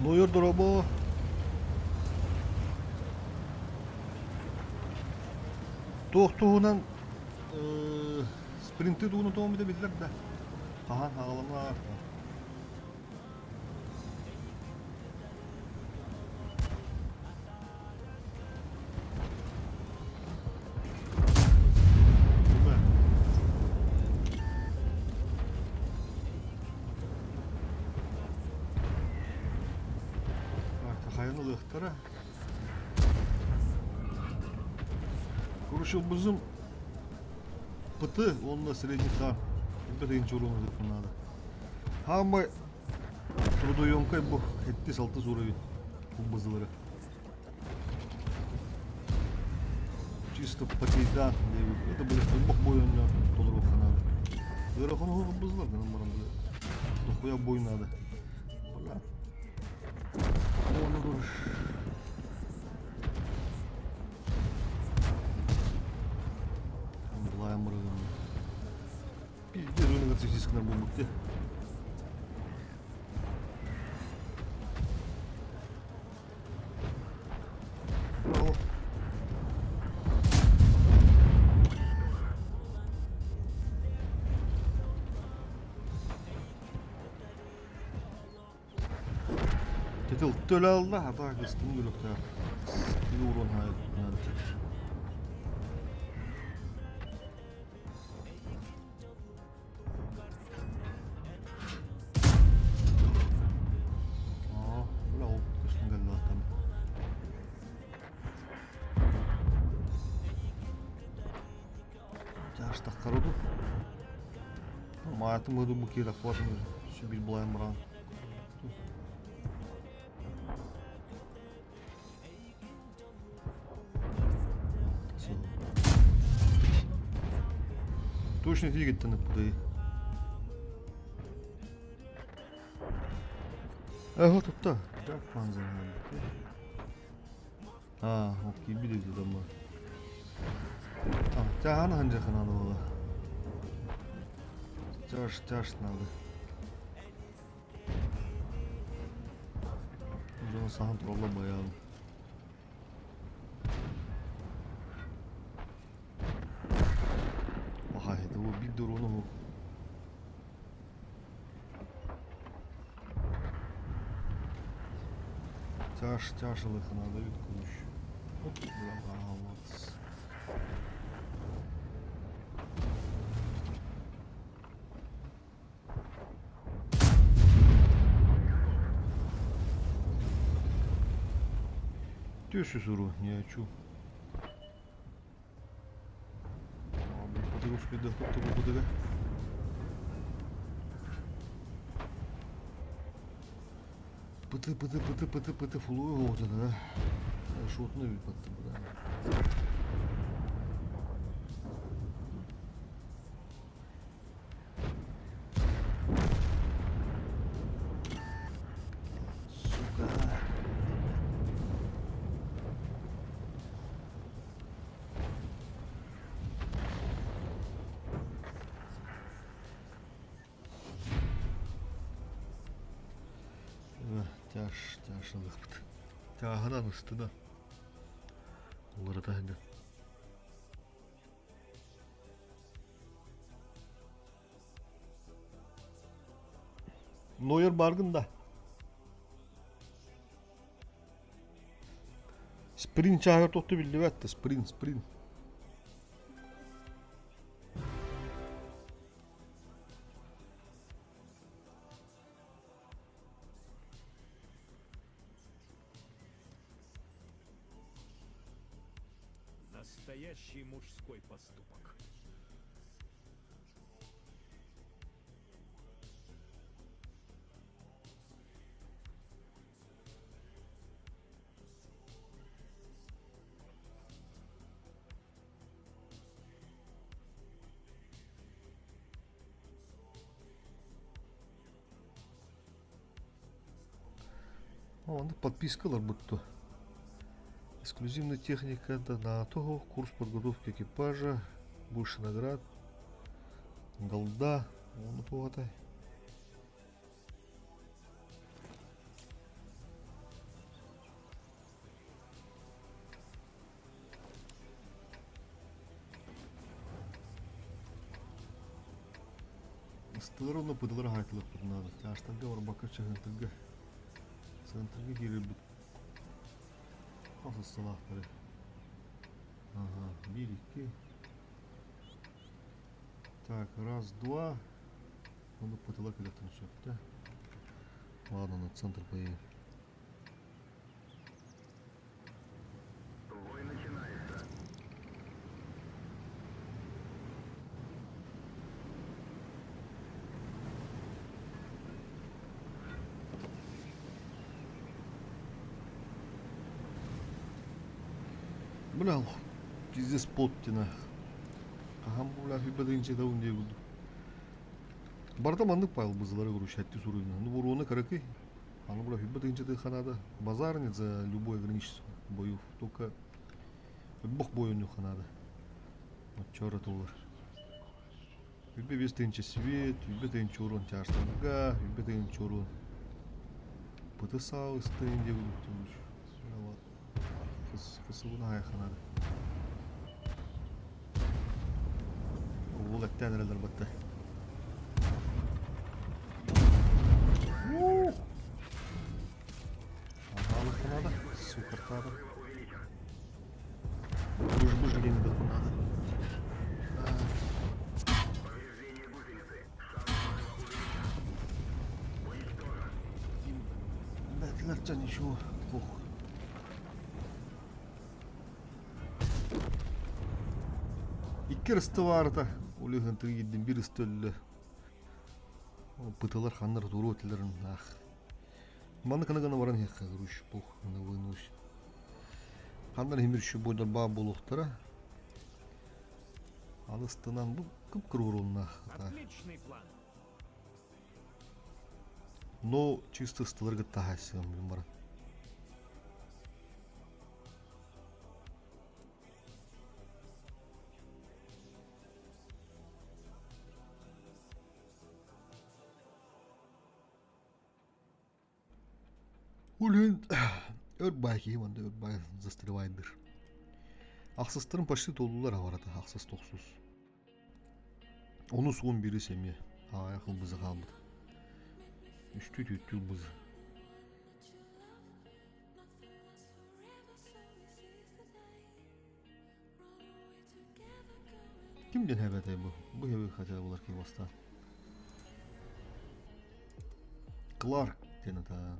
Нойор дорообо. Туох туһунан спринты туһунан тоҕо биллэр да. Хаһан аҕалана Хайан ылыахтара. Короче, бузум ПТ уонна средний хан. Элбэх инчи уруон надо. Хаамай трудоемкай бу 7-6 уровень бузылары. Чисто потейда это были бох бойонно толоруохха надо. Ыарахан оһох бузылар гынан баран били дохуя бой надо. Бля. Оны Былайым Пиздец, университетская буолбут Браво. Тетил төлө алла, ата кыстым күлөктө. Урон хайы. Бля, ол көстөн кэллэ Тяжтахтары ду. Маатын бу бу киирэх буолатын сүбил булайын баран. Точно двигатель пудай. Э, тутта. Так, панза. А, окей, биледи дома. А, тягана ханжаха надо было. Тяж, тяж надо. Дьон саһан туралла байаан. Баха это бу бир дорону ху. Тяж, тяж надо вид короче. Оп, бля, вот. Түөсү суру, не хочу. Пыты, пыты, пыты, пыты, пыты, фулую вот это, да? Шотны пытты, да. Сука. Тяж, тяж ылыхпыт. Тяһынан ыстына. Уларыта сылдьан. Нойер баргын да. Спринт чааһыгар тохту биллибэт да спринт, спринт. Настоящий мужской поступок. Онно подписка ыларбыт дуо? Эксклюзивная техника да НАТО, курс подготовки экипажа, больше наград, голда, уонна туох атай? Ыстылар уонна пыталар аһаайтылыахпытын наада. Чаастарга барбакка чаһыантарга центрга киирэрбит хас ысталаахтары. Ага, биир, икки. Так, раз, два. Уонна пытала кэлиэхтэрин сөп да. Ладно, на центр поедем. Бой начинается. Бля, пиздец Поттина. Хаһан бу бля хүббэтигин чедавын диye курдук. Барыта маннык Павел бызылары короче әтти суруйна. Ну буруона кыракый. Аны бля хүббэтигин чеды ханада. Базар нет за любое ограничество боев. Только бог бою ханада. Оччоро тулар. Үбэ биэс тыһыынча свет, үбэ тыһыынча урон чаастарга, үбэ тыһыынча урон пыты саалыстыын диэбит Кысыбын аһайханар. Уол эттээн эрэллэр батта. Аһаалыхханаада, сукартаада. Быж-быж диэн надо. Бэтилэрчэ ничего плохо. Икки ырысты баарыта улыһын тыгыйдым бир ысты өллө. Пыталар ханнар туруо этилерин ах. Маннык гына баран иһиэххэ короче пох на вынусь. Ханнар химир бойдар баа буолуохтара. Алыстынан бу кып-кыра Отличный план. Но чисто ыстыларга таһассыам билин баран. Ол иһин өр баай киһи манна өр баай застревайдыр. Ахсыстарын почти толлулар абарата ахсыс тохсус. Ону суон бири семье аҕайах ылбызы хаалбыт. Үстүү түөттүү ылбызы. Ким диэн хэбэтэй бу? Бу хэби хотя булар киһи бастаан. Кларк диэн ата.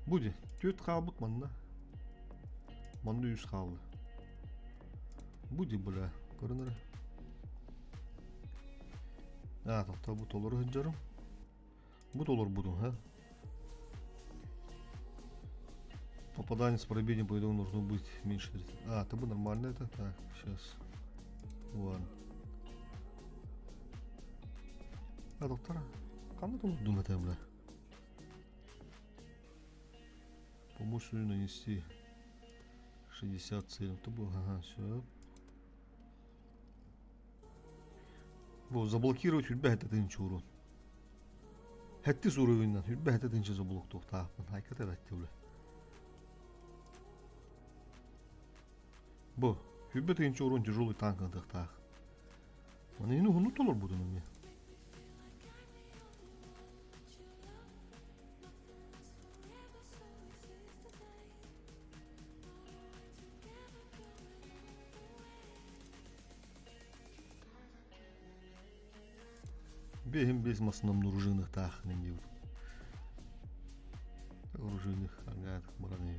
Бу ди түөрт хаалбыт манна. Манна үс хаалла. Бу ди бля көрөн эрэ. Аа, тохтоо бу толору сылдьарым. Бу толорбутум, ха? Попадание с пробением по итогу должно быть меньше 30. А, это бы нормально это. Так, сейчас. Ладно. А, доктора, кому там думать, бля? Помочь свою нанести 60 целей. Это было, ага, все. Бу заблокировать үрбэ хэтэ урон. Хэттис уровеньнан үрбэ хэтэ тынча заблоктуохтаахпын. Хайката эбэтти бля. Бу үрбэ тыынча урон тяжелый танк ытыахтаах. Маны ини уһуннук толорбутун эмиэ. Бэһин бес масынан оружейных диэбит. Оружейных ага баран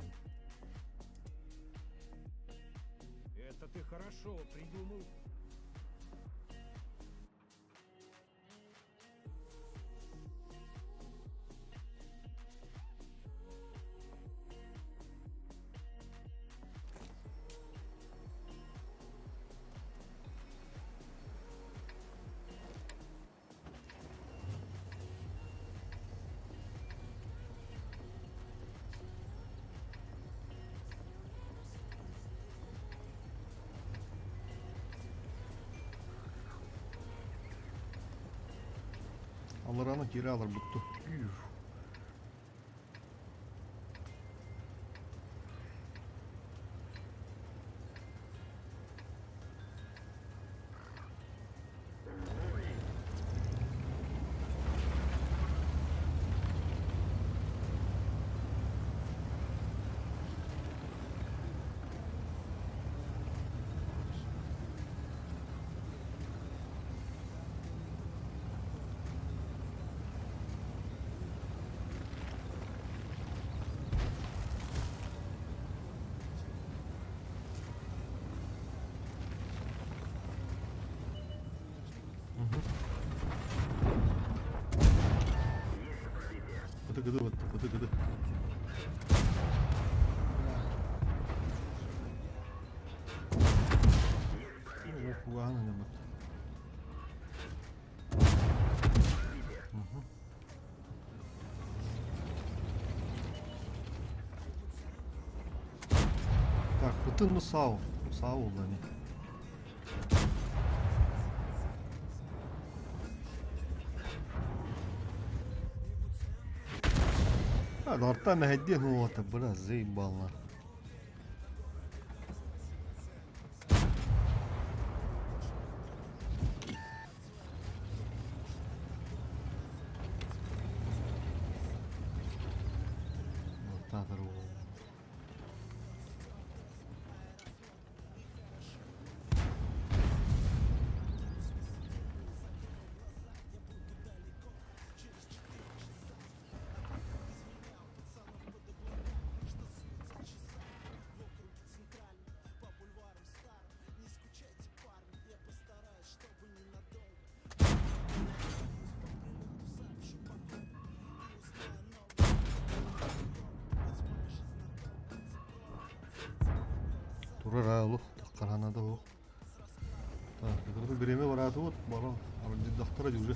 Это Это ты хорошо придумал. Аллараны кире алар бутту. Gıdı gıdı battı, gıdı gıdı. Ох, не бат. Так, бытын mı sağ ol? Sağ ol hani. Ha, Арта мәһәдден ота, бля, заебал. На. Турар олух, таккарана да ох. Так, это береме бараты вот, бара, доктора уже.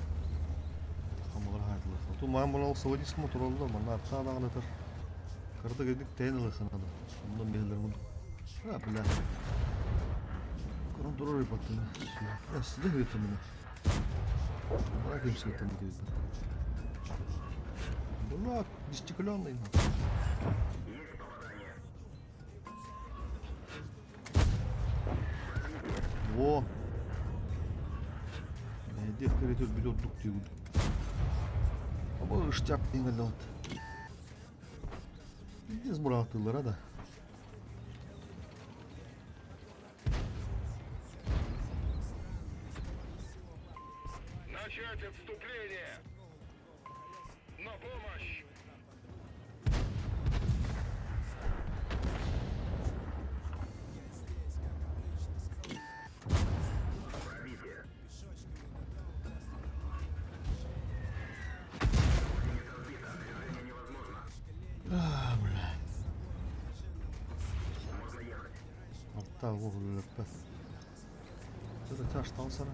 Хамалар хайтылар. Ту мам була савадис мотор манна арта дагы тар. Карта гедик тен алыханада. Ондан бехлер муду. А, бля. Корон турар ипаттына. Я сиде бетимine. Бара ким сытым дейdi. Бля, стеклянный. Во. Дехтер etör bir olduk diyor. Ama ışacak dinle. Biz bıraktılar da. Начать отступление! На помощь! А, бля. Hatta o löppe. Это тяж sana.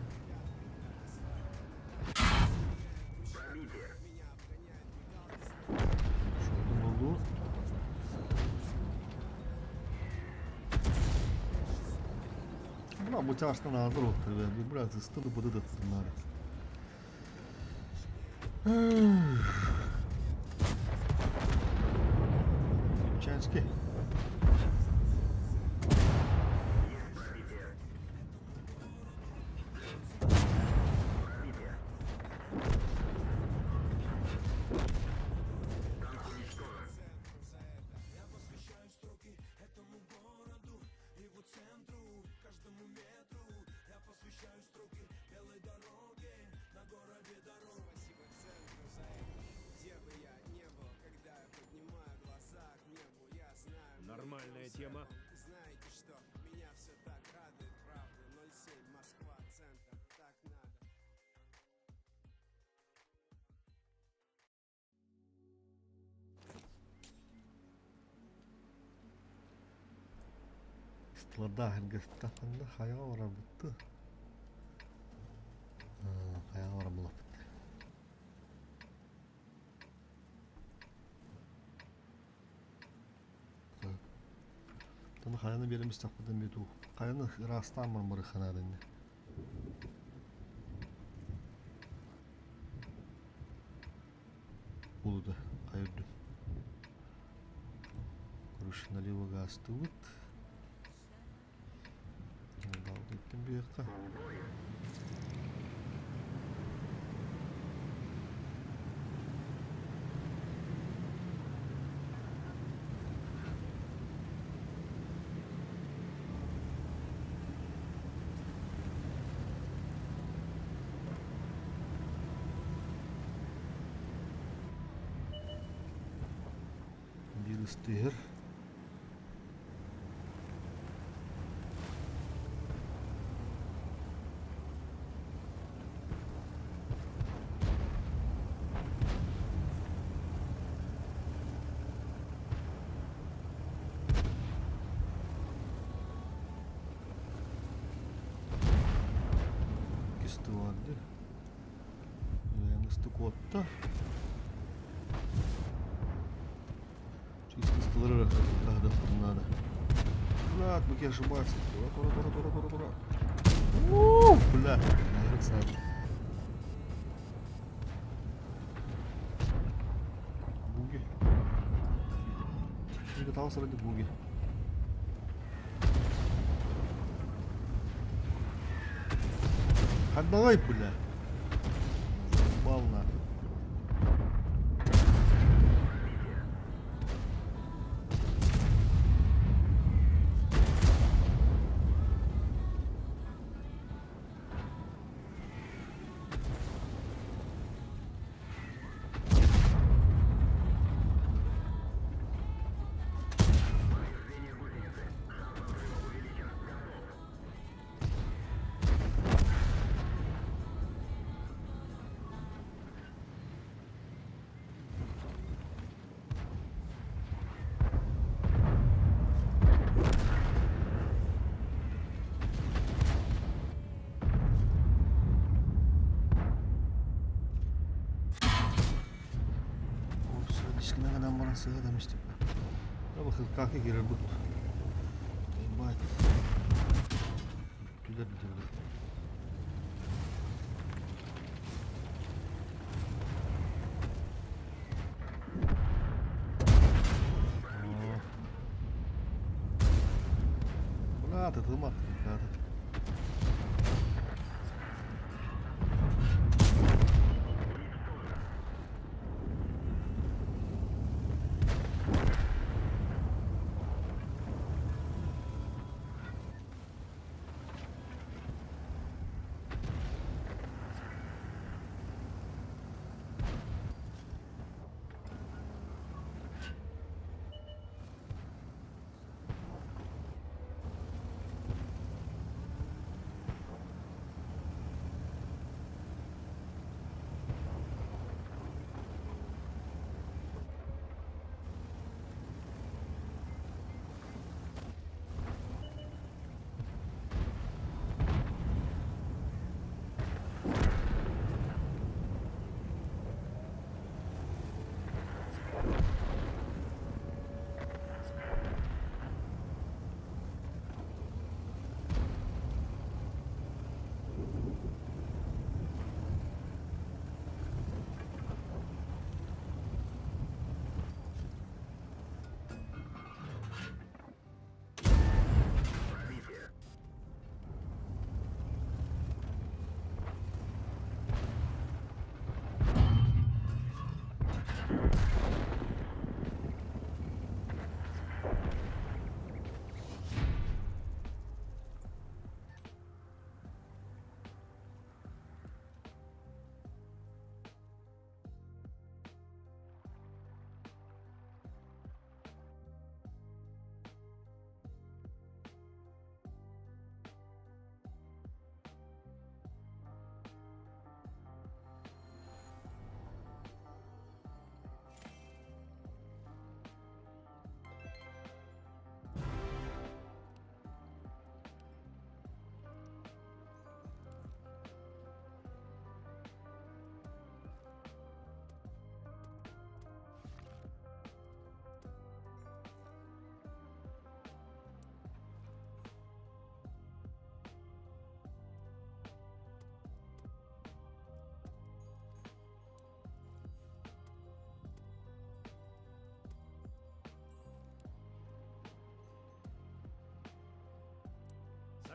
Şuradan oldu. Buna bu çarşıdan ağırdır otur be. Biraz ısıtıldı bu da bunlar. Чански. Нормальная тема. Знаете что, меня все так радует. Ыстылардаах эргэстэх ханна хайаҕа барарбытты? Хайаҕа баран булаппыт. Таны хайаны биэрэн истэхпитин биту. Хайаны ыраастаан баран барыхханаа дэннэ. Булуда хайа үрдүн. Короче, налево гаастыбыт. Балдыттан биһиэхэ. Биир ыстыыр. Иккис тыварды. Ыстыкуотта. Чисто ыстылары надо. Аккурат, быки ошибаться. Тура, тура, тура, тура, тура, тура. Бля, наверное, Буги. Катался ради буги. Отдавай, бля. Заебал нахуй. Дискина гынан баран сыа да мистик. Бахылкака кирер бут. Ебать. Түлер бүтүлер. Бля, тытылмат.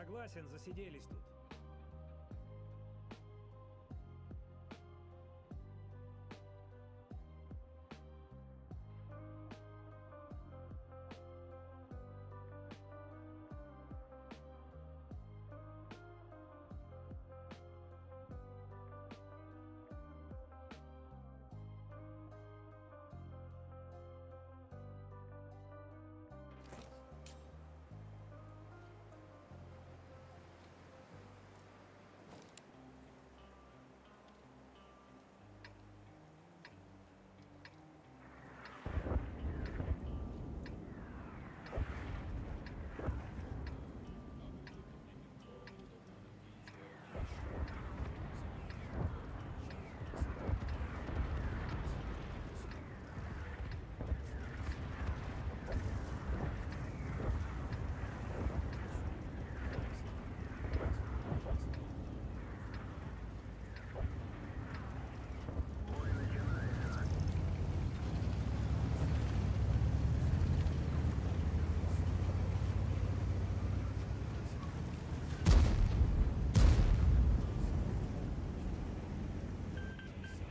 Согласен, засиделись тут.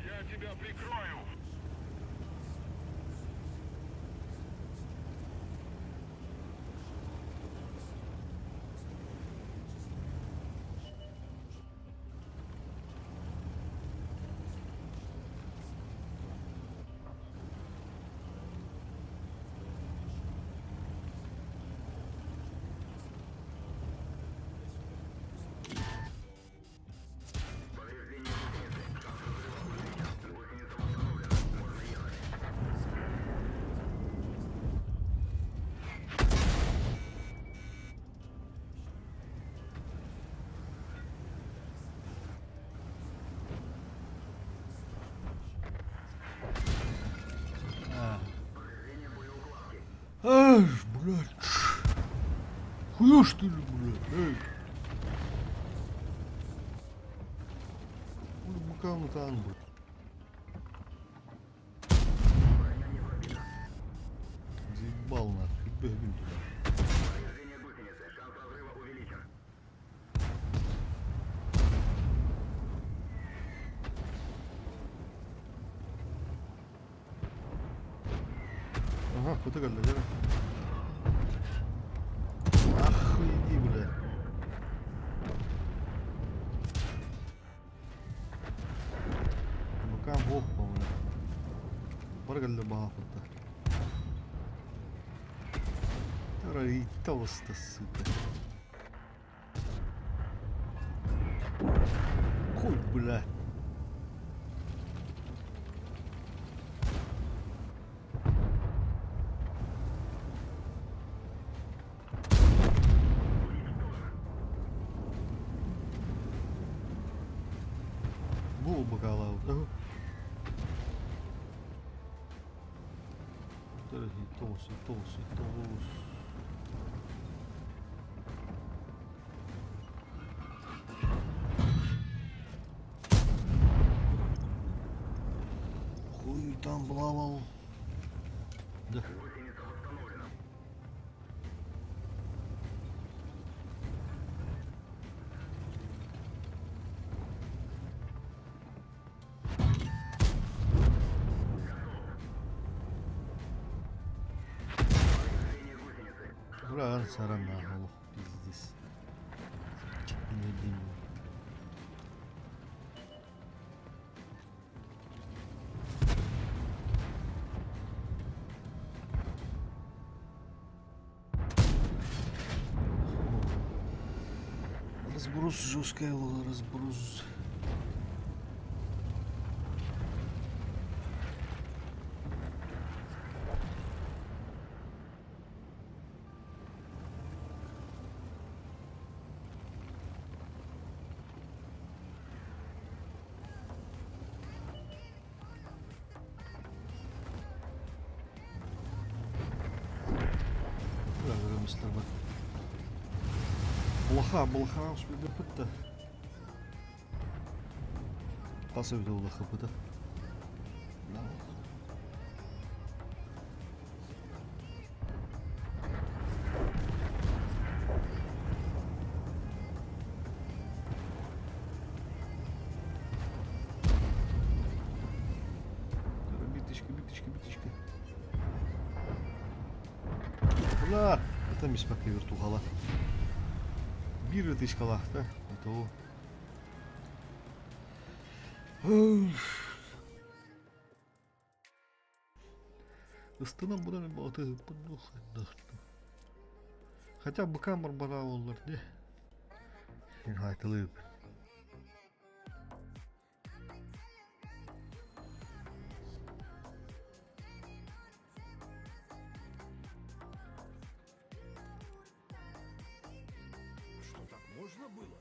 Я тебя прикрою! Эх, блядь. Хуя что ли, блядь, эй. Хуй быкам там, блядь. Заебал нахуй, бегай туда. Ага, куда кэллэ, дьэ. Нахуй иди, блядь. Бакам опа, блядь. Бары кэллэ баҕа Толсто, сука. Хуй, бля. Бу бакалавр. Тоғыз, тоғыз, тоғыз. Хуй там плавал. Да. Бля, сарана, олох, пиздец. Не дим. Разброс жесткая, разброс. Блоха, блоха, успели Хас эбитэ буолла хаппыта. Бля, это миспэккэ вертухала. Биир ытычкалаах да, это Ыстынан булан атыыһыппын дуу хайдах дуу. Хотя быкаам барбара буоллар дии. Хаайталыыбын. Что так можно было?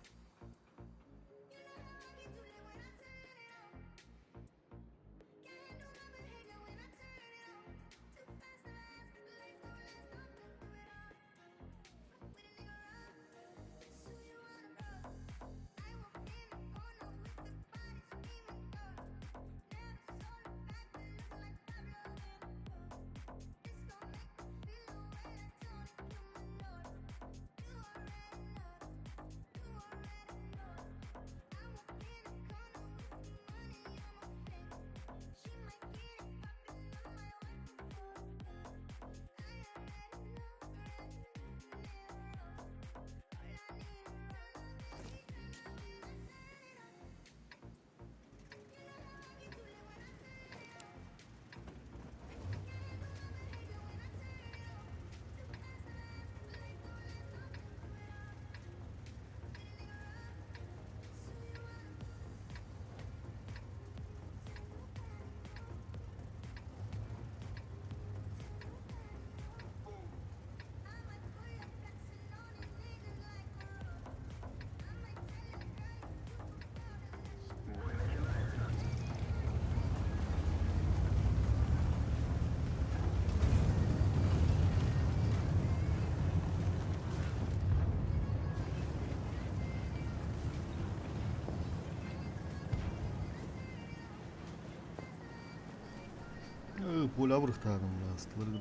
Пуля бырахтаатым ыстылары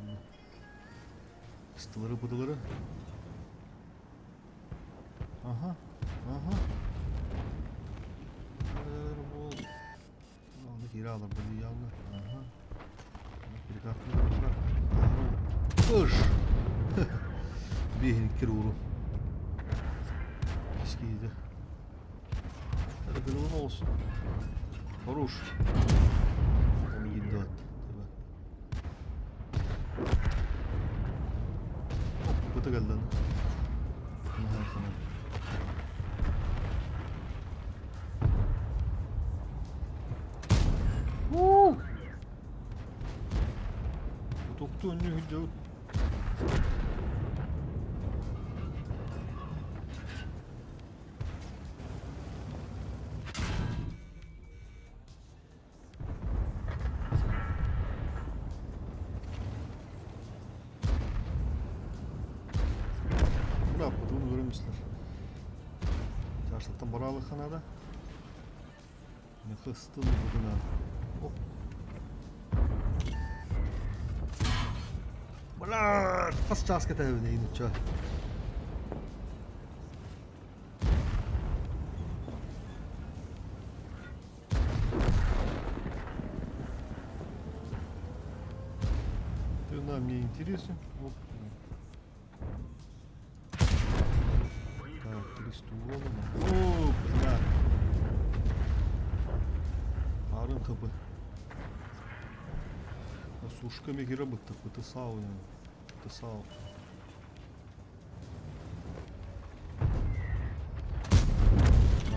ыстылары пытылары Аха, аха. Аны киирэ ааларбын явно. Аха. Ыш! Биэһин кирууру. Кискииде. Кырылын olsun. Хорош. Onu yedi attı. Hop, bıta geldi lan. Тохтуу өннүү сылдьабыт. Бырааппытын көрөмүстэр. Чаашаттан бараалыхха наада. Мехастын бутуна. Оп. Бля, хас чаас кэтэһэбин эйин учча. Ты нам не интересен. Оп. Так, 300 урона. О, бля. Арын хп. Сушка мегера бытта, пытысау. Пытысау.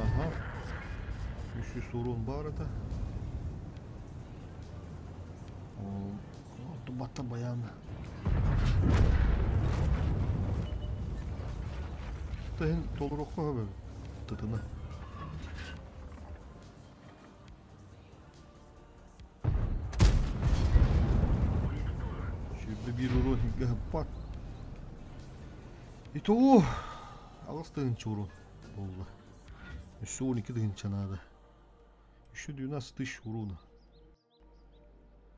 Ага. 300 урон бар это. Тубатта баян. Тыһын толоруохха сөбө тытына. Сүүрбэ биир уру иһиргэ Итого аҕыс тыһыынча уру буолла. Өссө 12 тыһыынча наада. Еще 12 тысяч урона.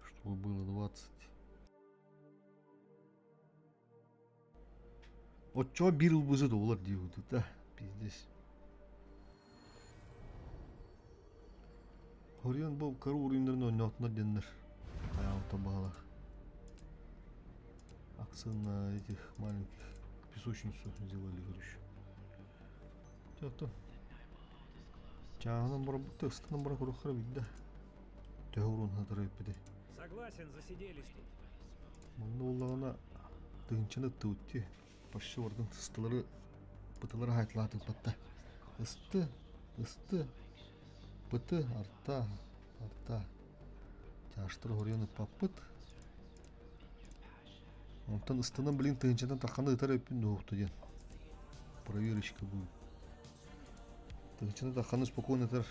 Чтобы было 20. Оччоҕо биир ылбызы доллар диэбит да пиздец. Хоруйан бу кыра уруйуннарын оонньоотунар диэннэр хайаабыттан баһалаах. Акцент на этих маленьких песочницу сделали, короче. Оттон чааһынан барбыт ыстынан баран көрүөххэ биллэ. Төһө уруун хатар эппитий. Согласен, засиделись тут. Манна буоллаҕына тыһыынчаны ыттыбыт дии. Почти барытын сыстылары бытылары хаайталаатыппатта. Ысты, ысты, быты, арта, арта. Чаштары хоруйан ыппаппыт. Онтон ыстанан билин тыһыынчатан тахханы ытар эппин дуоһукту диэн. Проверочка будет. Тыһыынчаны тахханы спокойно ытар.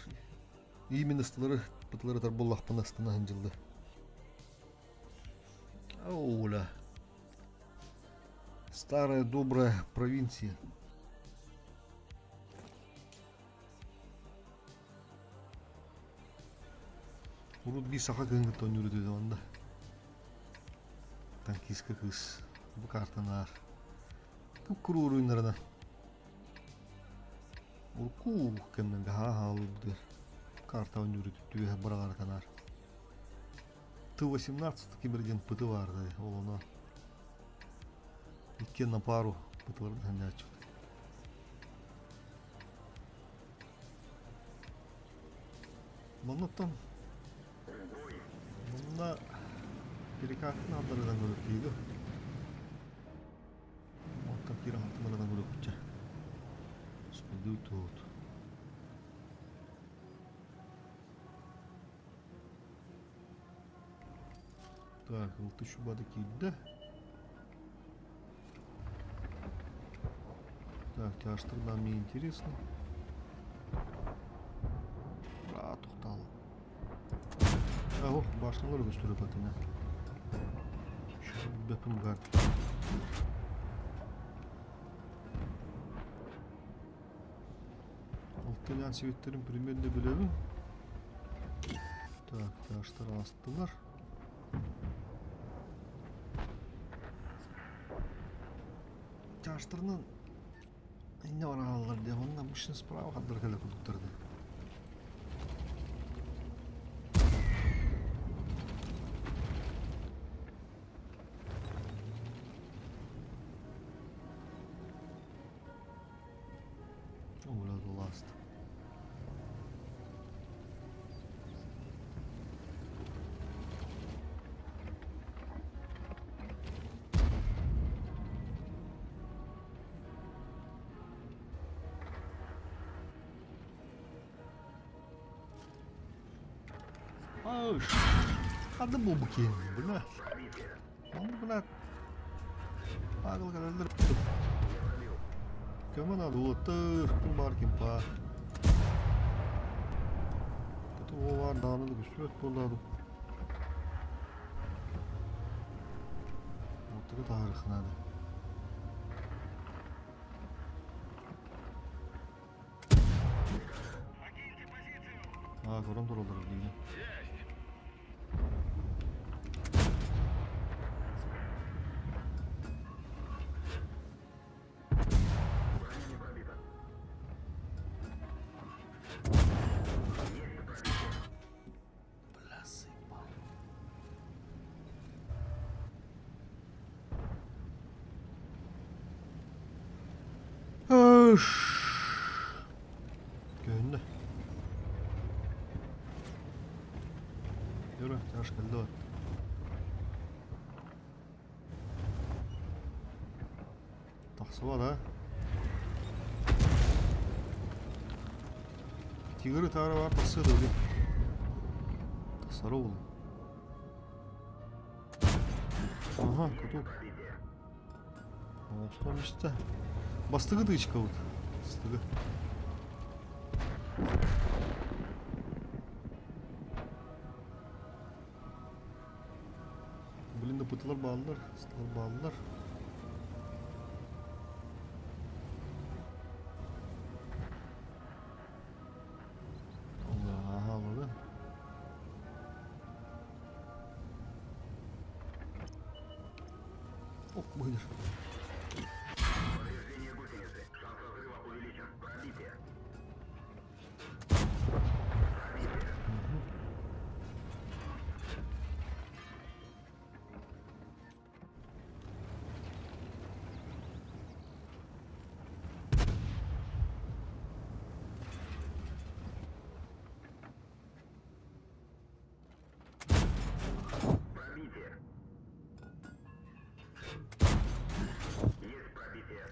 Именно ыстылары бытылары ытар буоллахпына ыстана сылдьыллы. Оля. Старая добрая провинция. Урут биир саха кыһын кытта оонньуур этэ онно. Танкистка кыыс бу картаны аар. Куп-куруур уйуннарына. Урукку кэмнэргэ хаһа хаалбытыгар карта оонньуур этэ түгэһэ быраҕарытан аар. Т-18 кимир диэн пыты баарда ол ону иккиэн на пару пытыларын санньааччыбыт. Маннаттан манна перекатын алдарынан көрөр киһиги. Оттон киирэн хантымарынан көрөкүччэ. Спылдыы туут. Так, алты шубада киирдэ. Так, тяжтар нам не интересно. А, тоқтал. А, ох, башнялар көстөрө патына. Бөпүм гар. Алтынян сибиттерин примерно билэбин. Так, тяжтар астылар. Чаастарынан инньэ барааллар диye онно обычно справа хандар кэлэ курдуктар да. О, ласт. Ай, ханна буолбут киһи, бля. Онно, бля, Павел кэлэллэр. Көмө наада уолаттар, ким баар ким баар. Это баар даҕаны да көстүбэт буолла Уоттары таһаарыах наада. Аа, көрөн тураллар билигин. Бля, заебал. Көһүннэ. Юра, тяж кэллэ. Тахсыба да. Тигры таара бар тахсыа да билим. Тахсара буолуо. Ага, каток. Оҥостон истэ. Бастыгы тычкабыт. Бастыгы. Блин, да пыталар бааллар, ыстылар бааллар. Ааһа алады. Ох, быһыдыр. Повреждение гусеницы. Шанс разрыва увеличен. Пробитие.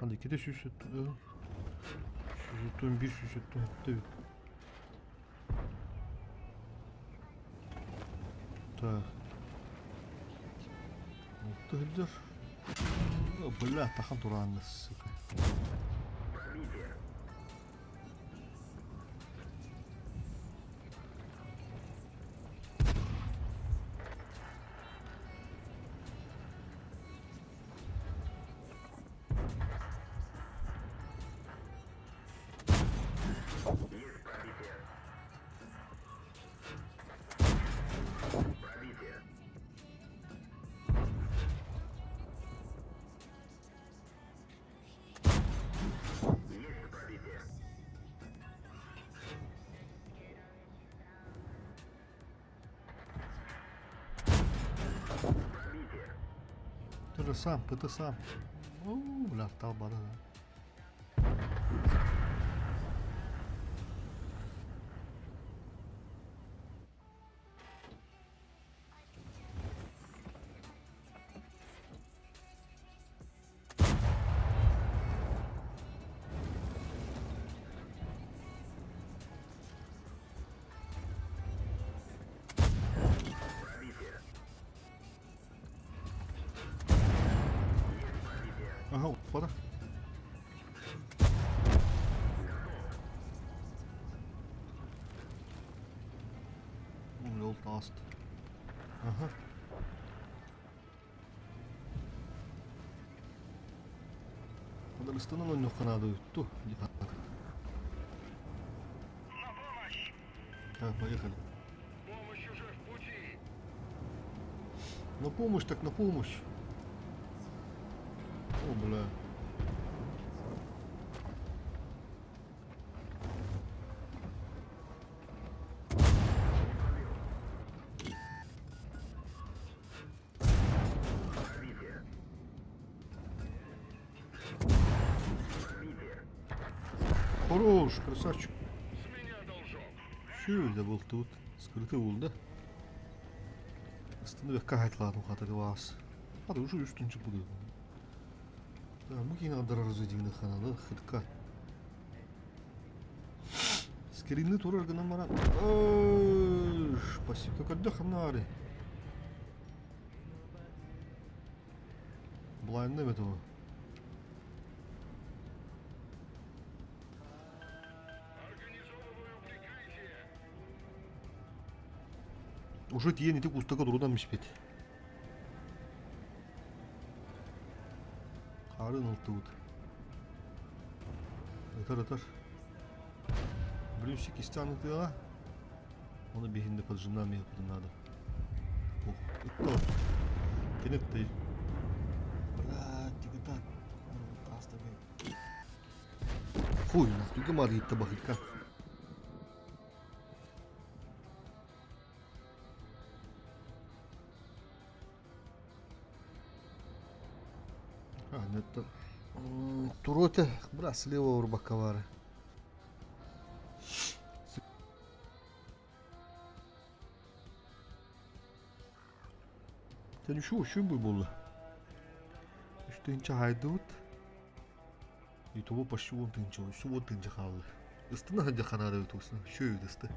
Ханна 201, 177 эбит. Так. Алта сылдьар. Бля, тахан тураанна, сука. Пробитие. Есть пробитие. Пробитие. Есть пробитие. Пробитие. Ты же сам, ты сам. О, бля, талбада, да. Пробитие. Есть пробитие. Ага, опа. Бля, ол тааст. Ага. Адарыстанан ойнохханаады ту. На помощь! Так, поехали. Помощь уже в пути! На помощь, так на помощь. О, бля. Пробитие. Пробитие. Хорош, красавчик. С меня должок. Şu да был тут. Скрытый был, да? Останови кахать ладно, хата вас. А уже үстүнчү буду. Да, мукин адар разудигна хана, да, хытка. Скрины турар гына маран. Спасибо, как отдохнали. Блайнды этого. Организовываю прикрытие. Уже тиен ити кустака дурудан мишпет. Харын ылтыбыт. Ытар ытар. Блюсики стянуты, а? Оны бихинде поджинами надо. Ох, ытта. Кенет ты. Бля, тигитак. Хуй, нахуй, гамар итта бахилька. А, ну это... Туроте, бра, слева урбаковары. Sen şu şu bu болла. Үстүнче хайдыбыт. Ютубу почти он тынча, үсү он тынча хаалды. Ыстына ханжа ханада өтүсүн. Шөйү ысты.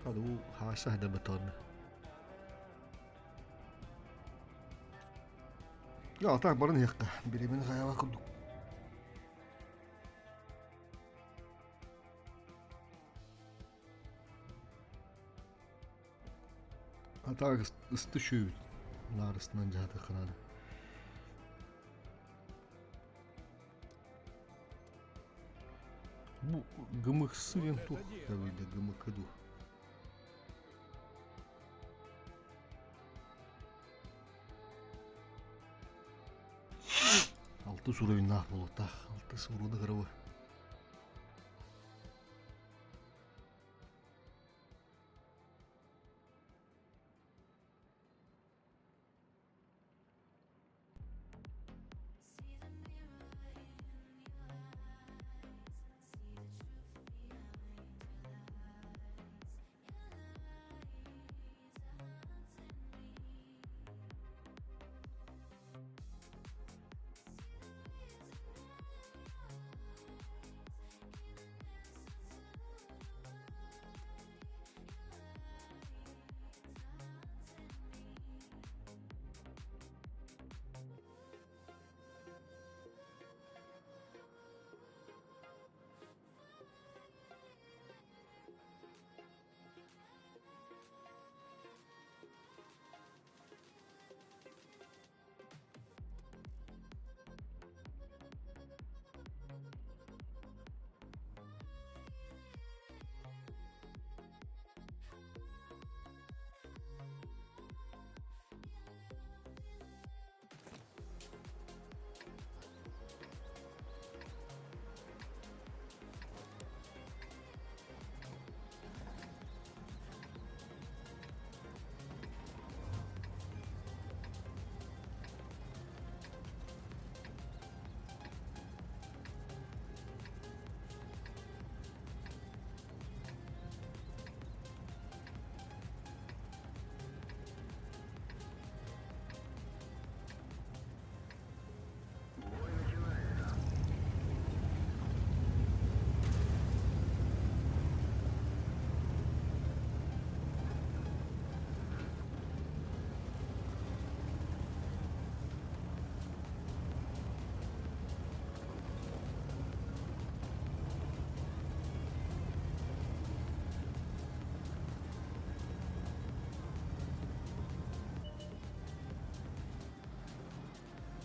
Hadi bu haşa hadi betonne. Я так барын яққа. Беремен хаява курдук. А так ысты шөйү. Нарысынан жаты ханада. Бу гымыксы мен тух. Давида гымыкыду. Алты суровинах болуттах. Алты суруны кырыбы.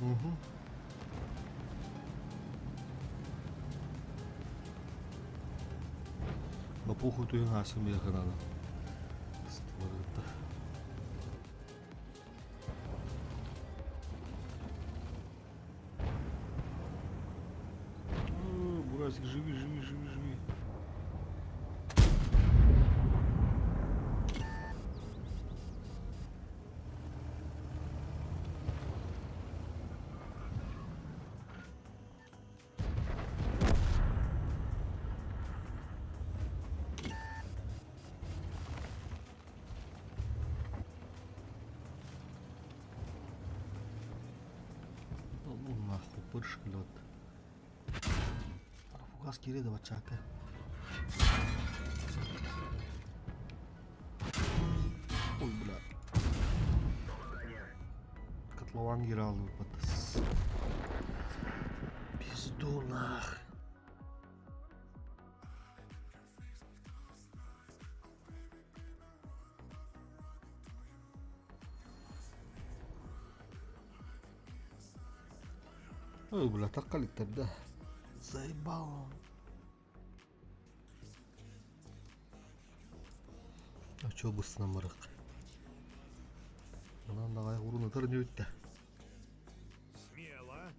Угу. Лопуху түһэн аасым биэхэ наада. Створыта. Буразик, живи, живи, живи, живи. Да ну нахуй, пыршклет. Фугас киирэ да баччаакка. Ой, бля. Котлован киирэ хаалбыппыт. Пизду нах. Ой, бля, такка иликтэр да. Заебал он. А чё быстынан барык? Анан даҕай урун ытар ини бүттэ. Смело.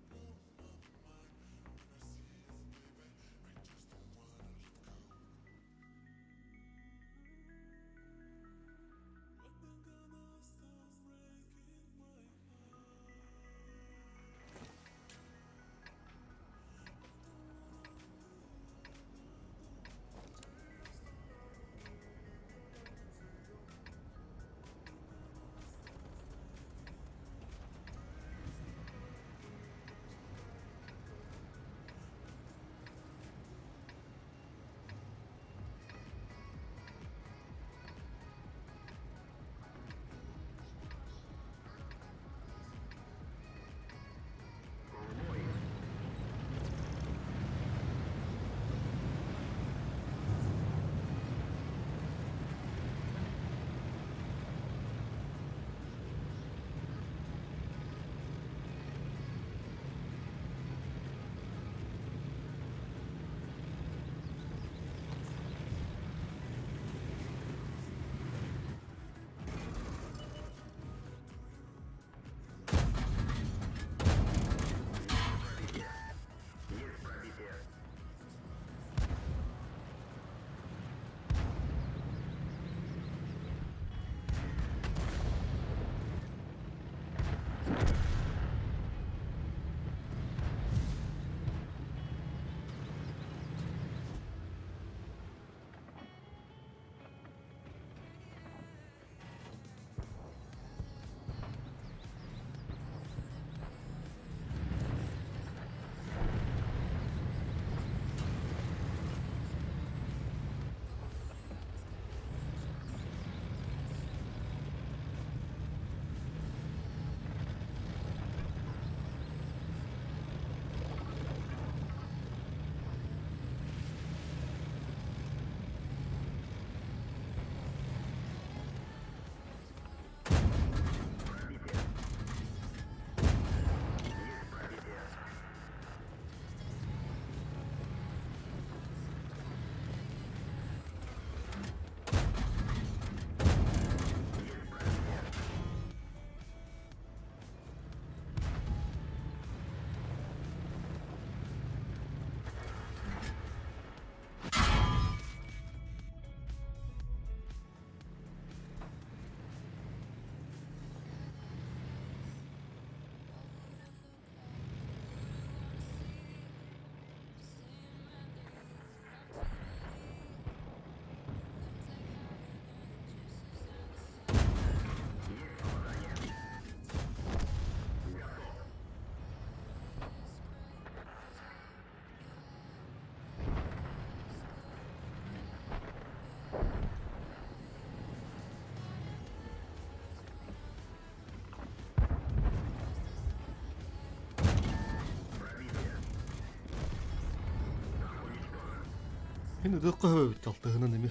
Мин ытыахха сөбөбүт алтыһынан эмиэ.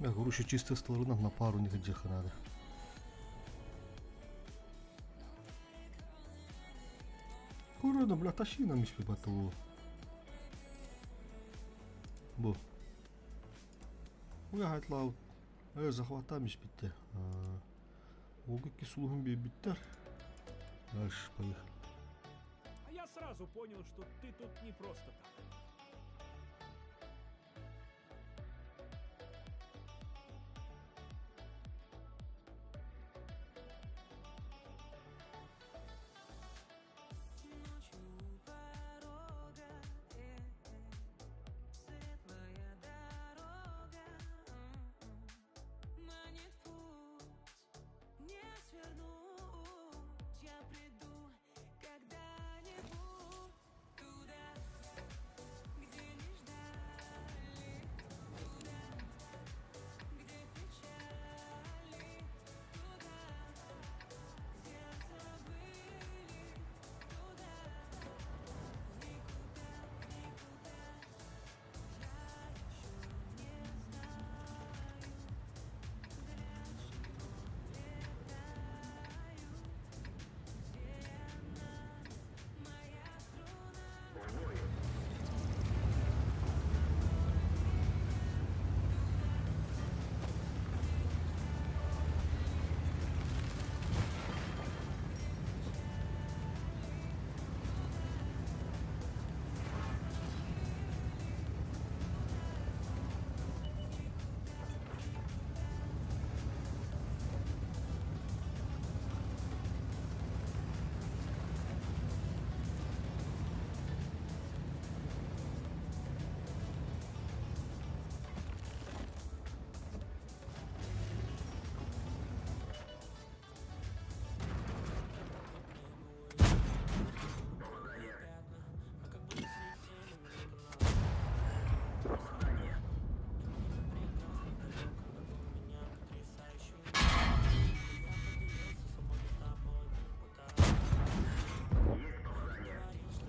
Я говорю, еще чисто сторону на пару не ходить надо. Көрө да, бля, тащи нам еще того. Бу. Уя хайтлаут. Э, захваттаам испиттэр. Ол икки сулуһун биэрбиттэр. Дальше поехали. А я сразу понял, что ты тут не просто так.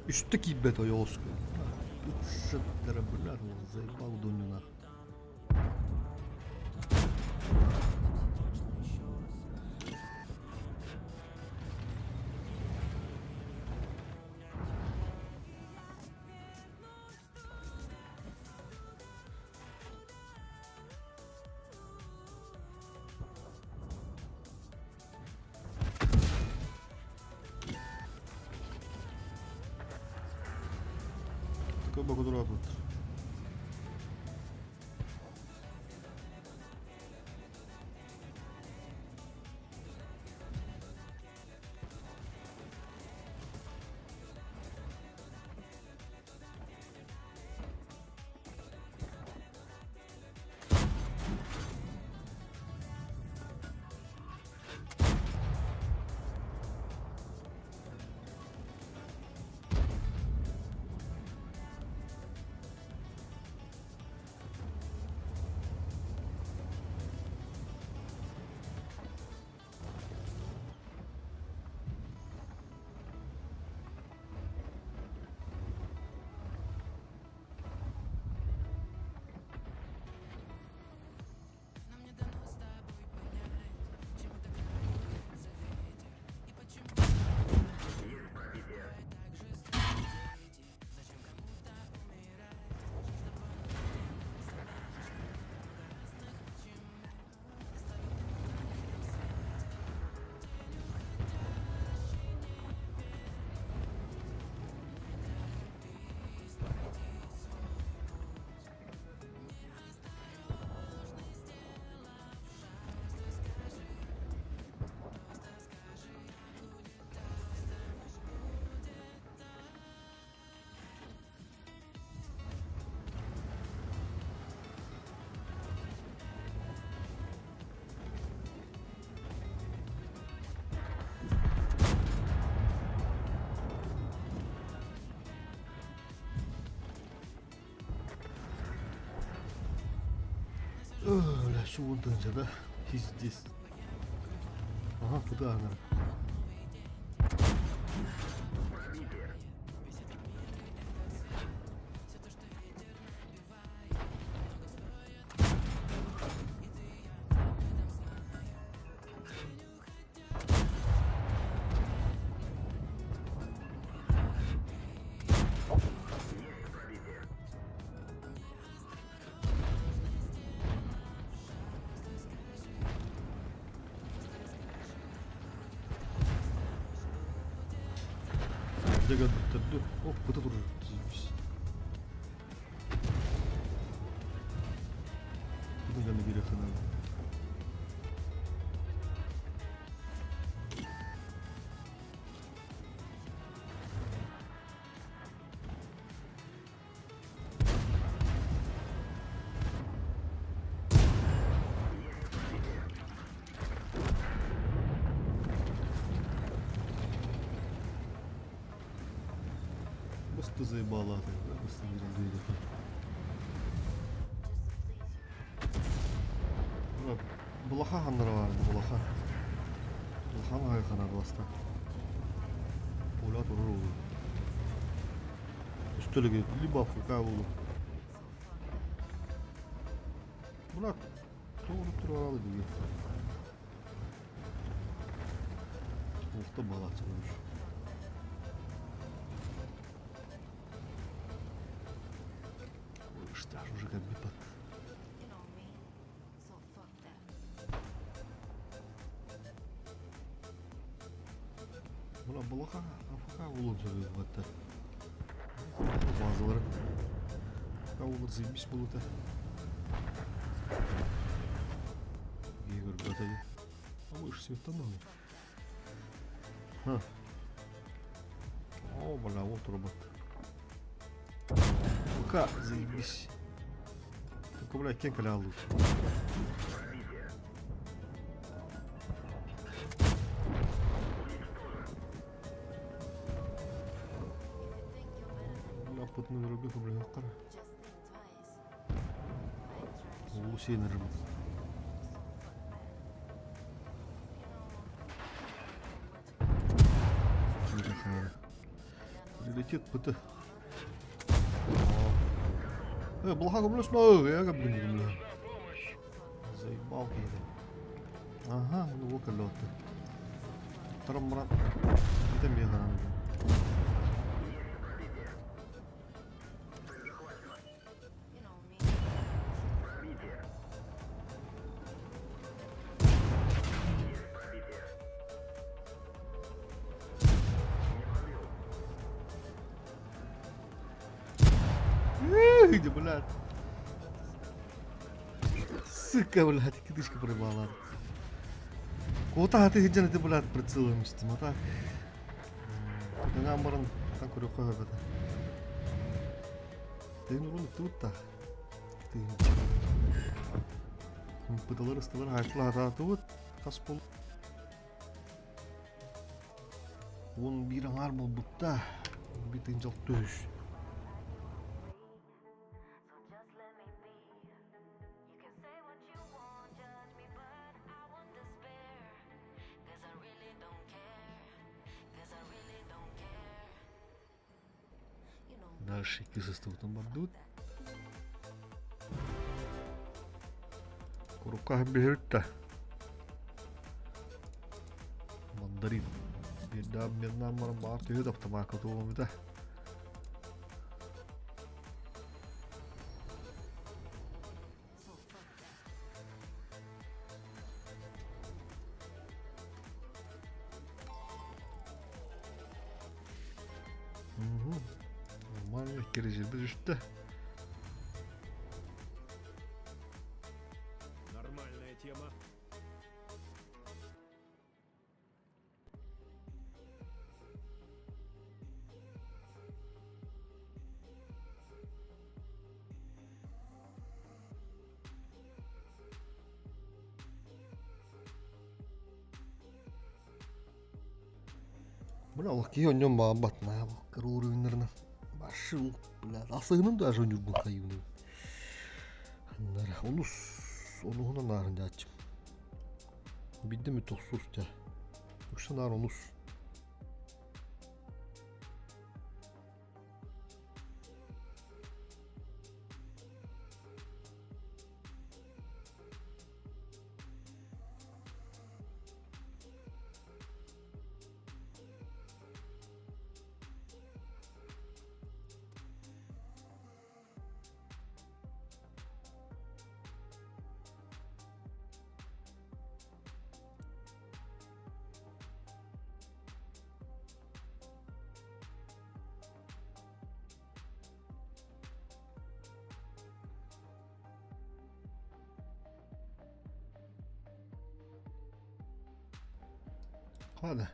Үстэ киирбэт ойоҕоско. Ыт бля, заебал доню нах. Такой богодураабыт. Бля, сугун тыынча да? Пиздец. Ага, куда она? Дьэ көрбүттэр дуу? Оп, быта турар. Бутун кэннэ бириэххэ наада. Просто заебала ты, просто не Булаха ханнара бар, булаха. Улахан аҕай хана баласта. Пуля турар уулу. Үстөлүгү либо Африка уулу. Мурат, тоҕо турар диги. Уохта балачылыш. Что уже как бы под. Мына булаха Африка уулун сөбүлүбэттэр. Базалары Африка заебись буолута. Игорь Батави. А выше светанули. Ха. О, бля, вот робот. Пока заебись. Только, бля, кем калял лучше. Лапытны рубиху, бля, кара. Улусейн рыбы. Прилетит ПТ. Блаха гомлюс на я блин, бля. Заебал какие-то. Ага, ну вот колёты. Трамбра. Это мега. Где, блядь? Сука, блядь, кидышка проебала. Куота хаты хиджан это, блядь, прицелом истим, а так. Тутаҥаан баран тан көрүөххэ сөп этэ. Тыын урун ыттыбыт да. Тыын. Пыталар ыстылар хааччылар хатаатыбыт. Хас бол 11 аҥаар буолбутта. Bir тыынчал түһүш. Дальше икки сыстыбытын бардыбыт. Курукка биһиртэ. Мандарин. Биирдээх мирнаан баран баар түһүт автомакка туолумута. Нормально, кирежирбит үстэ. Нормальная тема. Бля, олох киһи онньон баҕарбат наа кыра уровеннарынан Башы бля асыгынан даже ньургун хайыыны. Онус онуһунан ааһын дьааччым. Бидде ми тохсус дьэ. Үксэ наар онус. Ладно.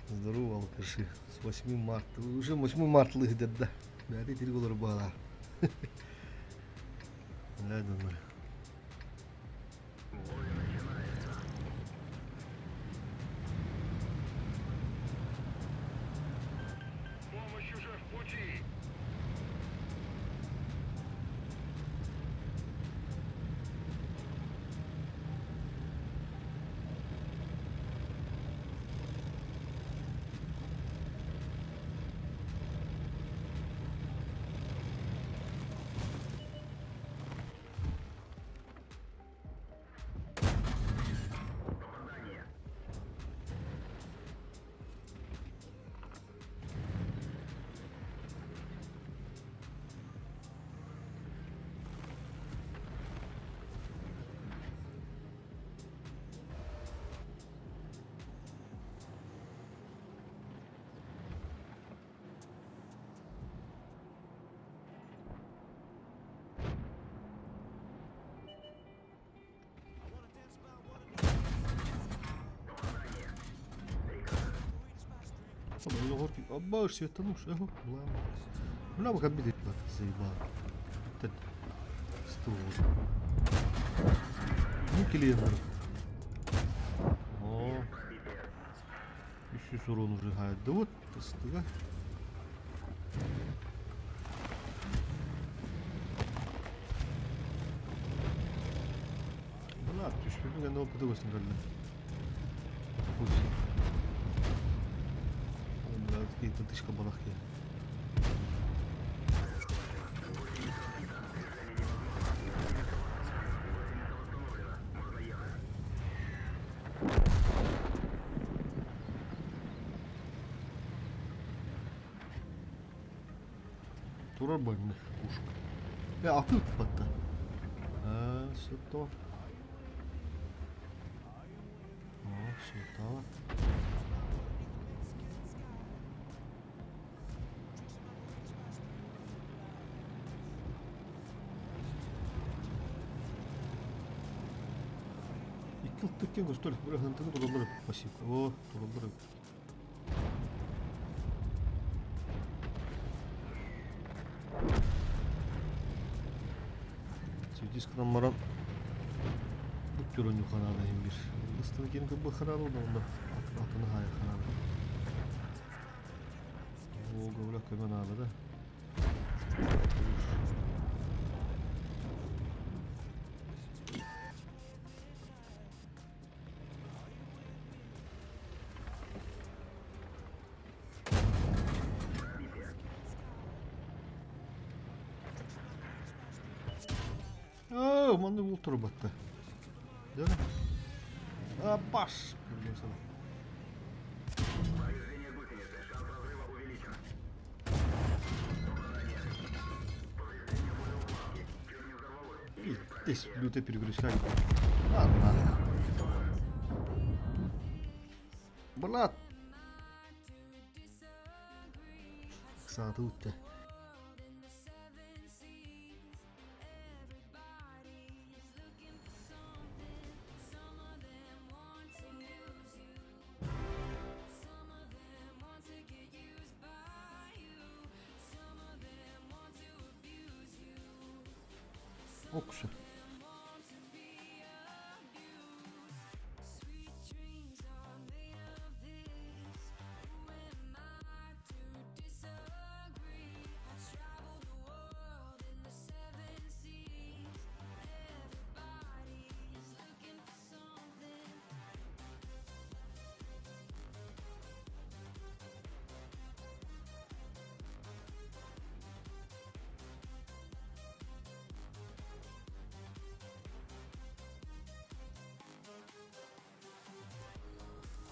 Здорово, алкаши. С 8 марта. Уже 8 марта лыгдет, да. Бәти тирг олар бала. Ля, думаю. Помощь уже в пути. Аббаш, светануш, ого, блам. Бля, как беды, заебал. Стол. Ну, клиент. О. Еще урон уже гает. Да вот, да. Бля, ты что, я на опыт гостем. Бля, какие-то тышка барахки. Турар больных пушка. Атып батта. А, все то. О, все то. Икки ылтык көстөр. Бир хантыгы тураллар пассив. О, тураллар. Дискынан маран бут көрөнү ханада hem bir. Ыстыны келин көбө ханада онда атыны хая ханада. О, гөвлө көмөн ада да. Аа, манны бул туруп батты. Да? А, баш! Блин, сана. Здесь лютый перегрузка. Ладно, надо. Брат! Сааты утты. Окуша.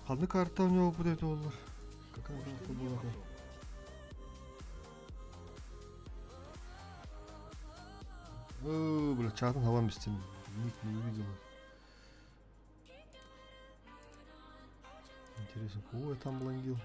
Ханнык карта у него будет олар? Какая карта была? О, бля, чатын хабан бистим. Ник не увидел. Интересно, кого я там блондил?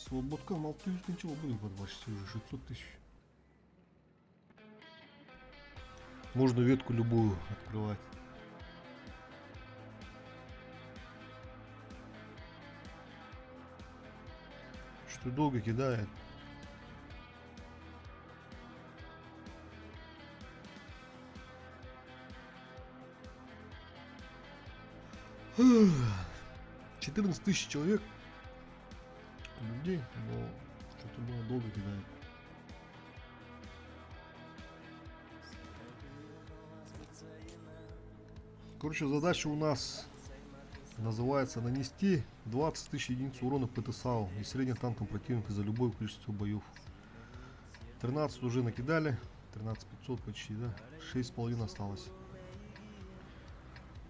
Свободка 600 тысяч будет почти уже 600 тысяч. Можно ветку любую открывать. Что долго кидает. 14 тысяч человек людей, но что-то было долго кидает. Короче, задача у нас называется нанести 20 тысяч единиц урона по ПТСАУ и средним танком противника за любое количество боев. 13 уже накидали, 13 500 почти, да? 6,5 осталось.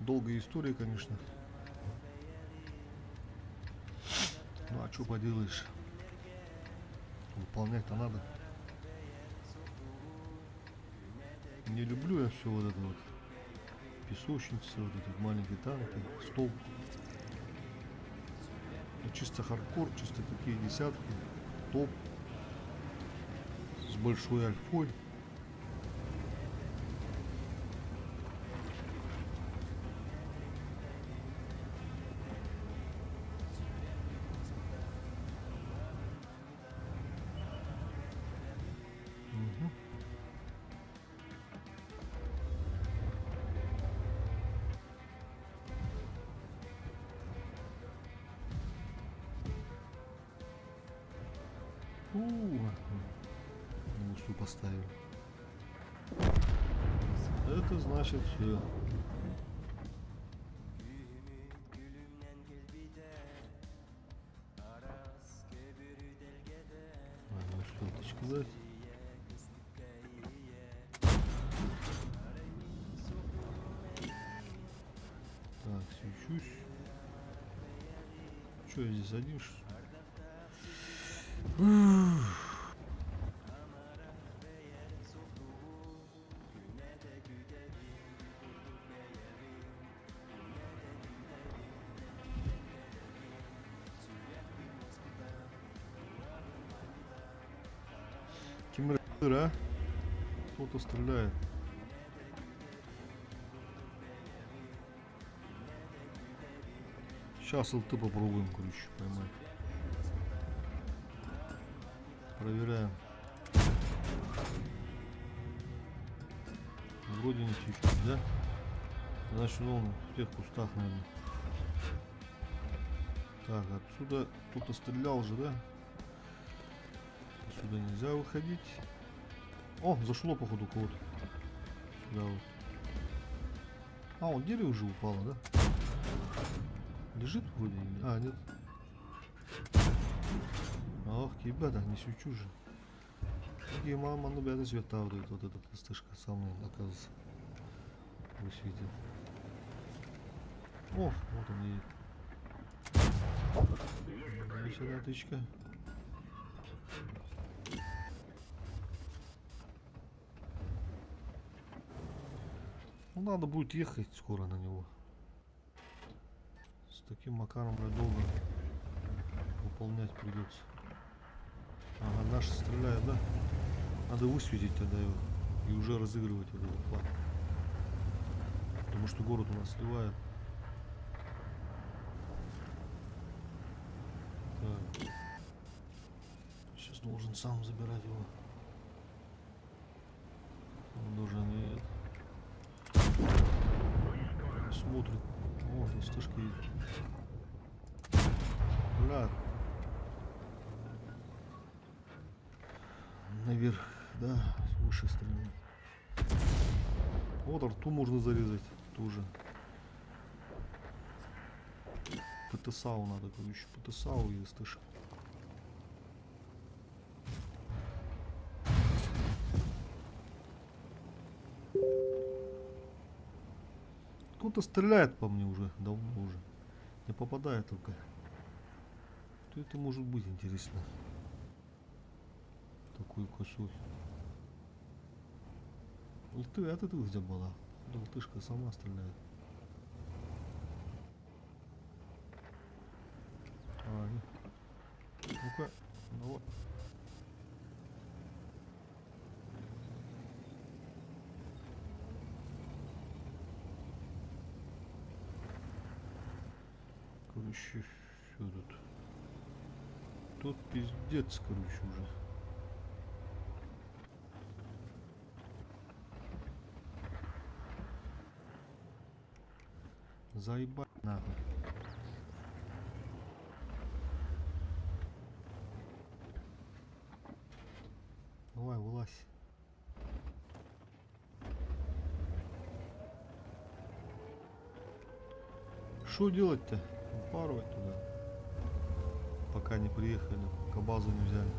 Долгая история, конечно. Ну а что поделаешь? Выполнять-то надо. Не люблю я все вот это вот. Песочницы, вот эти маленькие танки, стол. Ну, чисто хардкор, чисто такие десятки. Топ. С большой альфой. Угу. На гусу поставили. Это значит все. Не успел тычку дать. Так, свечусь. Че, я здесь один? Что? Ким а? Кто-то стреляет. Сейчас ЛТ попробуем, короче, поймать. Проверяем. Вроде не сечет, да? Значит, он в тех кустах, наверное. Так, отсюда кто-то стрелял же, да? Отсюда нельзя выходить. О, зашло, походу, кого-то. Сюда вот. А, он дерево уже упало, да? Лежит вроде? А, нет. Ох, ребята, не свечу же. Какие мама, ну, ребята, цвета вот этот, вот этот листышка самый, оказывается, высветил. О, вот он едет. Еще одна тычка. Ну, надо будет ехать скоро на него. таким макаром, бля, долго выполнять придется. Ага, наши стреляют, да? Надо высветить тогда его и уже разыгрывать этот флаг. Потому что город у нас сливает. Так. Сейчас должен сам забирать его. Он должен и смотрит. Вот, СТшки едет. Бля. Наверх, да, с выше стороны. Вот арту можно зарезать тоже. ПТСАУ надо, короче, ПТСАУ и СТшки. Кто-то стреляет по мне уже, давно уже. Не попадает только. Кто это может быть, интересно? Такой косой. Ты, это ты где была? Лтышка сама стреляет. А, ну-ка, давай. Короче, все тут. Тут пиздец, короче, уже. Заебать нахуй. Давай, вылазь. Что делать-то? Упарывать туда. Пока не приехали, пока базу не взяли.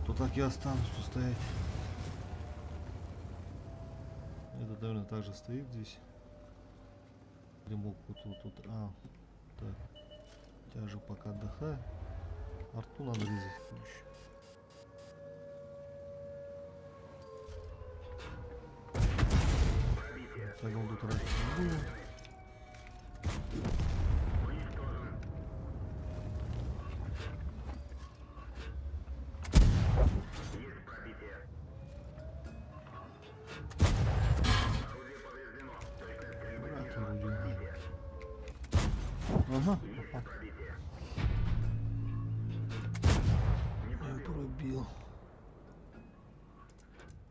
То так и останусь тут стоять. Этот, наверное, также стоит здесь. Или мог вот тут, тут. А, так. Тяжу пока отдыхаю. Арту надо резать, короче. Так, он тут раньше не будем. Брат, орудие. Ага, попал. Я пробил.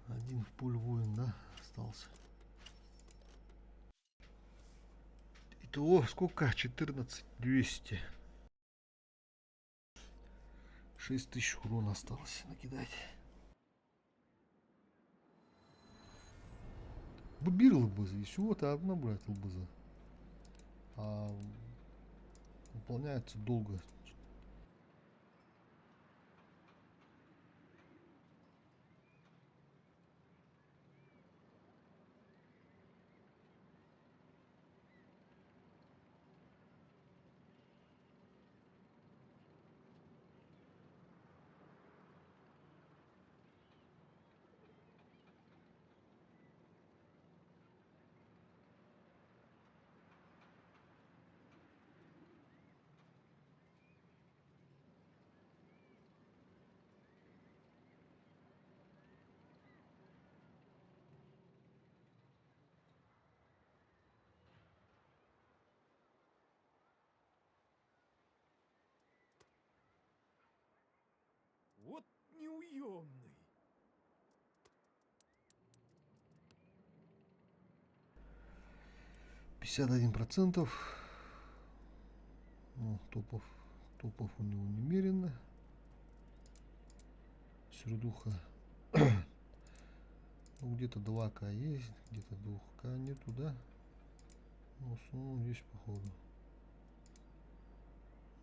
Один в поле воин, да, остался. Итого сколько? 14 200. 6000 урона осталось накидать. Биир ЛБЗ. И всего-то одна, блядь, ЛБЗ. А выполняется долго. Вот неуемный. 51%. Ну, топов у него немерено. Сердуха. Ну, где-то 2К есть, где-то 2К нету, да? Ну, в основном есть, походу.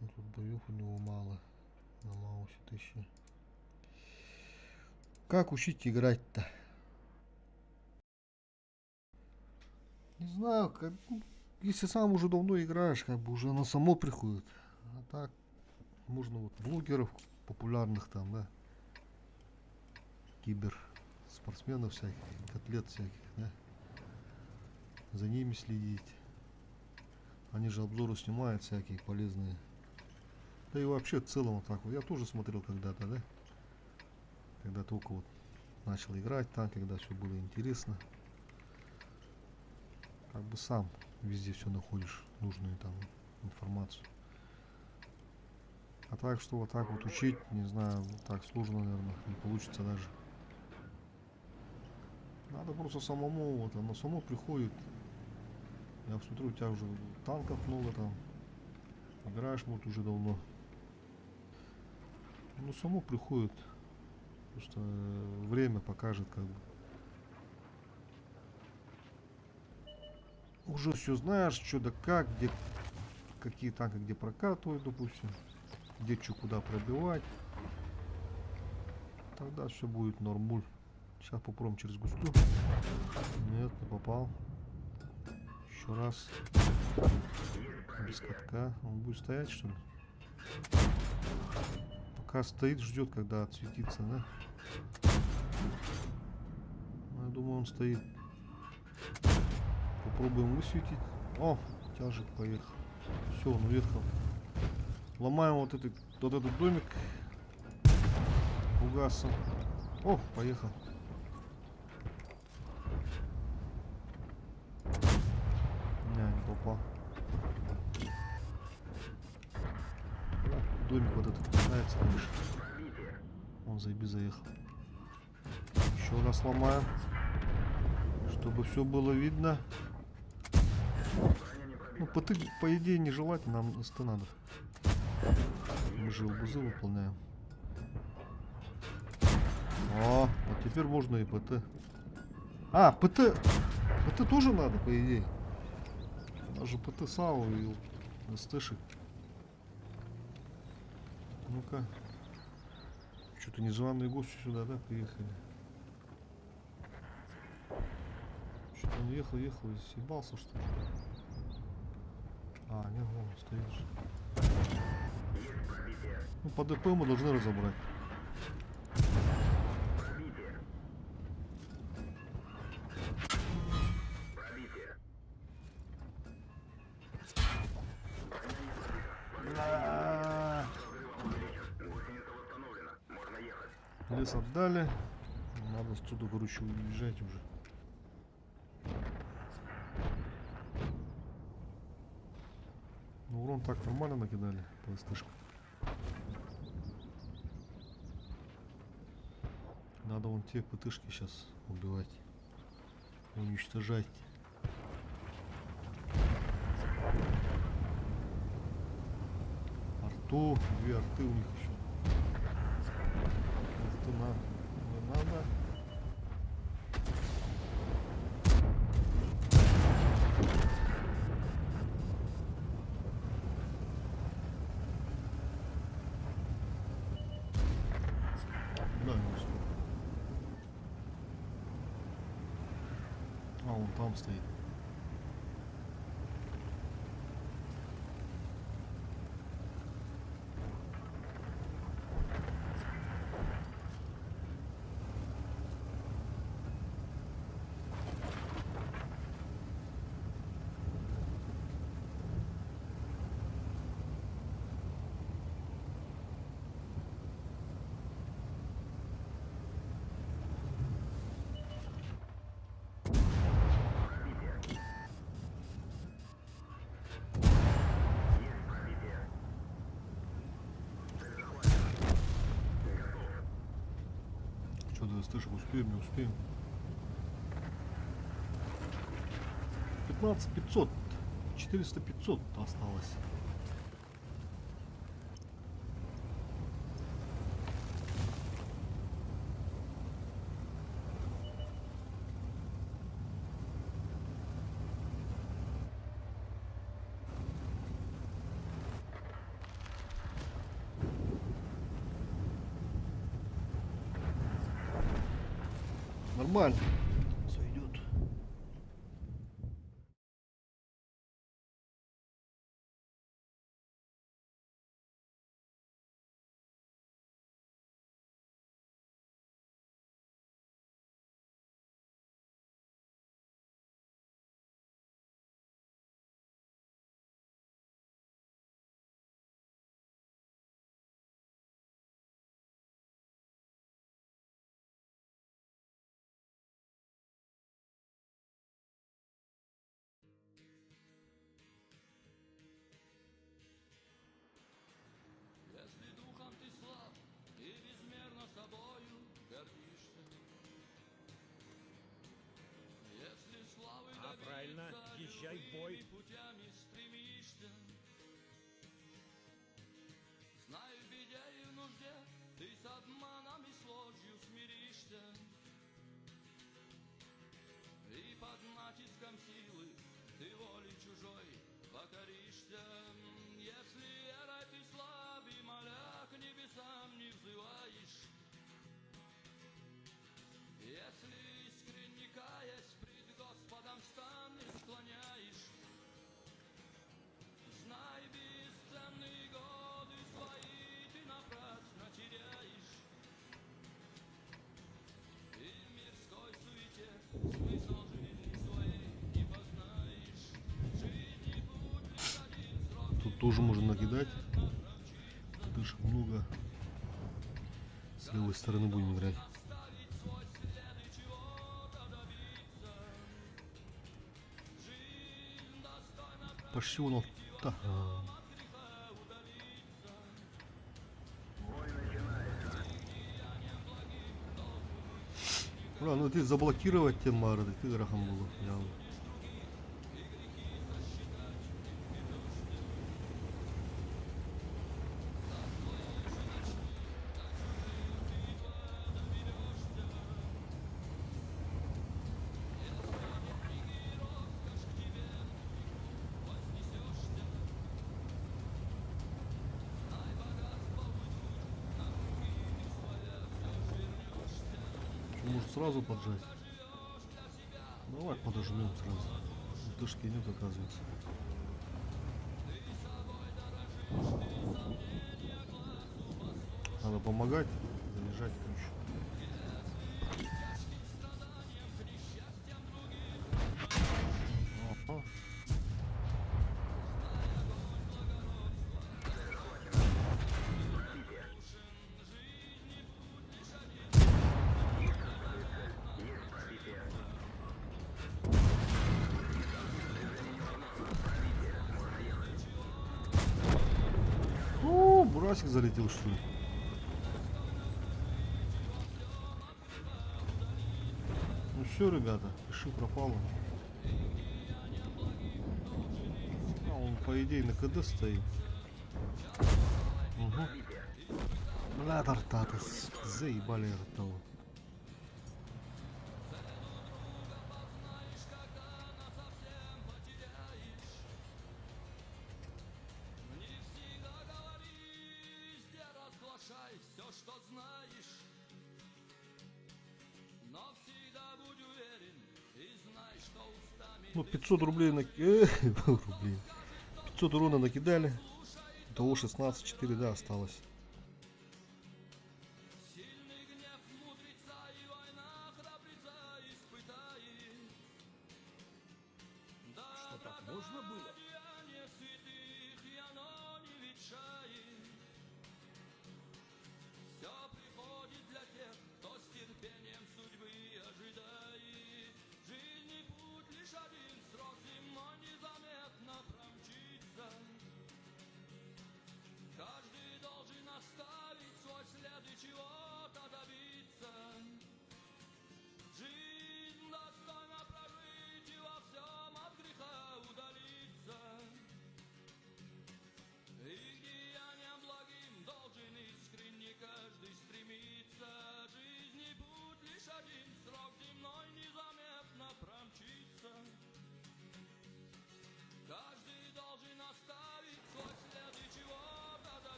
Ну, тут боев у него мало. На Маусе 1000. Как учить играть-то? Не знаю, как, ну, если сам уже давно играешь, уже оно само приходит. А так можно блогеров популярных там, да, кибер спортсменов всяких, котлет всяких, да, за ними следить. Они же обзоры снимают всякие полезные. Да и вообще в целом вот так вот. Я тоже смотрел когда-то, да? Когда только вот начал играть там, когда все было интересно. Как бы сам везде все находишь, нужную там информацию. А так что вот так вот учить, не знаю, так сложно, наверное, не получится даже. Надо просто самому, вот оно само приходит. Я смотрю, у тебя уже танков много там. Играешь, может, уже давно. Ну, само приходит. Просто время покажет, как бы. Уже все знаешь, что да как, где какие танки где прокатывают, допустим. Где что куда пробивать. Тогда все будет нормуль. Сейчас попробуем через густу. Нет, не попал. Еще раз. Без катка. Он будет стоять, что ли? Пока стоит, ждет, когда отсветится, да? Ну, я думаю, он стоит. Попробуем высветить. О, тяжик поехал. Все, он уехал. Ломаем вот этот домик. Фугасом. О, поехал. Не, не попал. Да, домик вот этот катается, конечно. Он заеби заехал. Еще раз ломаем. Чтобы все было видно. Ну, ПТ, по идее, нежелательно, нам СТ надо. Мы же ЛБЗ выполняем. О, вот теперь можно и ПТ. А, ПТ. ПТ тоже надо, по идее. Даже ПТ САУ и СТшек. Ну-ка. Что-то незваные гости сюда, да, приехали. Что-то он ехал, ехал и съебался, что ли? А, нет, вон он стоит же. Ну, по ДП мы должны разобрать. Бля. Лес отдали. Надо отсюда, короче, уезжать уже. Ну, урон так нормально накидали по СТшке. Надо вон те ПТшки щас убивать. Уничтожать. Арту, две арты у них еще. Арту не надо. Да, не успел. А, он там стоит. Что, до СТшек успеем, не успеем? 15 500. 400 500 осталось. Нормально. Сойдет. Правильно, езжай в бой. Путями стремишься. Знай, в беде и в нужде ты с обманом и с ложью смиришься. И под натиском силы ты воли чужой покоришься. Если верой ты слаб и моля к небесам не взываешь, если искренне каясь пред Господом стан не склоняешь, знай, бесценные годы свои ты напрасно теряешь. И в мирской суете смысл жизни своей не познаешь. Жизни путь лишь один срок. Тут тоже можно накидать. Дышек много. С левой стороны будем играть. Оставить свой след и чего-то добиться. Жизнь достойна Почти он да. от греха удалиться. Бля, ну ты заблокировать тем Мара, ты грахом было. Явно. Что, может сразу поджать? Давай подожмем сразу. Дышки нет, оказывается. Надо помогать, заряжать, короче. Ага. О, Бурасик залетел, что ли? Ну все, ребята, пиши пропало. А, он, по идее, на КД стоит. Угу. Бля, тартатас. Заебали от того. Не всегда говори, везде разглашай все, что знаешь. Но всегда будь уверен и знай, что устами Ну, 500 рублей на... рублей. 500 урона накидали. Итого 16,4, да, осталось. сильный гнев мудреца и война храбреца испытает. Да Что, так можно было? деяние святых, и оно не ветшает. Все приходит для тех, кто с терпением судьбы ожидает. Жизни путь лишь один, срок зимой незаметно промчится. Каждый должен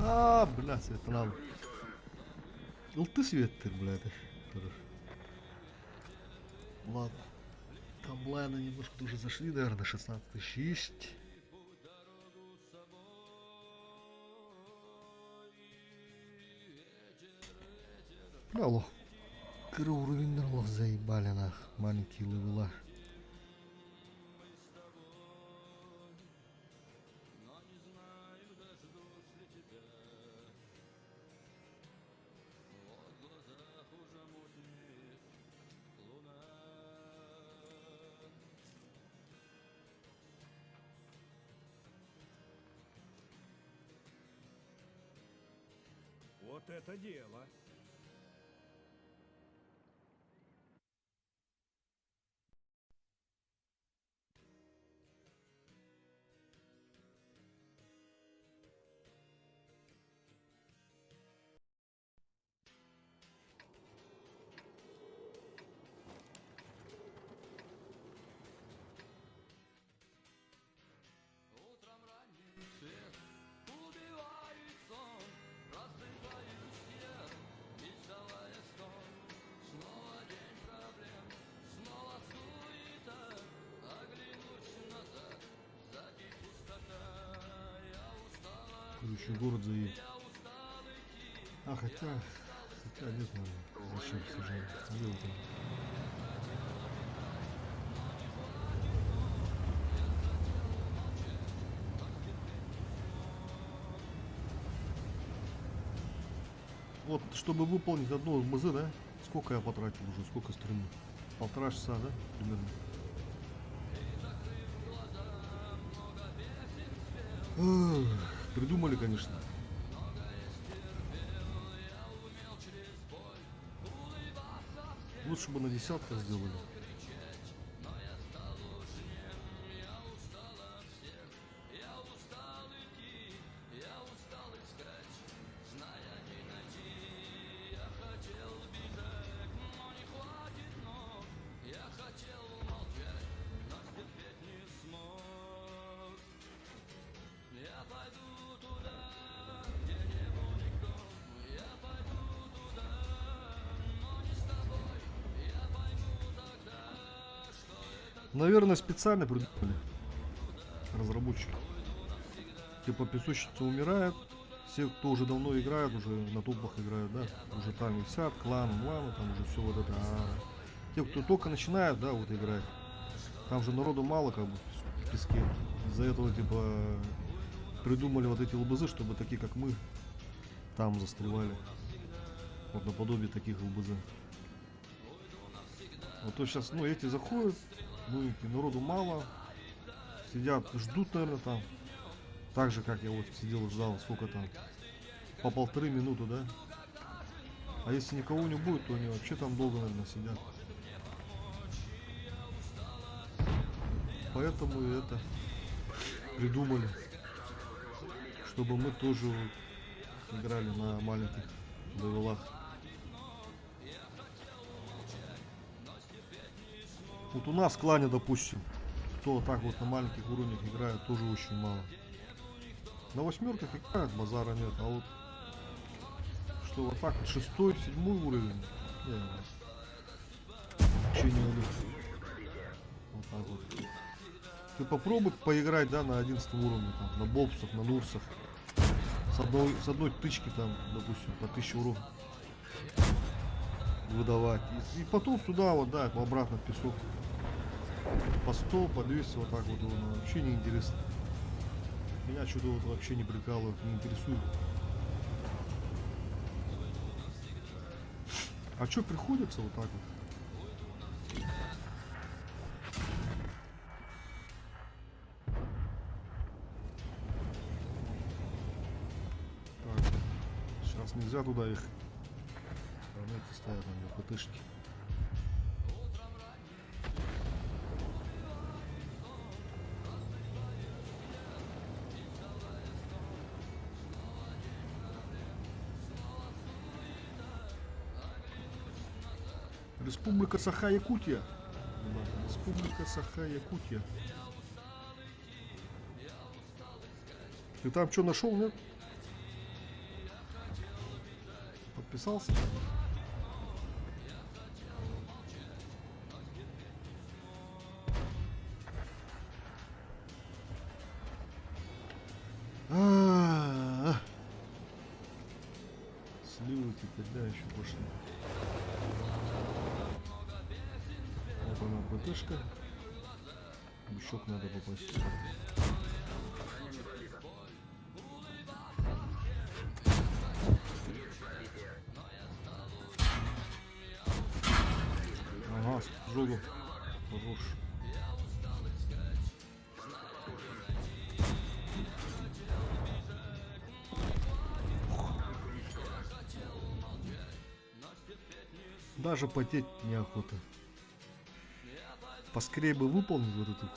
Аа, бля, Светлана. Ылты светтер, бля, это. Ладно. Там лайны немножко тоже зашли, наверное, 16 тысяч есть. Бля, лох. Кыра уровеньнар лох заебали нах. Маленькие левела. Вот это дело! Утром ранний свет убивает сон, Просыпаюсь я, издавая стон. Снова день проблем, снова суета, Оглянусь назад, сзади пустота. Я устала, Короче, город заедет. я устал идти, А, хотя, хотя не знаю, зачем сажать. Дело там. Вот, чтобы выполнить одно МЗ, да? Сколько я потратил уже, сколько стримов? Полтора часа, да, примерно? Эх, придумали, конечно. Лучше бы на десятках сделали. Я пойду туда, где не был никто. Я пойду туда, но не с тобой. Я пойму тогда, что это Наверное, специально придумали разработчики. Типа песочница умирает, все, кто уже давно играет, уже на топах играют, да, уже там висят, кланы, мланы, там уже все вот это. А те, кто только начинают, да, вот играть, там же народу мало как бы в песке. Из-за этого типа придумали вот эти ЛБЗ, чтобы такие как мы там застревали. Вот наподобие таких ЛБЗ. Вот то сейчас, ну, эти заходят, новенькие, народу мало, сидят, ждут, наверное, там. Так же, как я вот сидел и ждал, сколько там, по полторы минуты, да? А если никого не будет, то они вообще там долго, наверное, сидят. Поэтому и это придумали, чтобы мы тоже вот играли на маленьких левелах. Вот у нас в клане, допустим, кто так вот на маленьких уровнях играет, тоже очень мало. На восьмерках играют, базара нет, а вот что вот так вот шестой, седьмой уровень, не, вообще не веду. Вот так вот. Ты попробуй поиграть, да, на 11 уровне, там, на бобсах, на нурсах. С одной тычки там, допустим, по 1000 урон выдавать. И потом сюда вот, да, обратно в песок. По 100, по 200, вот так вот, ну, вообще не интересно. Меня что-то вот вообще не прикалывает, не интересует. А чё приходится вот так вот? Так, сейчас нельзя туда их. Там эти стоят, там ПТшки. Республика Саха-Якутия. Республика Саха-Якутия. Ты там что нашел, нет? Подписался. А-а-а. Сливы теперь, да, еще пошли. Вот она, ПТшка. Бычок надо попасть. Ага, с жогу. Хорош. Даже потеть неохота. Поскорее бы выполнить вот эту.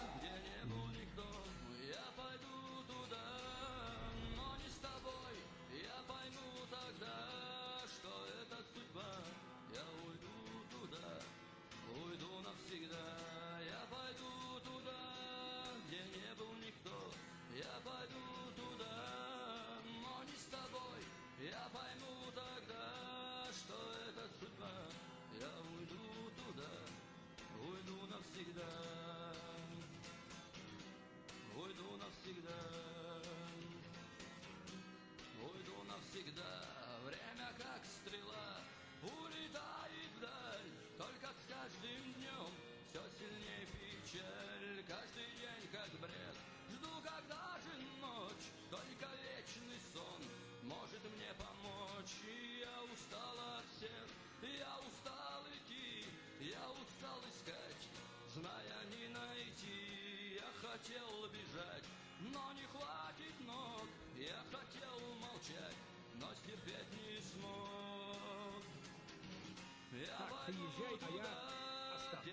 Так, ты езжай, а я останусь.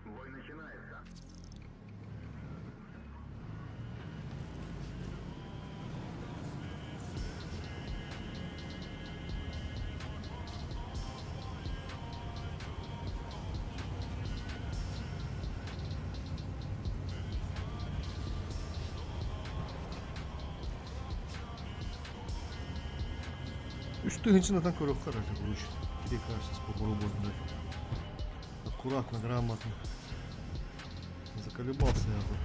Бой начинается. Үс тыһыынчанан көрүөххэ эрэ короче. Перекажется попробуем дать. Аккуратно, грамотно. Заколебался я тут.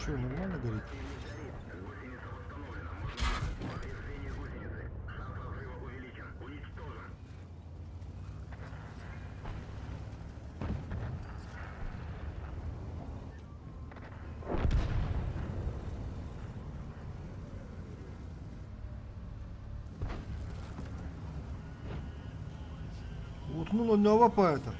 Че, нормально горит? Уутунан оонньообот это.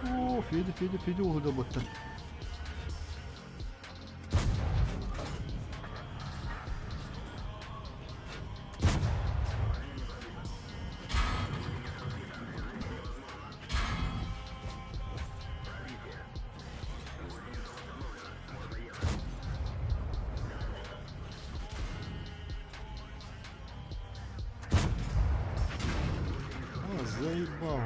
О, Федя, Федя, Федя уһуйда А, заебал.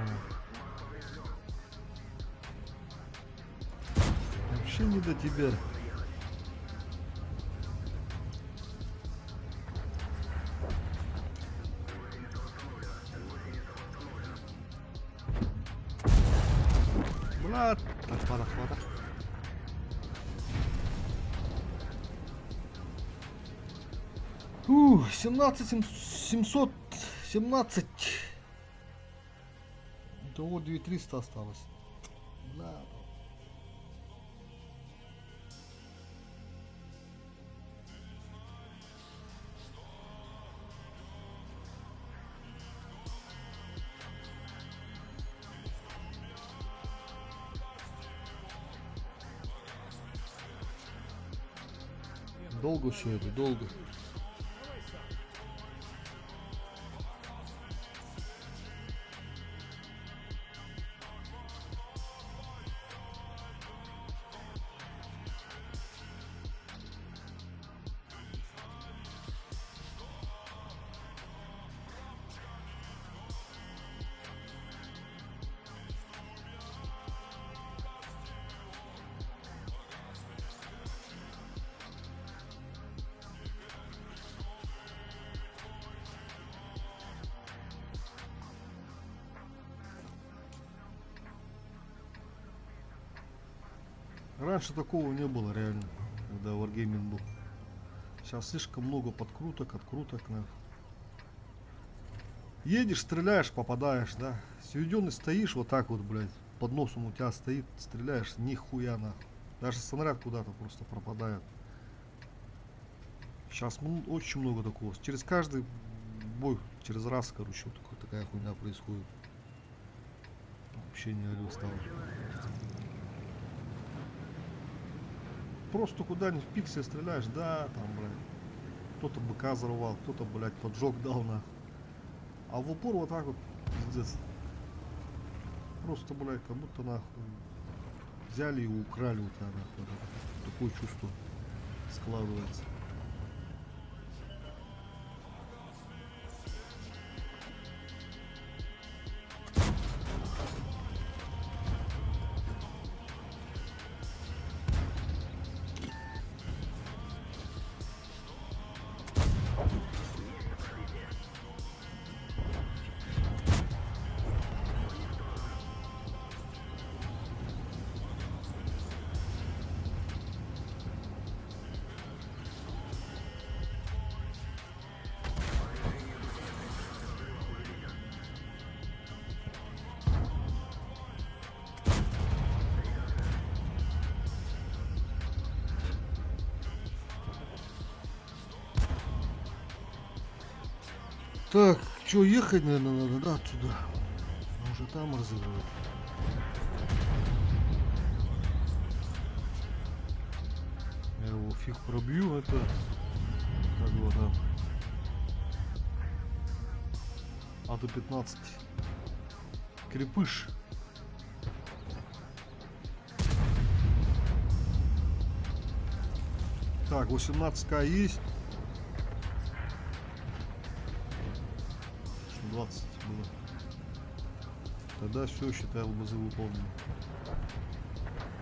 Вообще не до тебя. Брат, так, хвата. Ух, 17 717. Итого 2300 осталось. Да. Долго все это, долго. Раньше такого не было реально, когда Wargaming был. Сейчас слишком много подкруток, откруток. На. Едешь, стреляешь, попадаешь, да. Сведенный стоишь вот так вот, блядь, под носом у тебя стоит, стреляешь, нихуя нахуй. Даже снаряд куда-то просто пропадает. Сейчас очень много такого. Через каждый бой, через раз, короче, вот такая хуйня происходит. Вообще не алё стало. Просто куда-нибудь в пиксель стреляешь, да, там, блядь, кто-то быка взорвал, кто-то, блядь, поджог дал, нахуй. А в упор вот так вот, пиздец. Просто, блядь, как будто, нахуй, взяли и украли у тебя, нахуй. Такое чувство складывается. Так, что, ехать, наверное, надо, да, отсюда? Уже там разыгрывают. Я его фиг пробью, это как его там? АТ-15. Крепыш. Так, 18к есть. 20 было. Тогда все, считай, ЛБЗ выполнено.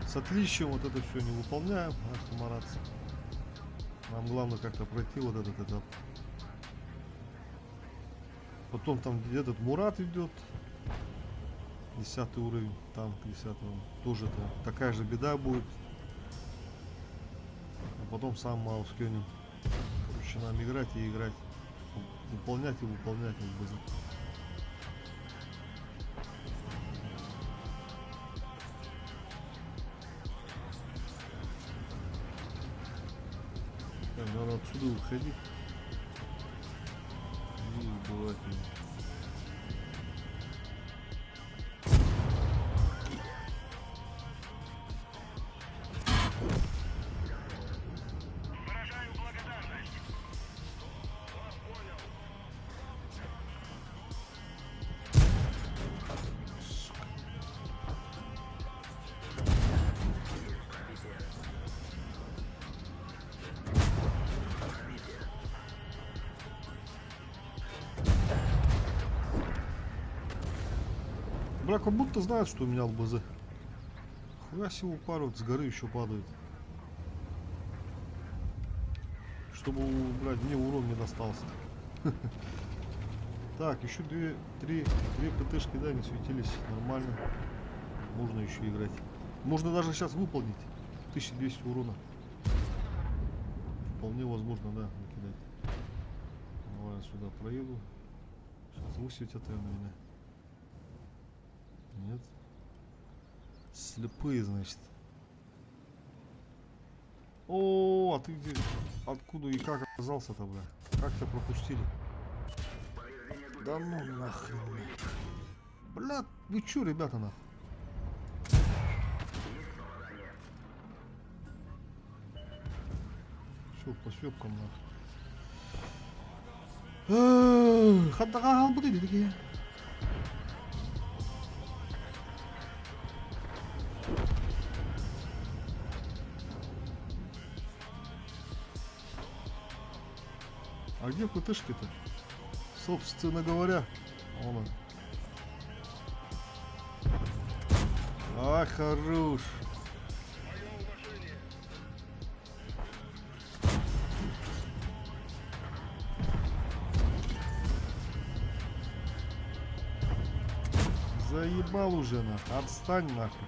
С отличием вот это все не выполняем, ах, мараться. Нам главное как-то пройти вот этот этап. Потом там этот Мурат идет. 10 уровень, танк 10 Тоже там такая же беда будет. А потом сам Маус Кёнин. Короче, нам играть и играть. Выполнять и выполнять ЛБЗ. Так, надо отсюда выходить и убивать его. Выражаю благодарность. Вас понял. Сука. Бля, как будто знает, что у меня ЛБЗ. Хуя себе упарывают, с горы еще падают. Чтобы, блядь, мне урон не достался. Так, еще две, три, две ПТшки, да, не светились. Нормально. Можно еще играть. Можно даже сейчас выполнить. 1200 урона. Вполне возможно, да, накидать. Давай я сюда проеду. Сейчас высветят ее на меня. Нет. Слепые, значит. О, а ты где? Откуда и как оказался-то, бля? Как тебя пропустили? Да ну нахрен. Бля, вы чё, ребята, нахуй? Все, по съебкам нахуй. Хаттаға албыды дедіге. А где ПТшки-то? Собственно говоря, он он. А, хорош. Мое уважение. Заебал уже нахуй. Отстань нахуй.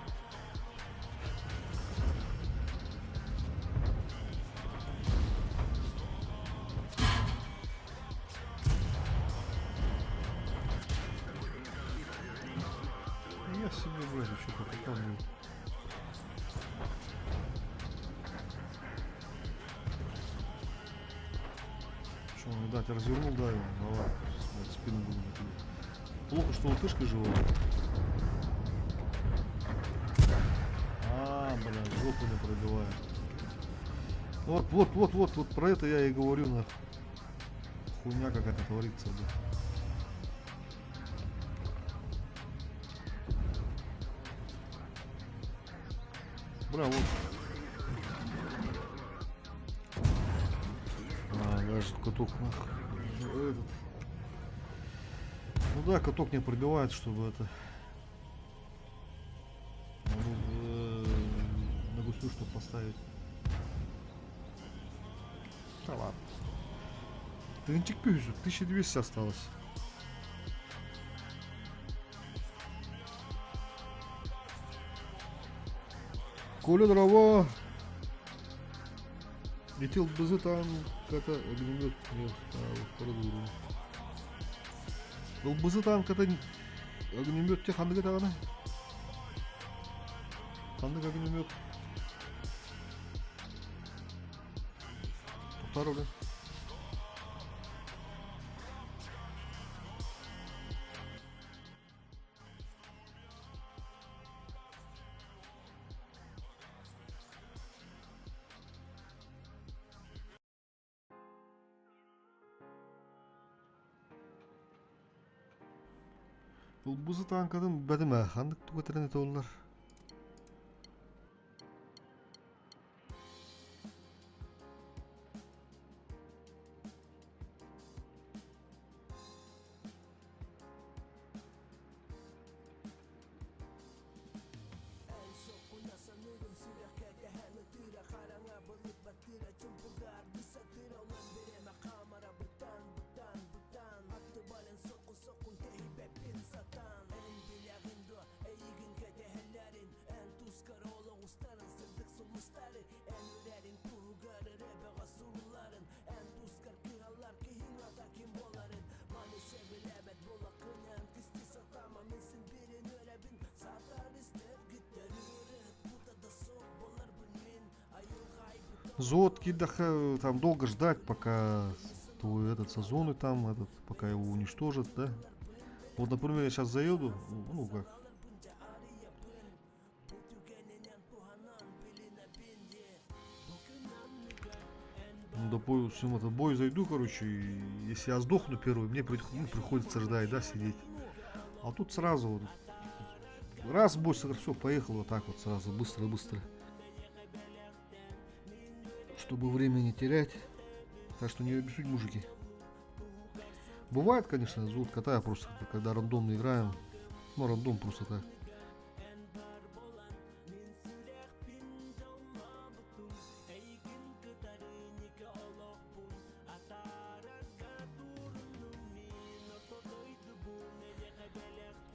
Я себе, блядь, еще попытал. Что, он, видать, развернул, да, его? Давай, сейчас, блядь, спину буду накидывать. Плохо, что латышка жива. А, бля, жопу не пробивает. Вот, вот, вот, вот, вот про это я и говорю, нахуй. Хуйня какая-то творится, бля. Бля, вот. А, даже каток нахуй. Этот. Ну да, каток не пробивает, чтобы это... Надо, на гуслю, чтобы поставить. Да ладно. Тынчик пюзю, 1200 осталось. Коля дрова. Летел БЗ там какая-то огнемет не второй ЛБЗ танк это огнемет те ханнык даҕаны. Ханнык огнемет. Второй. ЛБЗ танкатын бәдім ханнык тугатырын олар. Зод кидаха там долго ждать, пока твой этот сезон и там этот, пока его уничтожат, да? Вот, например, я сейчас заеду, ну как, Ну, допустим, этот бой зайду, короче, и если я сдохну первый, мне ну, приходится ждать, да, сидеть. А тут сразу вот, раз бой, все, поехал вот так вот сразу, быстро-быстро. Чтобы время не терять. Так что не обессудь, мужики. Бывает, конечно, зовут кота, просто когда рандомно играем. Ну, рандом просто так.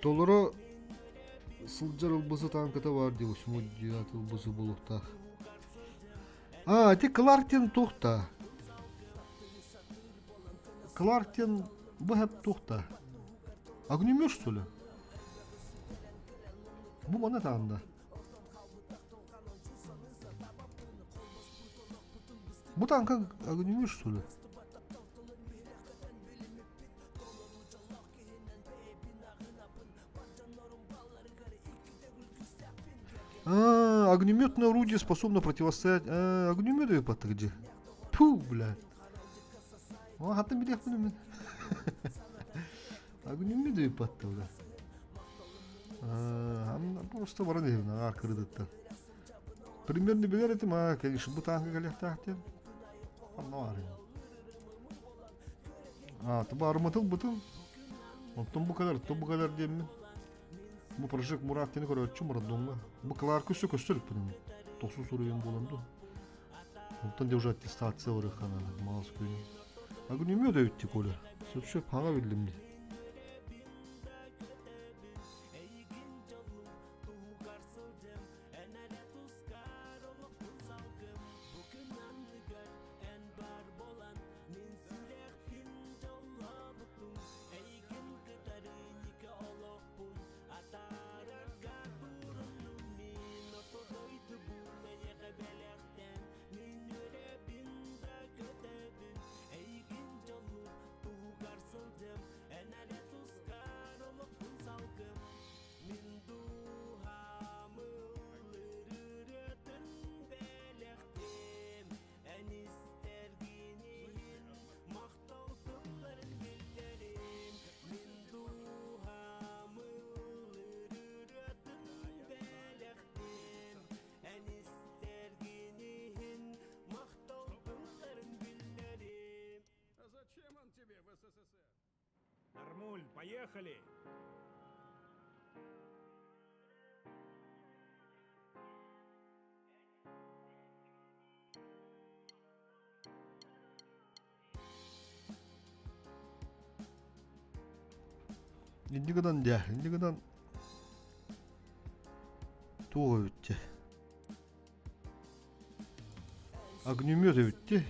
Толоро сылдьар ылбысы тааҥката баар дии восьмой девятый ылбысы буолуохтаах. А, ити Кларк диэн туох да? Кларк диэн бу хэп туох да? Огнемет что ли? Бу мана таанда. Бу танка огнемет что ли? А, огнеметное орудие способно противостоять... А, огнеметы где? Фу, бля. О, хатын билиэхпин мин. Огнеметы бля. Просто баран иһин аҕаар кырыдыттан. Примерно билэр этим, а, конечно, бу тааҥка кэлиэхтээх диэн. Онно баар А, ты арматыл бытын. Оттон бу кэлэр, оттон бу кэлэр диэммин. Бу прожект Мурат диэни көрөөччүм роддомҥа. Бу Кларк өссө көстөр иликпин. Тохсус уруйум буолан дуу. Онтон де уже аттестация барыахха наада, маас күн. Огнемет эбит Коля. Сөп-сөп хаҥа биллим дии. Зачем он тебе в СССР? Нормуль, поехали! Инньэ гынан дьэ, инньэ гынан туох эбит Огнемет эбит дии.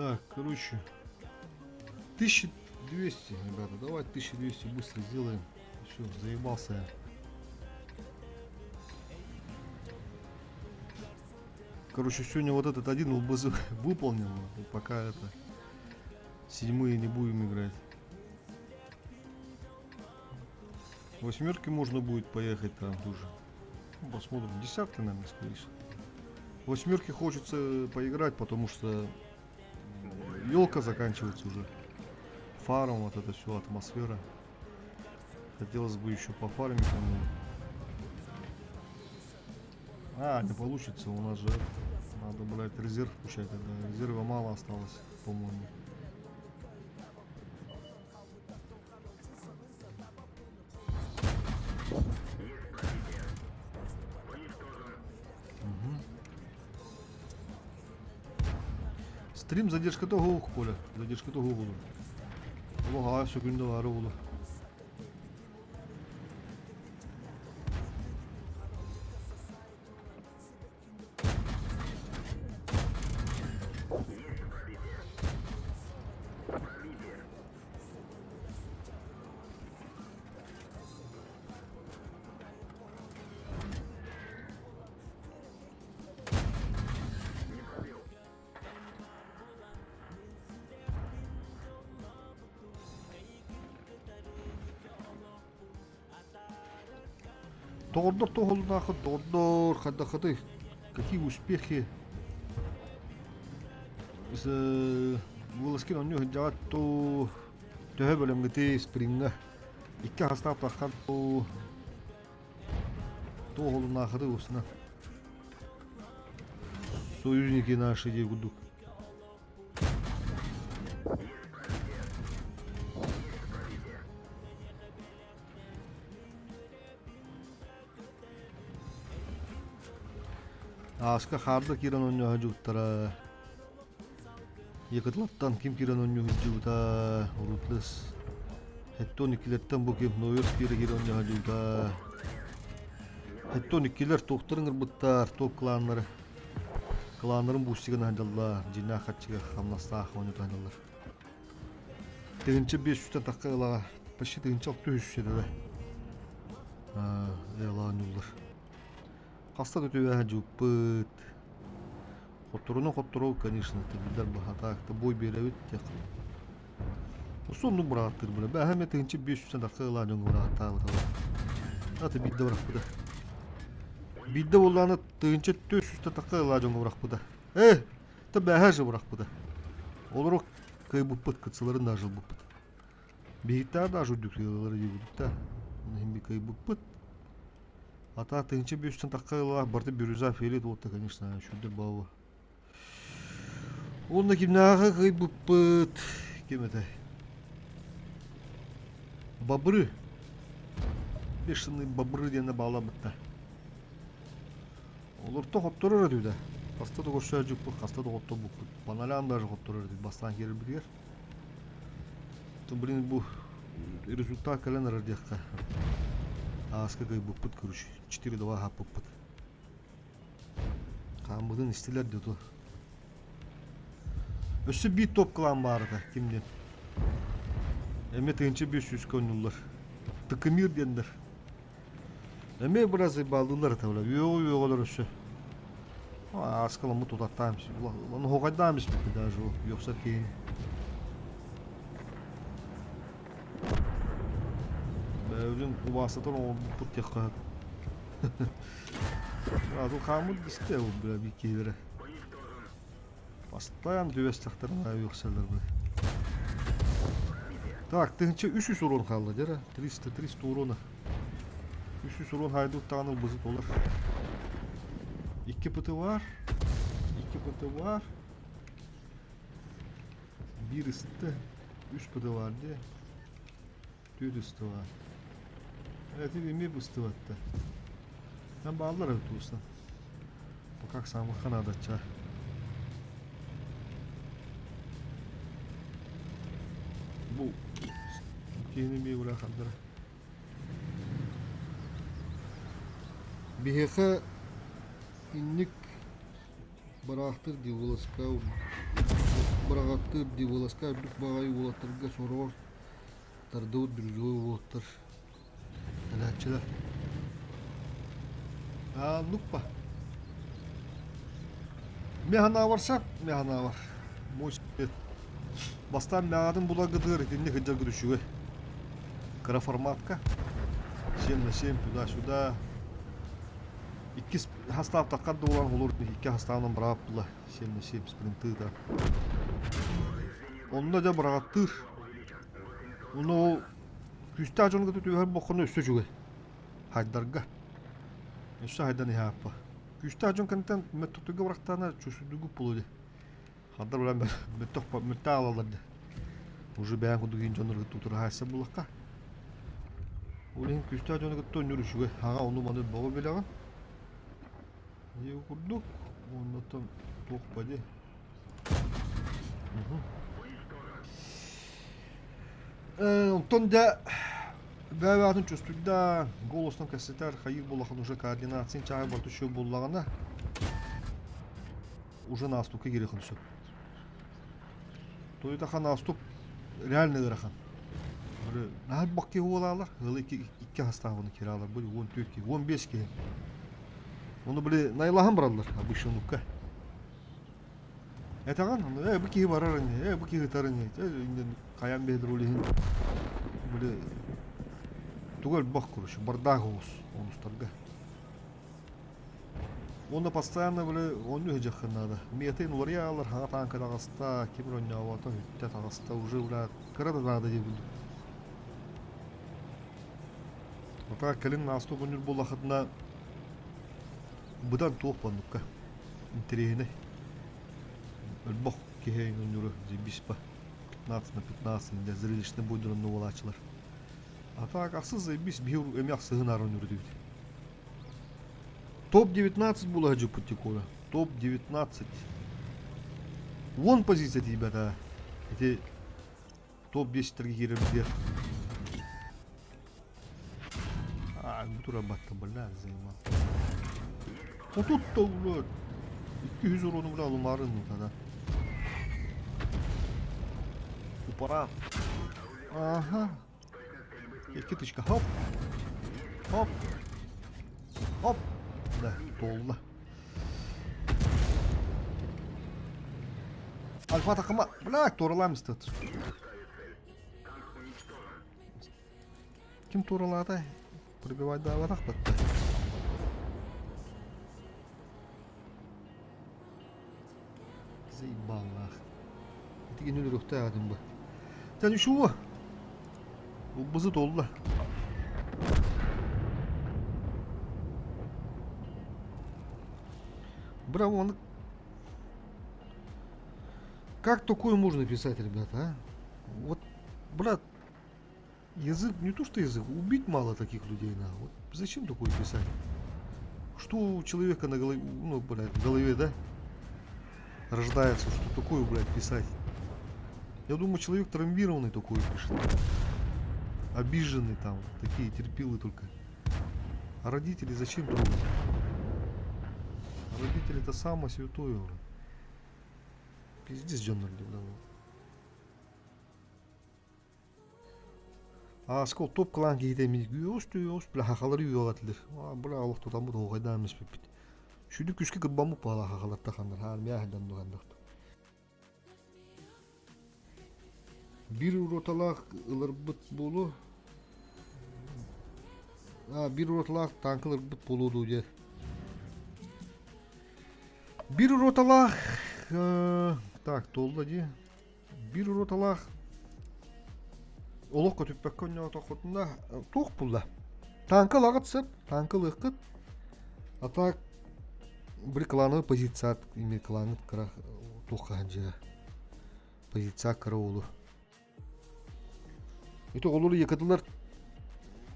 Так, короче, 1200, ребята, давай 1200 быстро сделаем. Все, заебался я. Короче, сегодня вот этот один ЛБЗ выполнил, пока это седьмые не будем играть. Восьмерки можно будет поехать там тоже. Ну, посмотрим. Десятки, наверное, скорее всего. Восьмерки хочется поиграть, потому что елка заканчивается уже. Фарм, вот это все, атмосфера. Хотелось бы еще пофармить, но... А, не получится, у нас же надо, блядь, резерв включать, тогда резерва мало осталось, по-моему. Стрим задержка того Коля, задержка того буду. Олох сөкүндэ баары буолуо. Доҕордор туоһулунаахыт, доҕордор хайдаххытый? Какие успехи? Вылазкин онньуу сылдьаҕыт дуу, төһө бэлэмҥитий сприҥҥа? Икки хастаах таххан дуу, туоһулунаахыты устунан. Союзники наши дии курдук. Ааска хаарда киирэн оонньооһо дьууттара Якутлаттан ким киирэн оонньуу сылдьыбыта Урутлес Хэттон иккилэртэн бу ким Нойос киирэ киирэн оонньооһо дьуута Хэттон иккилэр туохтарын ырбыттар топ кланнары кланнарын буустигын сылдьаллар дьиҥнээх харчыга хамнастаах оонньото сылдьаллар 1500-тэн тахха ылаҕа почти 1600 этэ да оонньууллар Хаста да түбэһэ дьыппыт. Хотторуну хоттору, конечно, тибилдер баһатаак да бой биэрэбит диэх. Соннук бырааттыыр бile. Бэһэ эмэ 1500 тахха ылаа дьоҥҥо бырааттаабыт Аты биирдэ бырахпыта. Биирдэ буоллаҕына 1400 тахха ылаа дьоҥҥо бырахпыта. Э, та бэһэ же бырахпыта. Олору кыайбыппыт, кытсыларын даже ылбыппыт. Биһиктээр даже үрдүк сыалалары диэбит да. Иһин би кыайбыппыт. Ата 1500 тахха ылаах барыта бирюза фиолет уотта, конечно, сүрдэр баба. Уонна кимнээҕи кыайбыппыт? Ким этэй? Бобры. Бешеные бобры диэнэ баалаабытта. Олорто хотторор этибит Хаста да көрсөөдьүкпүт, хаста да хотторбуппут. Паналян даже хотторор этибит бастаан киирэрбитигэр. Блин, бу результат кэлэн эрэр диэххэ. Ааска кыайбыппыт, короче, 4-2 аһаппыппыт. Хааммытын истилэр да то. Өссө биир топ клан баар этэ, ким диэн. Эмиэ 1500 оонньууллар. Тыкымир диэннэр. Эмиэ быразы баалыылар этэ, бля, үөҕү-үөҕүлэр өссө. Ааскаламмыт тутаттаам, оһоҕойдаам испиппит даже үөхсэр киһини. Бэйэбитин убаастатан оҥорбуппут диэххэ Сразу хааммыт бистэ ол бля биир киһилэрэ. Постоянно түбэстэхтэрин аайы үөхсэллэр бля. Так, 1300 урон хаалла дьэ 300 300 урона. 300 урон хайдык даҕаны ылбызыт олар. 2 ПТ бар. 2 ПТ бар. Биир ысты. 3 ПТ бар дии. Түөрт ысты бар. Эти эмиэ быстыбатта. Там бааллар эбит туустан. Пока самыхха наадачча. Бу киһини эмиэ урахандара. Биһиэхэ инник бараахтыр дии уоласка быраҕаттыыр дии уоласка үрдүк баҕайы уолаттарга сороҕор тардыбыт бирюзовай уолаттар кэлээччилэр. Аа, нукпа. Механааварса, механаавар. Мой Бастаан мэҕатын буларгытыгар итинник сылдьаргыт үчүгэй. Кыра форматка. 7 на 7 туда-сюда. Иккис хастаап таххар да улан холур икки хастаанан быраап була 7 на 7 спринты да. Онно дьэ быраҕаттыыр. Уонна ол күүстээх дьону кытта түбэһэр буоллаххына өссө үчүгэй. Хайдарга. Өссө хайдан иһэ ааппа. Күүстээх дьон кэнниттэн мөттөхтөргө барахтаана чувствуйдугут буолуо дии. Хандар баран мөттөх мөттөөх аалаллар дии. Уже бэйэҥ курдук иин дьоннору кытта утураһаайса буллахха. Ол иһин күүстээх дьону кытта оонньуур үчүгэй. Аҕа ону-маны бөҕө билэҕин. Дии курдук. Уонна туох ба дии. Онтон дьэ бэйэ-бэйэтин чувствуйдаан, голосом кэпсэтэр, хайыыр буоллаххына уже координациян чааһа барыта үчүгэй буоллаҕына уже наступка киириэххин сөп. Туйутаха наступ реально ыарахан. Наһаа элбэх киһи уолаалар, ыалы икки хастаабыны кииралар, бу 14 киһи, 15 киһи. Ону били найлаһан бараллар обычно нукка. Этэҕин, ээ бу киһи барар ини, ээ бу киһи ытар ини, хайаан биһидир ол иһин били тугу элбэх короче, бардаах оҕус онустарга. Уонна постоянно били оонньуу сылдьыаххын наада. Миэтин уларыйаллар, хаҥа тааҥка таҕыста, ким эрэ оонньообото, бүттэ таҕыста, уже бля кыра да наада диир курдук. Ата кэлин наастык оонньуур буоллаххытына быдан туох оннукка интэриэһинэй. Өлбөх киһи оонньуура заебись па. 15 на 15 для зрелищный бойдуран уолааччылар. А так ахсыс заебись биһи эмиэ ахсыһын аар оонньуур этибит. Топ-19 буола сылдьыппыт Тикона. Топ-19. Уон позиция тиийбэт аа. Ити топ-10-тэргэ киирэрбитигэр. Аа, бу тура батта бля, заебал. Отут да бля. 200 урону бля алымарын ну тогда. Упара. Ага. Икки Хоп. Хоп. Хоп. Да, туолла. Альфа такыма. Бля, туоралаам истет. Ким туоралаата? Пробивайдаабатах батта. Заебаллаах. Ити кинини өлөрүөхтээх этим бу. Тэн үшуо. Бызы толла. Браво, он... Как такое можно писать, ребята, а? Вот, брат, язык, не то что язык, убить мало таких людей, на. Вот зачем такое писать? Что у человека на голове, ну, блядь, в голове, да? Рождается, что такое, блядь, писать? Я думаю, человек травмированный такое пишет. Обиженный там, такие терпилы только. А родители зачем трогать? Родители это самое святое. Пиздец, дьоннор бля. Ааска топ кылаан киһитэ эмиэ үөс бля хахалары үөҕэтилэр. Бля олох тутаммыт оһуохайдаан испиппит. Сүдү күүскэ кырбаммыт баала хахаларта ханнар хаармия хандан ханнар. Биир роталаах ыларбыт буолуо. А, биир роталаах тааҥка ыларбыт буолуо дуу диэ. Биир роталаах так туолла дии. Биир роталаах олох көтүппэккэ оонньоотоххутуна туох булла? Тааҥка ылаҕыт сөп, тааҥка ылыаххыт. А так били клановый позиция именно клаҥҥыт кыра туохха сылдьыа. Позиция кыра уолу. Ити оҕолору якатылар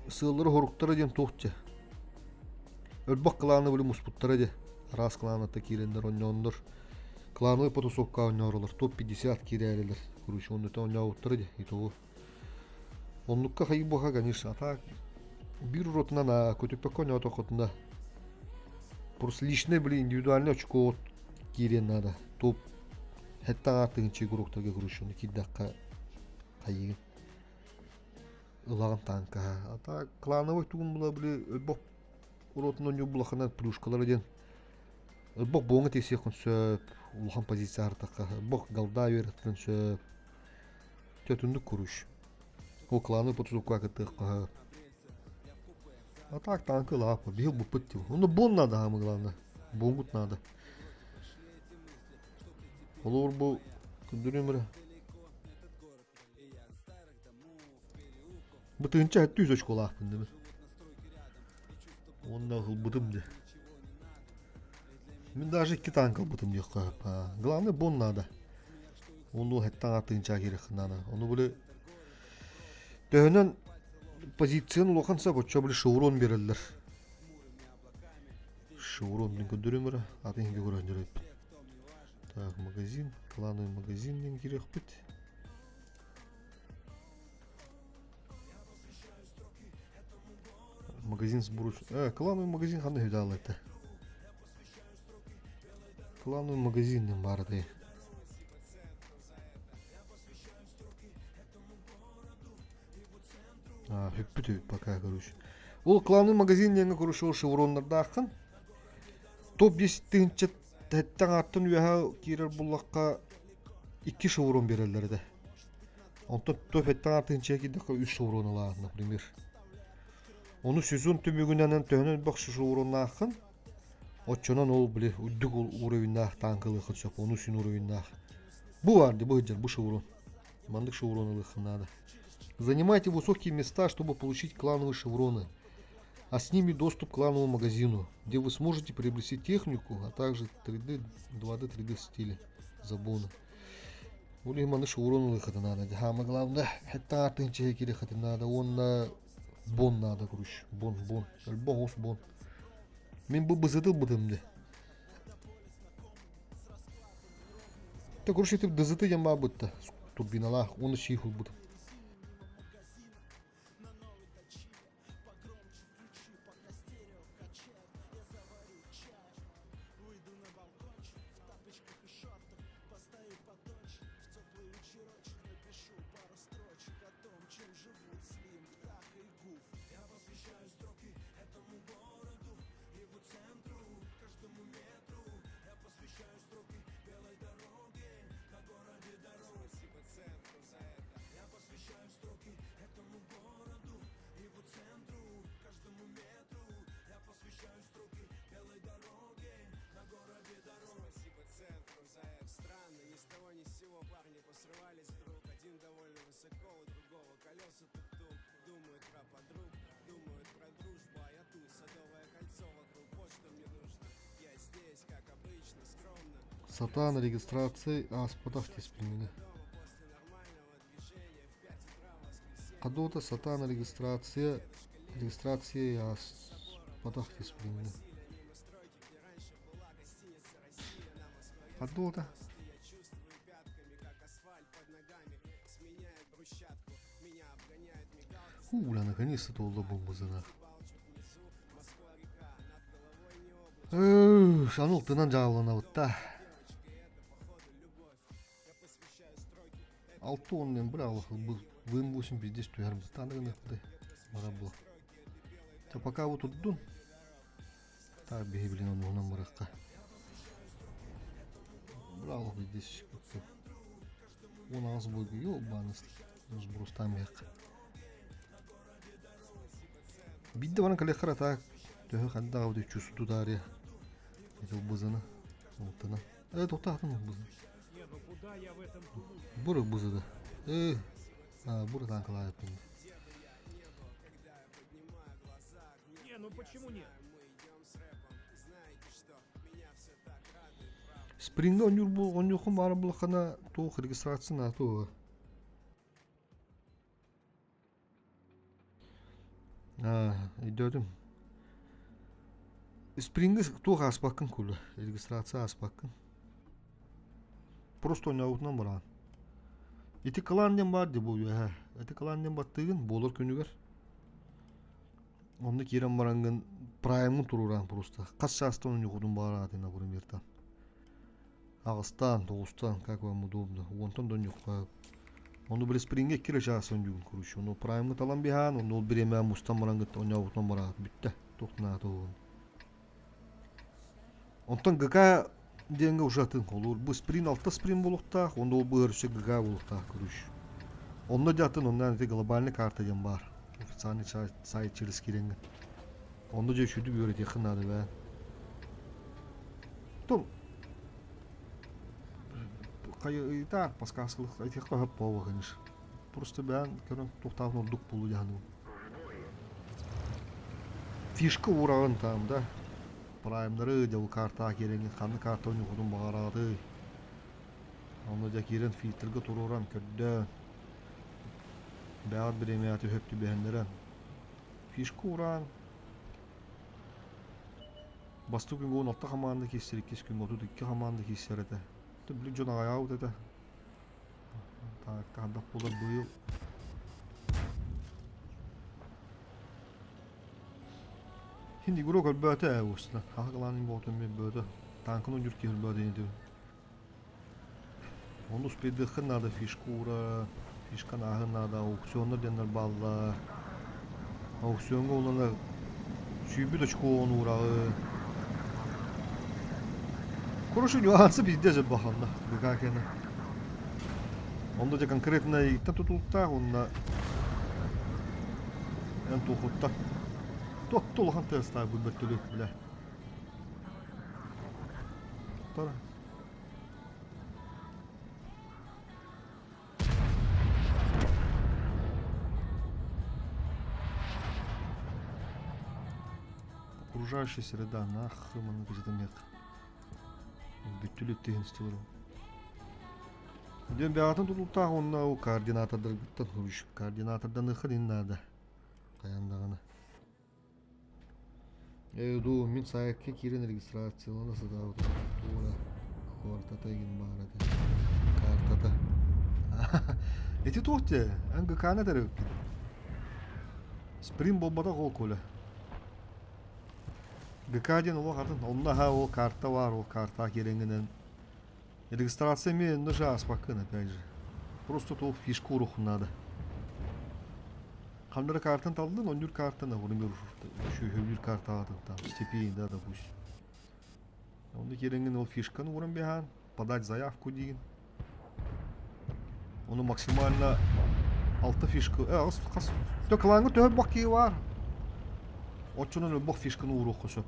сыаллара-соруктара диэн туох дьэ. Өлбөх кланы били муспуттара дьэ. Араас кланатта киирэннэр оонньооннор. Клановый потусовка оонньооролор. Топ-50 киирээрилэр. Короче, оннута оонньообуттара дьэ. Итого. Оннукка хайыы буоха, конечно. А так биир уротунан а көтүппэккэ оонньоотоххутуна просто личное, блин, индивидуальное очко киириэн надо. Топ Сэттэ аҥаар тыһыынча игроктарга короче, киирдэххэ хайыыгын ылаҕын тааҥкаһа. А так клановый тугун була били өлбөх уротун оонньуур булахынан плюшкалара диэн өлбөх буоҥа тиэсиэххин сөп, улахан позиция аһартахха өлбөх голда үөрэхтэн сөп. Дьэ түннүк короче. Ол клановый потусовка кыттыахха А так танка ылааппа, биһи ылбыппыт типа. Ону бон надо самое главное. Бонгут надо. Холобур бу күндүрүм эрэ. Бу тыһыынча 700 очколаахпын дии. Уонна ылбытым дии. Мин даже икки танк ылбытым диэххэ сөп. Главное бон надо. Ону хэттэн тыынча киирэххин надо. Ону били төһөнөн позицияны улахан сап оччо били шеврон береллер. Шеврон дин көрдөрүм эрэ, атын иһинге көрөн дьөрөйпүн. Так, магазин, клановый магазин дин кириэхпит. Магазин сбруч. Клановый магазин ханна хүдаал этэ. Клановый магазин диэн баар этэ. А, бүппүт үһү пока короче. Ол клановый магазин диэҥҥэ короче ол шевроннардааххын. Топ 10 тыһыынча тэттэн ааттан үөһэ киирэр буллахха икки шеврон биэрэллэр этэ. Онтон топ эттэн ааттан киирдэххэ үс шеврон ылаҕын, например. Ону сезон түмүгүнэн төһөнөн элбэх шевроннааххын, оччонон ол били үрдүк уровеннаах танк ылыаххын сөп, ону син уровеннаах. Бу бар дии, бу сылдьар, бу шеврон. Маннык шеврон ылыаххын наада. Занимайте высокие места, чтобы получить клановые шевроны, а с ними доступ к клановому магазину, где вы сможете приобрести технику, а также 3D, 2D, 3D стиле забона. Ол иһин маннык шеврон ылыаххытын наада. Самое главное, хэтта тыһыынча киириэххитин наада уонна бон наада, короче. Бон, бон. Альбом ос бон. Мин бу бызыты ылбытым дии. Та короче, ты дызыты диэн баабытта. Турбиналаах уонна чиих ылбытым. Сатаан регистрация ааспатах диспиҥҥэ. Хадуота сатаан регистрация регистрация ааспатах диспиҥҥэ. Хадуота Хуля, наконец-то туолла буолбузана. Аны ылтынан дьаалланабыт да. 6 10 диэн быраҕылах ВМ8 пиздец түһэрбит. Тааны гыныахпытай. Бара була. Та пока бу турдун. Так биһи билин онуһунан барыахха. Быраҕылах пиздец. 18 бойга ёбаный сбростаан иһиэххэ. Биирдэ баран кэлиэххэ эрэ так төһө хайдах эбитий чувствую таарыйа ити ылбызаны ылтана э тохтоохтун ылбызы Не, ну куда я в этом тулупе? бур ылбызыда э а бур танкалаайыппын Не, ну почему нет? Сприҥҥэ оонньуур оонньуоххун баара буоллаххына туох регистрация наада Аа, өйдөөтүм. Спринги туох ааспаккын кулу, регистрация ааспаккын. Просто оонньообутунан бараҕын. Ити кылаан диэн баар дии бу үөһэ. Ити кылаан диэн баттыыгын буолар күнүгэр. Онно киирэн бараҥҥын праймын туруораан просто. Хас чаастан оонньуоххутун баҕараатын например там. Аҕыстаан, тоҕустаан, как вам удобно. Уонтан да оонньуохха. Ону били спрингэ икки эрэ чаас оонньуугун короче. Ону праймы талан биһаан, онно ол бириэмэ мустан баран кытта оонньообутунан бараат бүттэ. Туох наада буолуон. Онтон ГК диэҥҥэ уже атын холуур. Бу сприн алта сприн буолуохтаах, онно ол быар өссө ГК буолуохтаах короче. Онно дьэ атын, онно ити глобальный карта диэн баар. Официальный сайт через киирэҥҥин. Онно дьэ үчүгдүк үөрэтиэххин наада бээ. Том хайа ыйытаар подсказкалык айтыахха сөп буолуо конечно. Просто бэйэн көрөн туохтаах ордук буолуо дьаһаныы. Фишка уураҕын там да. Праймнары дьэ картаҕа киирэҥҥин ханнык карта ойнуоххутун баҕараҕытый? Онно дьэ киирэн фильтрга туруоран көрдөөн бэҕэр бириэмэҕэ түһэр түбэһиннэрэн фишка уураан бастакы күҥҥэ 16 хамаанда киирсэр, иккис күҥҥэ 32 хамаанда киирсэр этэ. Били дьон аҕайаабыт этэ. Так, хайдах буолар быйыл Хин игрок өлбөөтө ээ уустан. Хаһа кылаанын буолтун мен бөөтө. Танкын ойуур киһи өлбөөтө ини Ону успейдыаххын наада фишка уура, фишканы ааһын наада, аукционнар диэннэр бааллар. Аукциоҥҥа уонна сүүрбүт очко уураҕы. Короче, нюансы пиздец баханна, ГК-кена. Онно дьэ конкретно эйигиттэн тутулуктаах уонна эн туохуттан туох улахан тыастаах бу бөртөлүөт бля. Тора. Окружающая среда нахуй маннык дьитимиэх. Бүттүлүк тиһин столу. Диэн бэҕэтин тутултаах уонна ол координатордаргыттан хуруш координаторданыхха дин наада. Хайан даҕаны. Ээ дуу, мин сайтка киирэн регистрациялана сатаабытым. Туора картата игин баар этэ. Картата. Ити туох дии? Эн ГК-ны этэр эбиккин. Сприн буолбатах ол Коля. ГК диэн олох атын. Онно аһа ол карта баар, ол картаҕа киирэҥҥинэн регистрация эмиэ онно же ааспаккын опять же. Просто туох фишка уруоххун наада. Ханна эрэ картаны таллын, онньуур картаны, например, сүөһүлүүр картаҕатын там степень, да, допустим. Онно киирэҥҥин ол фишканы ууран биһаан, подать заявку диигин. Ону максимально алта фишка, э, хас, то клаҥҥа төһө элбэх киһи баар? Оччонон элбэх фишканы ууруохха сөп.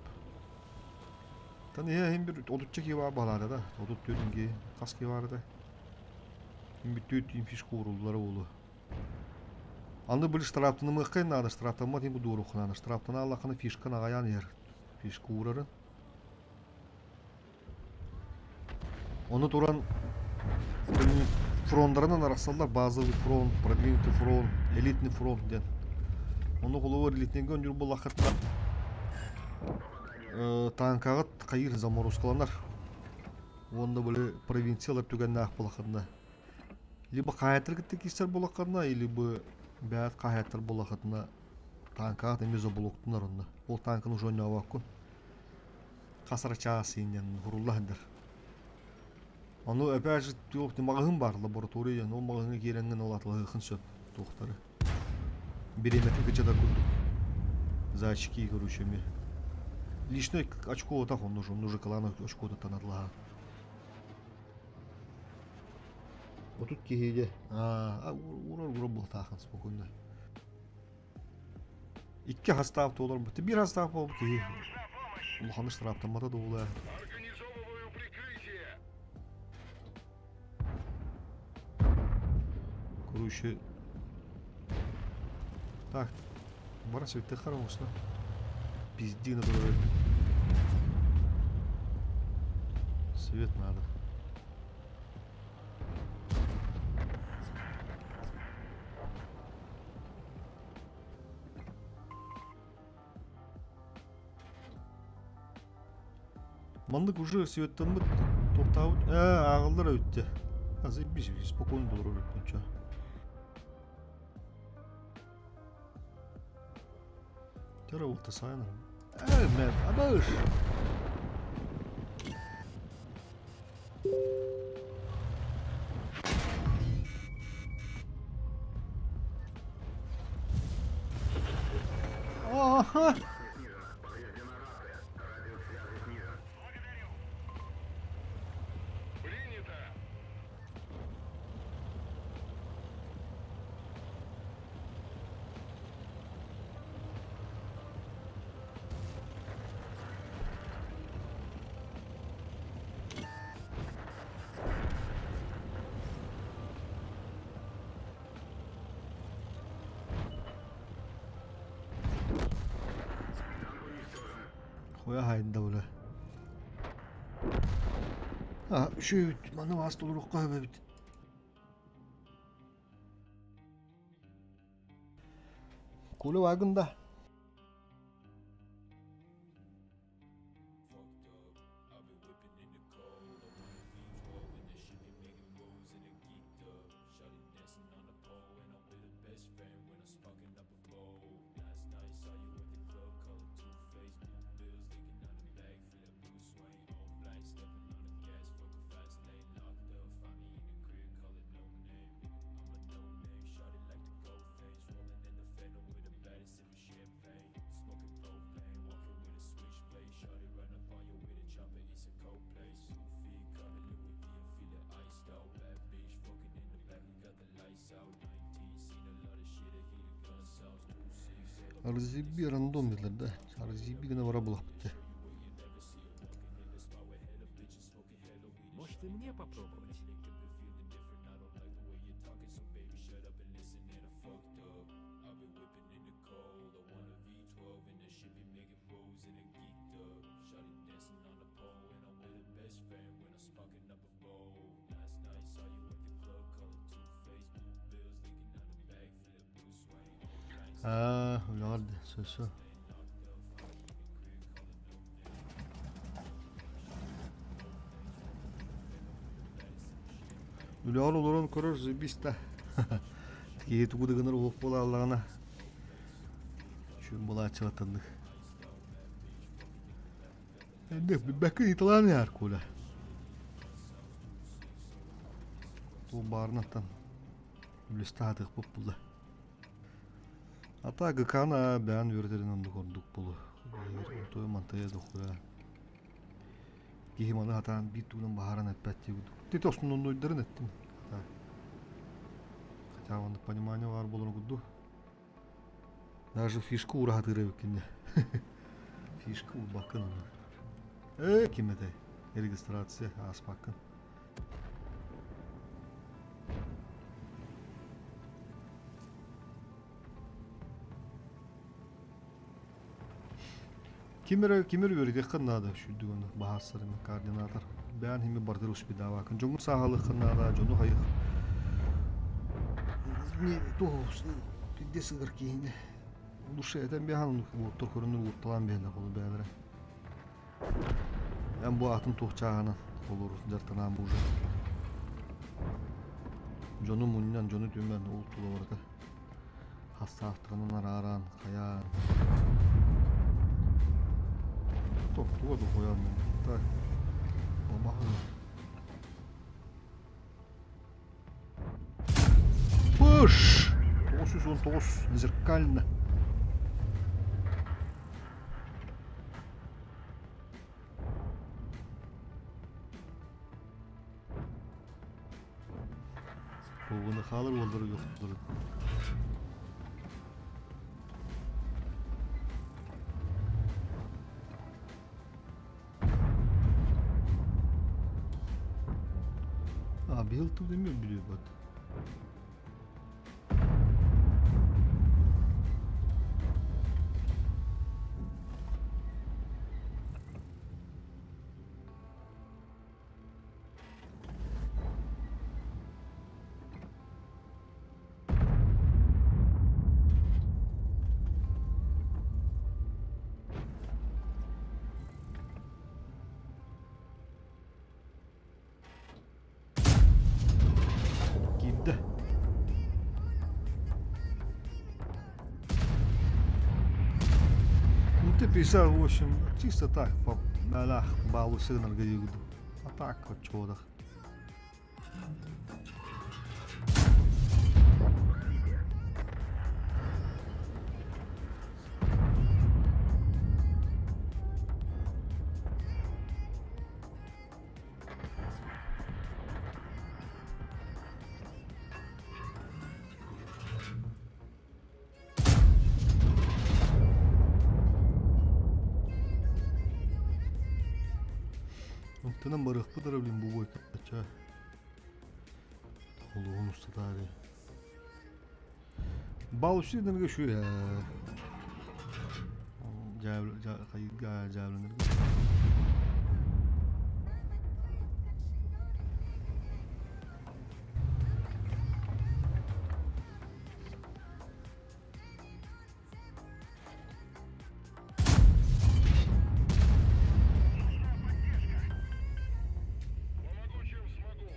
Тан иһэ иһин bir отучча киһи баар баһылаата да, 34 киһи, хас киһи баар этэ? Бүттүүт фишка ууруллара буолуо. Аны били штрафтанымыахха наада, штрафтаммат иһин бу дуоруохха наада. Штрафтана аллаххына фишканы аҕайаан иһэр. Фишка уурарын. Ону туран фронтарынан арахсаллар базовый фронт, продвинутый фронт, элитный фронт диэн. Ону холобур элитнийгэ оонньуур буоллаххытына танкаҕыт хайыыр заморозкаланар. Уонна били провинциялар түгэннээх буоллаххытына либо хаһаайыттары кытта киирсэр буоллаххытына, либо бэйэт хаһаайыттар буоллаххытына танкаҕыт эмиэ заблоктанар онно. Ол танканы уже оонньообоккун. Хас эрэ чаас иинньэн хурулла сылдьар. Ону опять же туох маҕаһыын баар лаборатория диэн ол маҕаһыыҥҥа киирэҥҥин ол атылаһыаххын сөп туохтары. Бириэмэтин кыччатар курдук. За очки, короче, эмиэ. Личное очко так он нужен, он уже клан очкотуттан атылаһаан. Отут киһигэ аа урар урар буолтаахын спокойно. Икки хастаах туоларбыт. Биир хастаах буолбут киһи улахан ыстырааптаммата да буолуо. Организовываю прикрытие. Короче, так, бара сөйтте харамусна. Пизди на Свет надо. Маннык уже светтаммыт туохтаабыт ээ ааҕыллар эбит дьэ заебись спокойно олорор эбиппин чё Терра сайын Эй, мэн, абыш! Ага! Принято. Хуя хайда бля. А, үшөбүт, маны баас толоруохха сөбөбүт. Коля вагын да. RGB рандом дииллэр да. RGB гына бара булахпыт дии. Может и мне попробовать? Аа, үлэҕэр сөсө. Үлэҕэр олорон көрөр заебись да. Киһи тугу да гынар уһук буолааллаҕына Чүм булааччылатыннык. Эндик билбэккэ ыйыталаан иһэр Коля. Бу баарынаттан үлэстэ аһатыахпыт булла. Ата ГК-ны бэйэн үөрэтэрин оннук ордук болу. Онтуйа мантайа дохуя. Киһи маны хатаан биир тугунан баһааран эппэт диэбит. Тити основнойдарын эттим. Хотя оннук понимание баар буоларын курдук. Даже фишка уураһатыыр эбиккин дии. Фишка уурбаккын онно. Ээ, ким этэй? Регистрация ааспаккын. Ким эрэ ким эрэ үөрэтиэххин наада сүүрдүк ону баһаарсарыма координатор. Бэйэн хими бардыр успедаабаккын. Дьоҥҥун сааһылыаххын наада, дьону хайых. Туох пиздец сыгар киһини. Душе этэн биһан уоттар көрүнүр уотталаан биһэлэ холу бэйэлэрэ. Эн бу атын туох чааһынан холур дьартанаан бу уже. Дьону мунньан, дьону түмэн ол тула барыта. Хастаахтарынан арааран, хайаан. Топтуга дохуйан так. Бабаһы. Пыш! 919 зеркально. Кованы хаалар уоллары йохтулар. А, быйыл тыл эмиэ билбэт. Киирдэ. Ну ты 58, чисто так, по мэлэх балу сыгынарга диигудум. А так оччоодах. Онтунан барыахпыт эрэ блин бу буойкачча. Холуһун устатаары. Бал үсүнэргэ үчүгэй. Дьаабыланарга. Нужна поддержка! Помогу, чем смогу!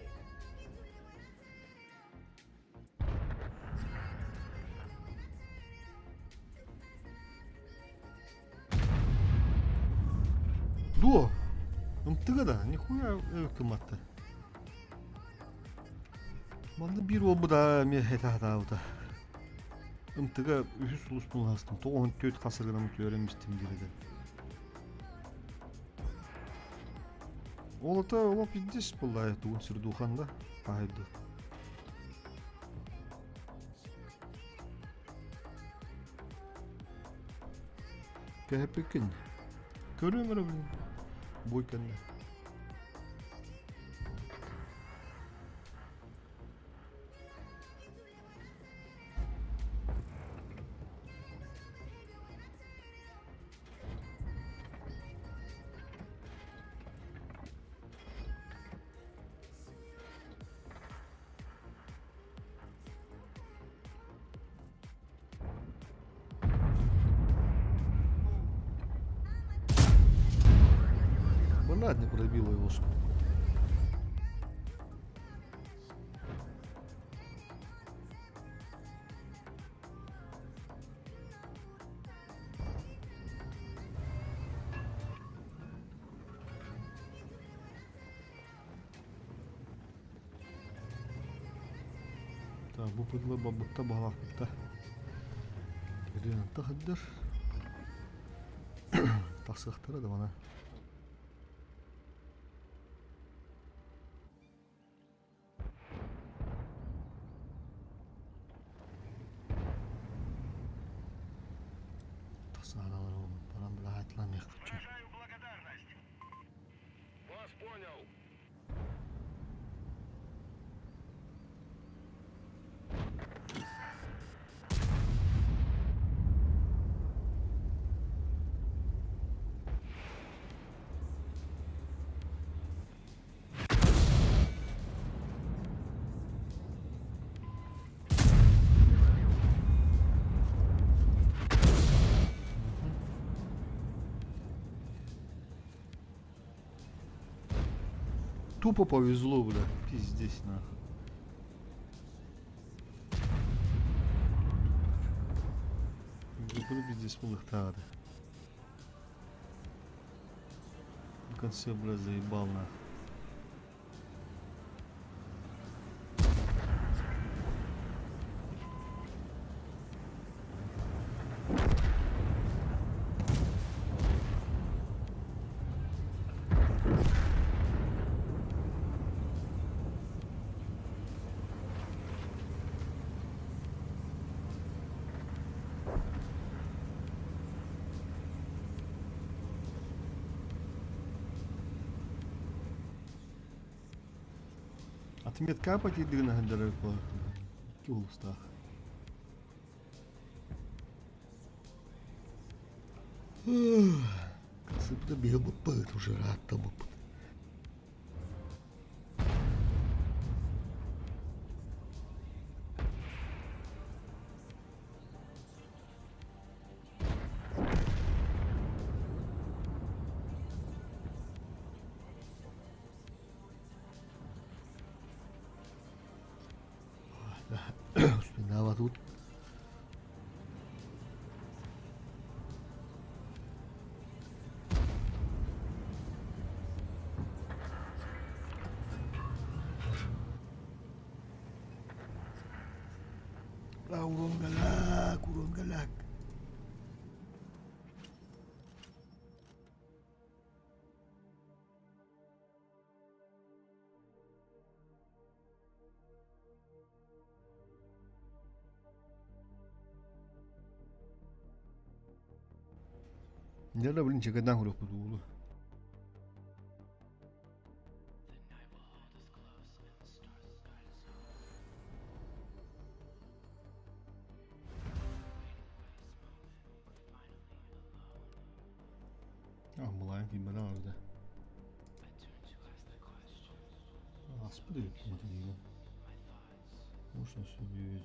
Дуо? Ымтыга да, нихуя гымматта. Манна биир уолбута эмиэ этэ сатаабыта. Ымтыга үһүс сулуспун ыластым. 94 хас ыргынан үтүөрэн истим диир этэ. Ол ата ол пиздец буолла тугун сирдухан да таһайды. Кэһэппиккин. Көрүөм эрэ блин. Бой кэннэ. Блядь, не пробила его. Так, бу пыдла бабытта баҕалаахпытта. Ырыанта хаддар. Тахсыахтара да мана. Тахсаалар баран быраһаатламыахпыт. Выражаю благодарность! Вас понял! Тупо повезло, бля. Пиздец, нахуй. Bunu пиздец булыктагы. В конце, бля, заебал, нахуй. Отметка тиийдигинэ сылдьар икки улуустаах. Сыпта биһи уже ыраатта буппут. Успевала тут. Уронгалак, уронгалак. Дьэ, блин, чекадан көрүөхпүт уулу. Аммалаан киирбэтэх эбитэ. Ааспыт эбит мотивига. Можно себе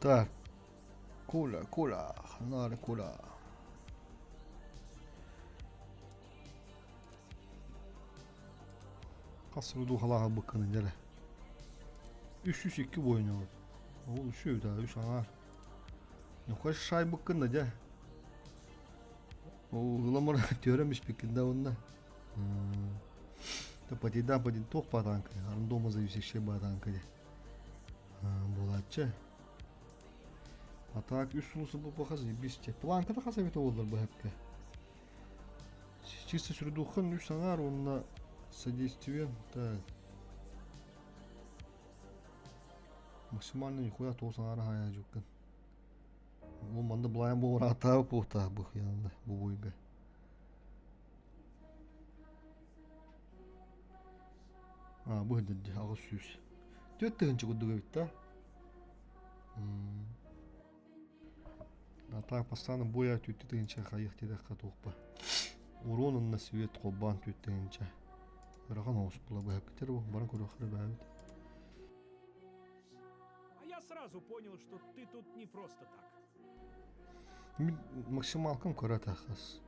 Так, Коля, Коля, ханна Коля. Хас духалааҕа быкканы дьэрэ. 302 бойнугут. Ол үчү да үс аҥаар. Нохой шайбыккын да дьэ. Ол ыламар түөрөм испиккин да онна. Та потида потин туох баатаан кэ. Рандома зависящая баатаан кэ. Буолааччы. А так үс сулусы бу хас бисте. Планката хас эбит буоллар быһапка. Чисто сүрдуххан үс аҥаар уонна содействием так. Максимально нихуя тоос аҥаара хаайа жуккан. Ол манна былайан бу ураатаабы куохтаах бу янында бу буйга. А, бу хыдырды 800. 4 тыһынча курдук эбит да. А так постоянно боя түттү тыһынча хайых диэтэххэ туохпа. Урон онно свет холбоон түт тыһынча. Ырахан оҕус була быһаппитер бу баран көрүөххэ баабыт. А я сразу понял, что ты тут не просто так. Мин максималкам кыра тахас.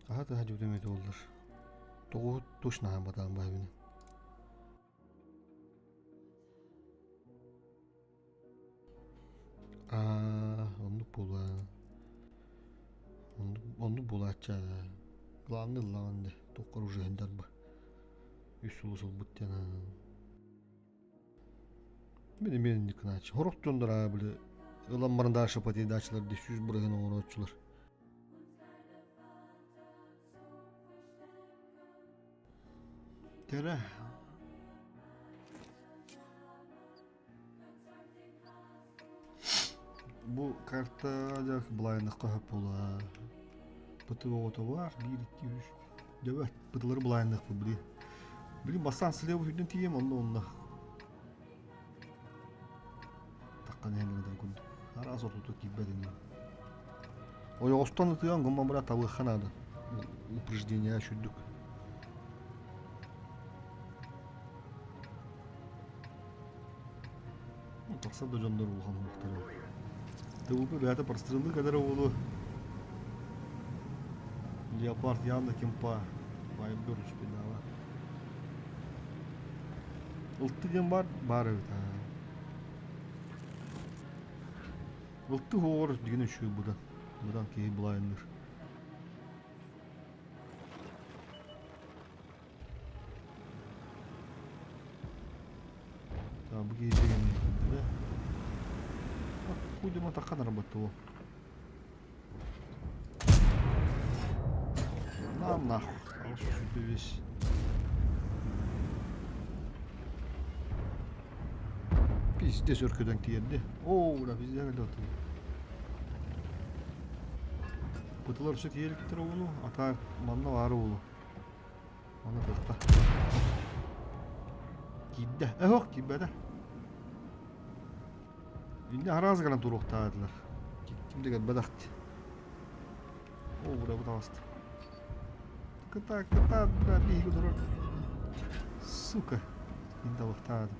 Аха таһа дьүтүмүт оллар. Тоҕу туш наһан батаан баабины. Аа, оннук буолуо. Оннук, оннук буолааччы аа. Главный ыллаҕын дии, туоххар уже сылдьар Үс сулус ылбыт диэн аа. Мин эмиэ инник гынааччы. Сорох дьоннор аа били ылан баран дальше потерядааччылар дии 100% оҥорооччулар. Тэрэ Бу карта дьэ былайыннахха сөп буолаа. Бытыы оҕото баар, биир, икки, үс. Дьэ бытылары былайыннахпыт били. Били бастаан слева үрдүн тиийэм, онно онно. Таххан иһэн курдук. Араас ортото киирбэт ини. Ойоҕостон ытыан гымма быра табыахха наада. Упреждение сүрдүк. Тахсар да дьоннор улахан уһуктара. ТВП бэйэтэ прострелы кэлэр уолу Леопард Яна Кемпа Вайбер успедаба. Ылты диэн бар, бар эбит. Ылты хоҕор деген үчүгэй быдан. Быдан киһи былайынныр. Так, бу киһи дьиҥин да? Хуй такка наработал. На нахуй. Весь. Пиздец өркөдөн тиэрди. Оо, бля, пиздец өлөтүм. Бытылар өссө тиэріктер оҕуну, ата манна баар уолу. Аны тутта. Киирдэ. Эһох киирбэтэ. Инде араас гынан туруохтаатылар. Ким да кэлбэтэхти. Оо, бля, бу таҕыста. Кыта, кыта, бля, биһиги турар. Сука. Инде алыктаадым.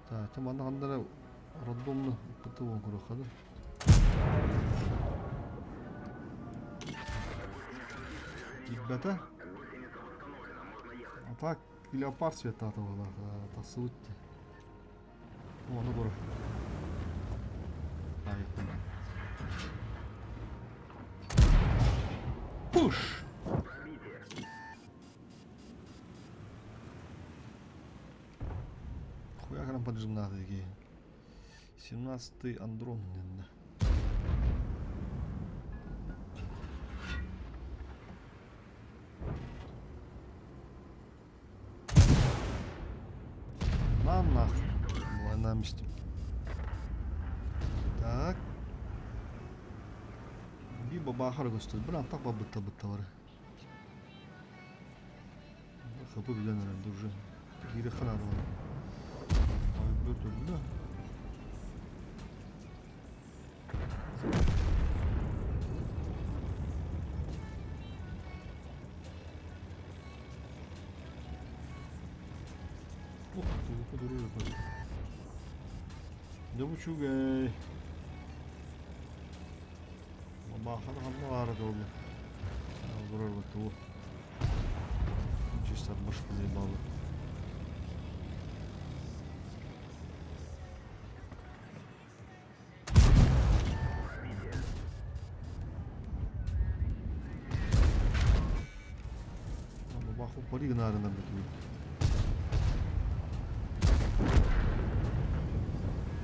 Так, манна ханна эрэ роддомну ыппыты уон көрүөххэ да. Киирбэтэ. А так леопард цветтаата буолар тахсыбыт дии. Ону көрө. Пуш! Хуя гынан поджимнааты киһи. 17-й Андрон диэннэ. Айаннаан истим. Так. Биир бабаахара көстөр. Бір антах барбытта бытталары. Хапы билэн эрэн уже. Киири ханаадылар. Ой, өллө. Ох, тугу турар Дьэ бу үчүгэй. Баахана ханна баара буолла. Олорор тугу. Чисто башка заебало. Бабаху пари гынаарынан бөтүгүн.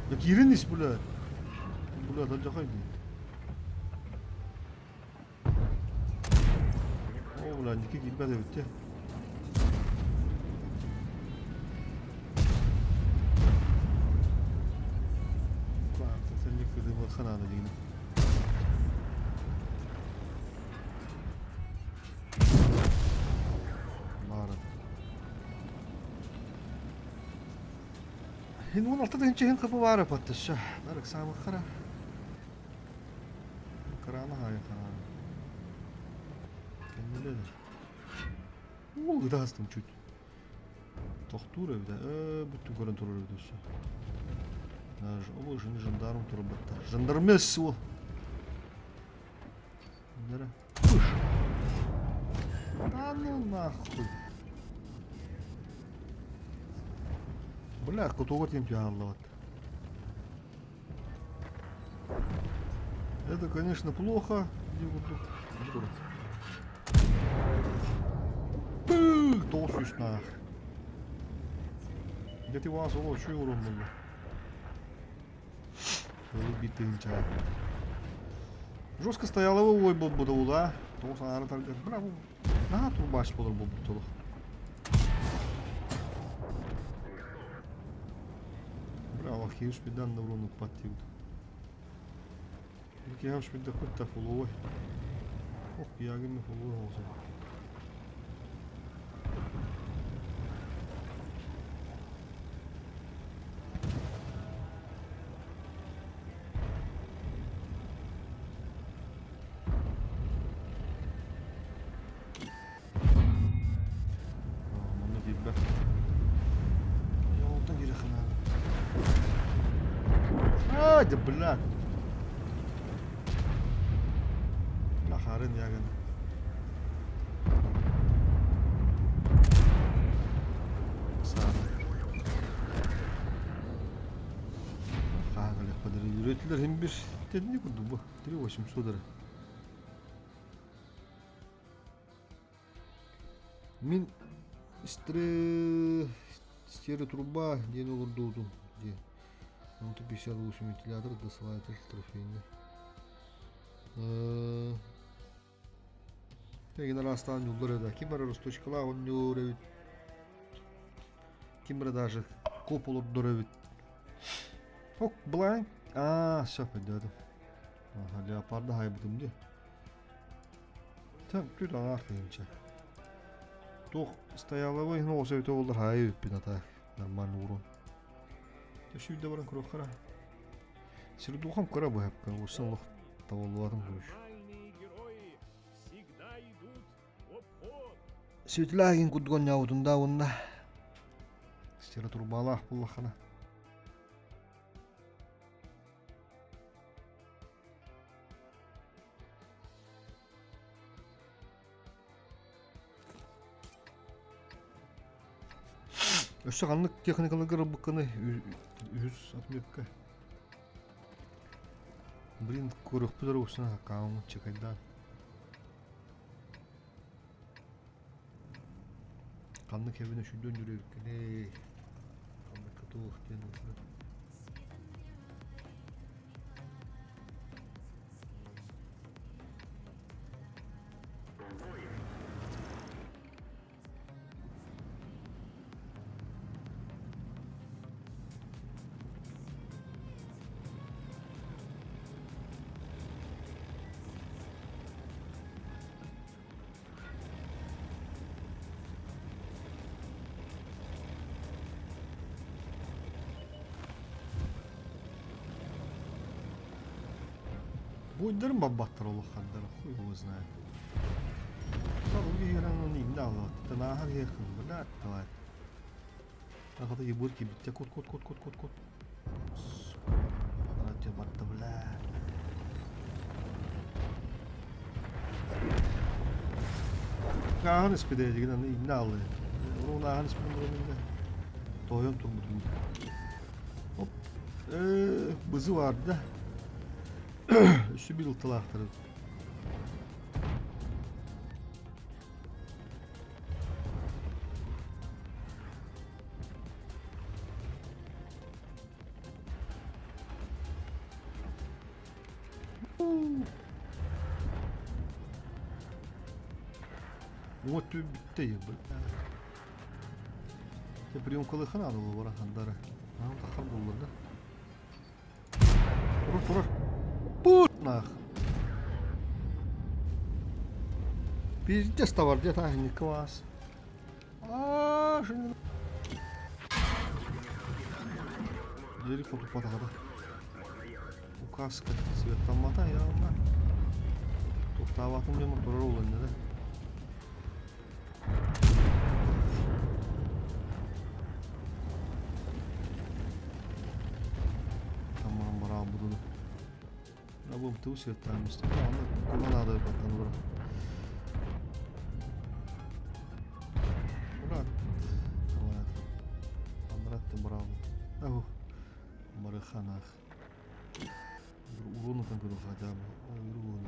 Да киирин ис бля. Бля, алдьархай дии. Оо, бля, инники киирбэт эбит дии. Ханаана диигин. Баара. Хин 16 тыһыынча иһин хапы баара паттыша. Нарык саамаххара. Крана хаайы хараана. Кэннилер. Уу, ытаастым чуть. Тохтуур эбит ээ, бүттүн көрөн турар эбит өссө. Ол жын жандарм турбаттар. Жандармес ол. Нера. Пыш. Да ну нахуй. Бля, кутуга тиийэн түһэн Это, конечно, плохо. Пых, тоҕус нах. Где ты вас ол үчүгэй урон булла. Битынча. Жестко стояла ой буолбута да. Тоҕус аҥаара таргар. Браво. Наһаа турбач буолар буолбут олох. Браво, хиус бедан на урон уппат диэбит. Киһи билдэхпит да фуловой. Ох, киягин фуловой оҕосо. Манна киирбэт. Онтон киириэххэ А, да бля. Бля, ягын. Хагалехпадыр хим бир тедни курдук бу. 3800 эрэ. Мин стереотруба диэн олордубутум дии. 58 вентилятор досылатель трофейный. Эгин араастаан ньуллар эбит. Ким эрэ росточкалаах оонньуур эбит. Ким эрэ даже коп олордор эбит. Ок, бланк. Аа, сөп өйдөөтүм. Леопарда хайбытым дии. Түт аҥаар тыһыынча. Туох стояловой иһин оҕус эбитэ буоллар хаайы эбиппин а так нормально урон. Сүүрдэ баран көрүөххэ эрэ. Сирдухам кыра быһапка, уосан олох табыллыбатым короче. Светлягин курдук оонньообутум да уонна стеротрубалаах буоллаххына. Өссө ханнык техникаларга ылбыккыный үһүс отметка? Блин, көрүөхпүт эрэ устун аккаунт чекайдаан. Ханнык эбин үчүйдүн жүрүбүккүнүй? Ханныкка туох диэн Буйдарым барбаттар олох хардара, хуй его знает. Сал инде аллат. Тынааһар иһэххин, бля, давай. Ахата ебур кибиттэ, кут кут кут кут кут кут. Сука, барда, бля. Ааһан испитэ дигин аны инне аллы. Урун ааһан испитин бурун инне. Тойон турбутум. Оп. Бызы барды. Үсү бил тылаахтары. Вот бүттэ бля. Те приемкалыха надо было бара хандара. Ам тахар буллар да. Турар, турар. Пут нах. Пиздец товар, где та не класс. А, Дери хотупатаҕа Указка светтаммата явно. Туохтаабатын дьоно турар ол иннэ да. Тамарам бараал буду. Рабым тыл светтаамыста. Аны кума надо баттан бара. Брат. Давай. Андрат барал. Ау. Барыханах. Урон там говорю, хотя бы. Ой, урон.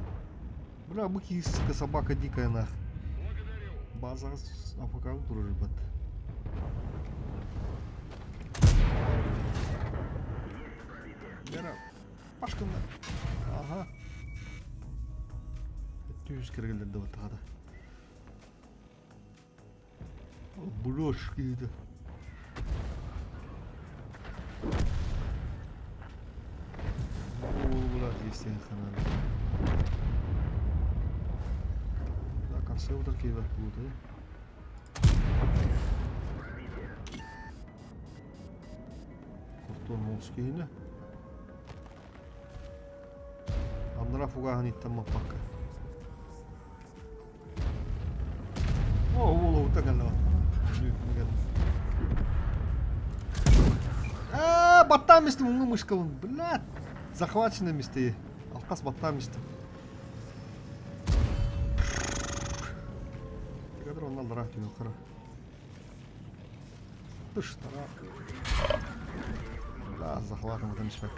Бля, быки, сука, собака дикая нах. База АФК турар бат. Бера, пашкында. Ага. Түс кергелерде баттағада. Булош киһитэ. Да, консерватор киевер будет, Картон муус киһини. Аннара фугаһын иттэн маппакка. О, уолуһута кэллэ Аа, баттаан истим уҥа мышкабын. Блядь, захвачено месте. Алкас баттаан истим. Тигадыр онна аллара түнө Тыш тара. Бля, захватым этом испек.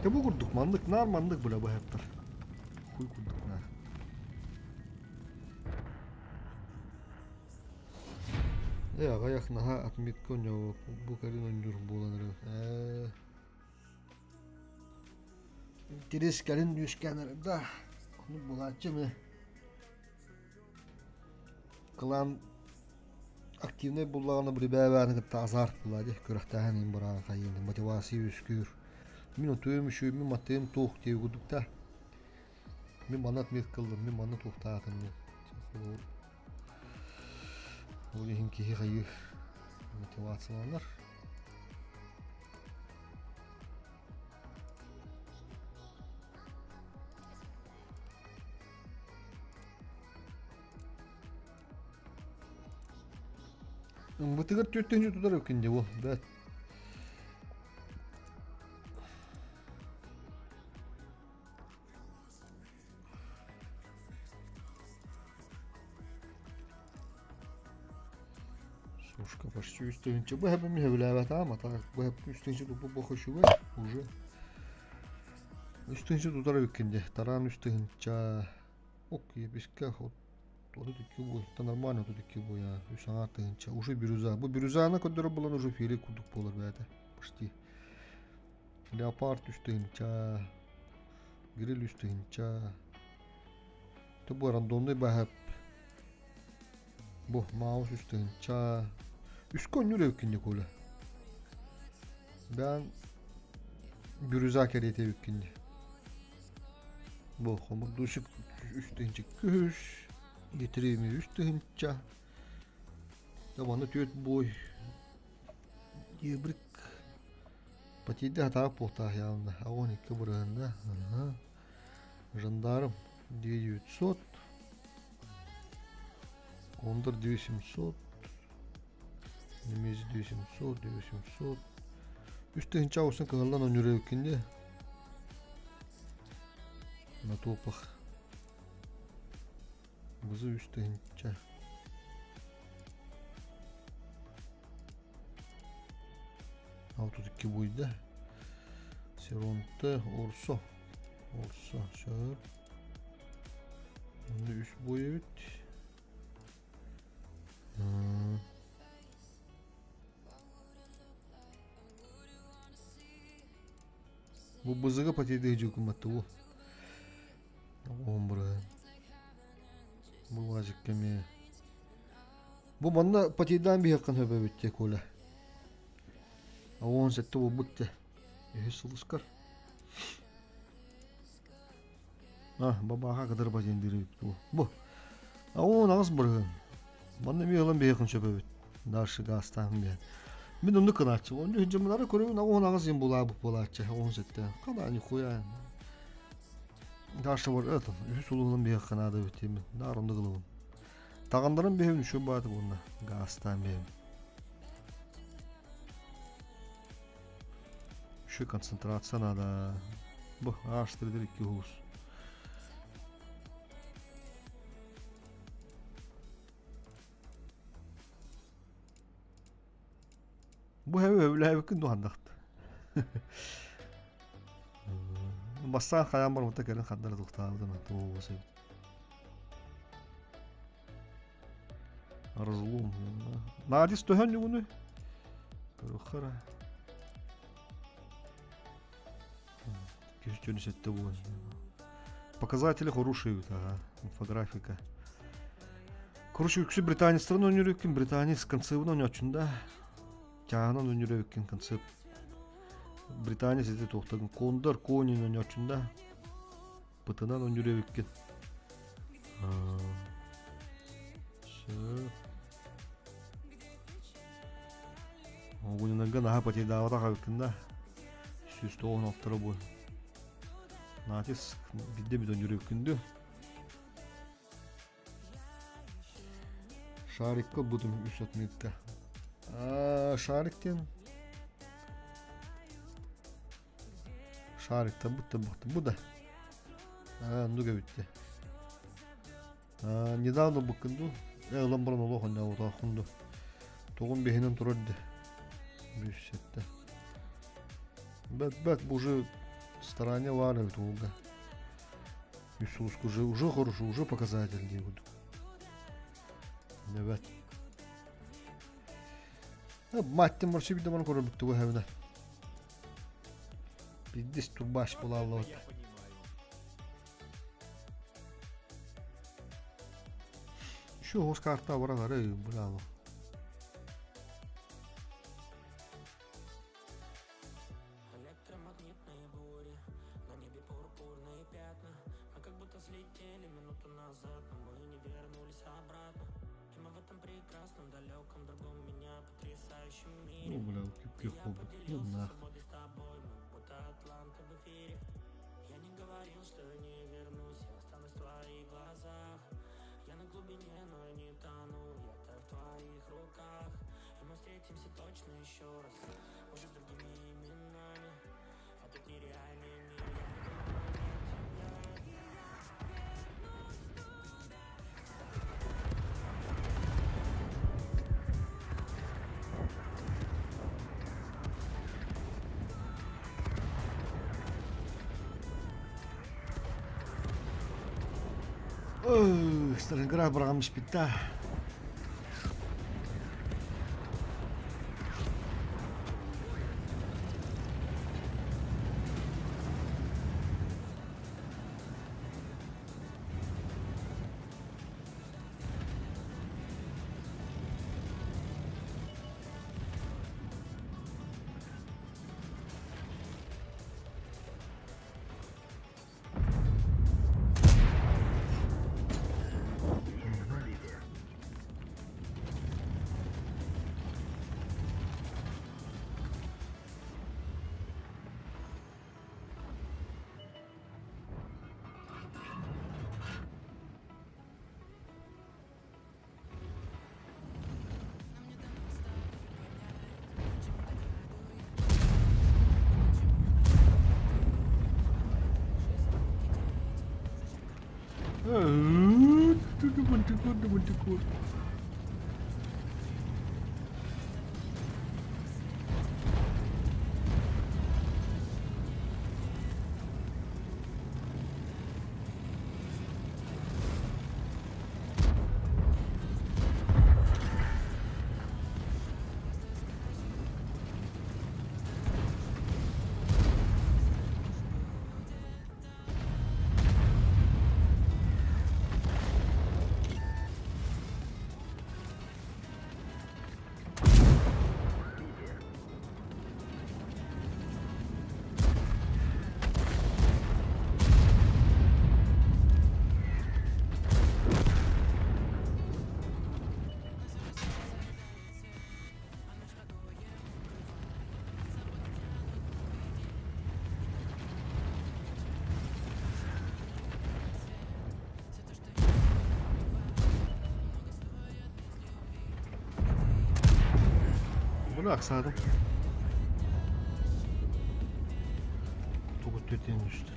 Те бу курдук маннык нар маннык бля бу хептер. Хуй курдук нар. Э, аҕыйах наһаа отметка оонньообуп бу кэлин оонньуур буолан эрэр ээ Интириэс кэлин үөскээн эрэр да ону булааччы эмиэ кылаан активнай буллаҕына бирибээбээни кытта азарт буолаа дии күрэхтэһэн иһин бараан хайыын мотивация үөскүүр мин отуом үчүгэй мин матыым туох диэ курдук да Мин манна отметка ыллым, мин манна туохтаатым диэн. Ол иһин киһи хайыы мотивацияланар. Бытыгар түөртүнчү тутар өкүн дии бу. Бэт. Сушка почти үс тыһыынча. Бу хэбим сөбүлээбэтэ ама так бу хэп үс тыһыынча туппут буох үчүгэй уже. Үс тыһыынча тутар эбиккин дии. Тараан үс тыһыынча. Ок ебискэ 32 буй. Это нормально 32 буй. Үс аҥаар тыһыынча. Уже бирюза. Бу бирюзаны көрдөрөр буолан уже фили курдук буолар бэйэтэ. Почти. Леопард үс тыһыынча, Гриль үс тыһыынча. Ты бу рандомный баһап. Бу Маус үс тыһыынча. Үскэ онньуур эбиккин дии Коля. Бээн бирюза кэриэтэ эбиккин дии. Бу хомурдуусик үс тыһыынча күһүс, Гитрими үс тыһыынча. Табаны түөрт буой. Ебрик. Потийда хатаабыт буолтаах явно. 12 бырыһында. Ага. Жандарм 2900. Кондор 2700. Немези 2700, 2700. Үс тыһыынча оҕусын кыһыллан онньуруйуккин дии. На топах. Бызы үс тыһыынча. 62 буйда. Серонте Орсо. Орсо сөп. Онно үс буй эбит. Бу бызыга потейдыһы дьукумматтыбу. Оҕом бырыһын. Бу уазикка эмиэ. Бу манна потейдаан биһиэххин хөбөбүт те Коля. 17 буолбут те. Үһүс сылыскар. А, бабааха кытары батиндиир бу. Бу. 18 бырыһын. Манна эмиэ ылан биһиэххин сөбөбүт. Дальше гаастаан биһэн. Мин оннук кынааччы. Онньу дьыммылары көрөбүн, 18 иин булаабыт буолааччы. 17. Хана нихуя. Дальше бар это, үһүс улуһунан биһиэххэ наада эбит диэммин. Наар оннук ылабын. Таҕаннарым биһэбин үчүгэй бааты буолна. Гаастаан биһэбин. Еще концентрация надо. Бу ааштырдыр икки улус. Бу хэви өбүлээбиккин дуһандахт. Бастаан хайаан барбыта кэлин хардара тохтообутум тугу эбит. Разлом. Надис төһөн югуну? Көрөхөрө. 277 буолан. Показатели хорошие ага, инфографика. Короче, үксү британецтарын өнүрүккүн, британец концебын ойночун да. Чааһынан өнүрүккүн концепт. Британец ити туохтагын Кондор Конин ойночун да. Пытынан өнүрүккүн. Сөп. Огунинарга наһаа потейдаабатах эбиккин да. 196 бу. Натиск бидде бидон жүрөккүндү. Шарикка будум үс отметка. Шарик диэн Шарикта бутта бу да. Оннук эбит Недавно буккунду. Ылан баран олох онньообутааххун Тугун биһинэн турар де. Бүссетте. Бэт бэт бу уже старание бар эбит ууга. Үс сулуску уже уже хорошо, уже показатель дии курдук. Нэбэт. Маттым барсы бидде баран көрөр бүттү бу Биддис турбаш булаллыбыт. Еще оҕус карта баран ары браво. Электромагнитные бури, на небе пурпурные пятна. Мы как будто слетели минуту назад, но мы не вернулись обратно. И мы в этом прекрасном, далеком, другом меня потрясающем мире. Ну, бля, Я Ну, поделился нах. свободой с тобой, мы будто атланты в эфире. Я не говорил, что не вернусь, я останусь в твоих глазах. Я на глубине, но я не тону, я таю в твоих руках. И мы встретимся точно еще раз, уже с другими именами. Этот нереальный мир, я буду помнить тебя. Сталинград быраҕан испиттэ. Мантикор да мантикор. Bunu aksadım. Тугут түтен үстэ.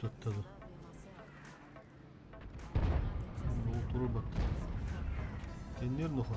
Туттаҕа. Турбат. Теннер нохо.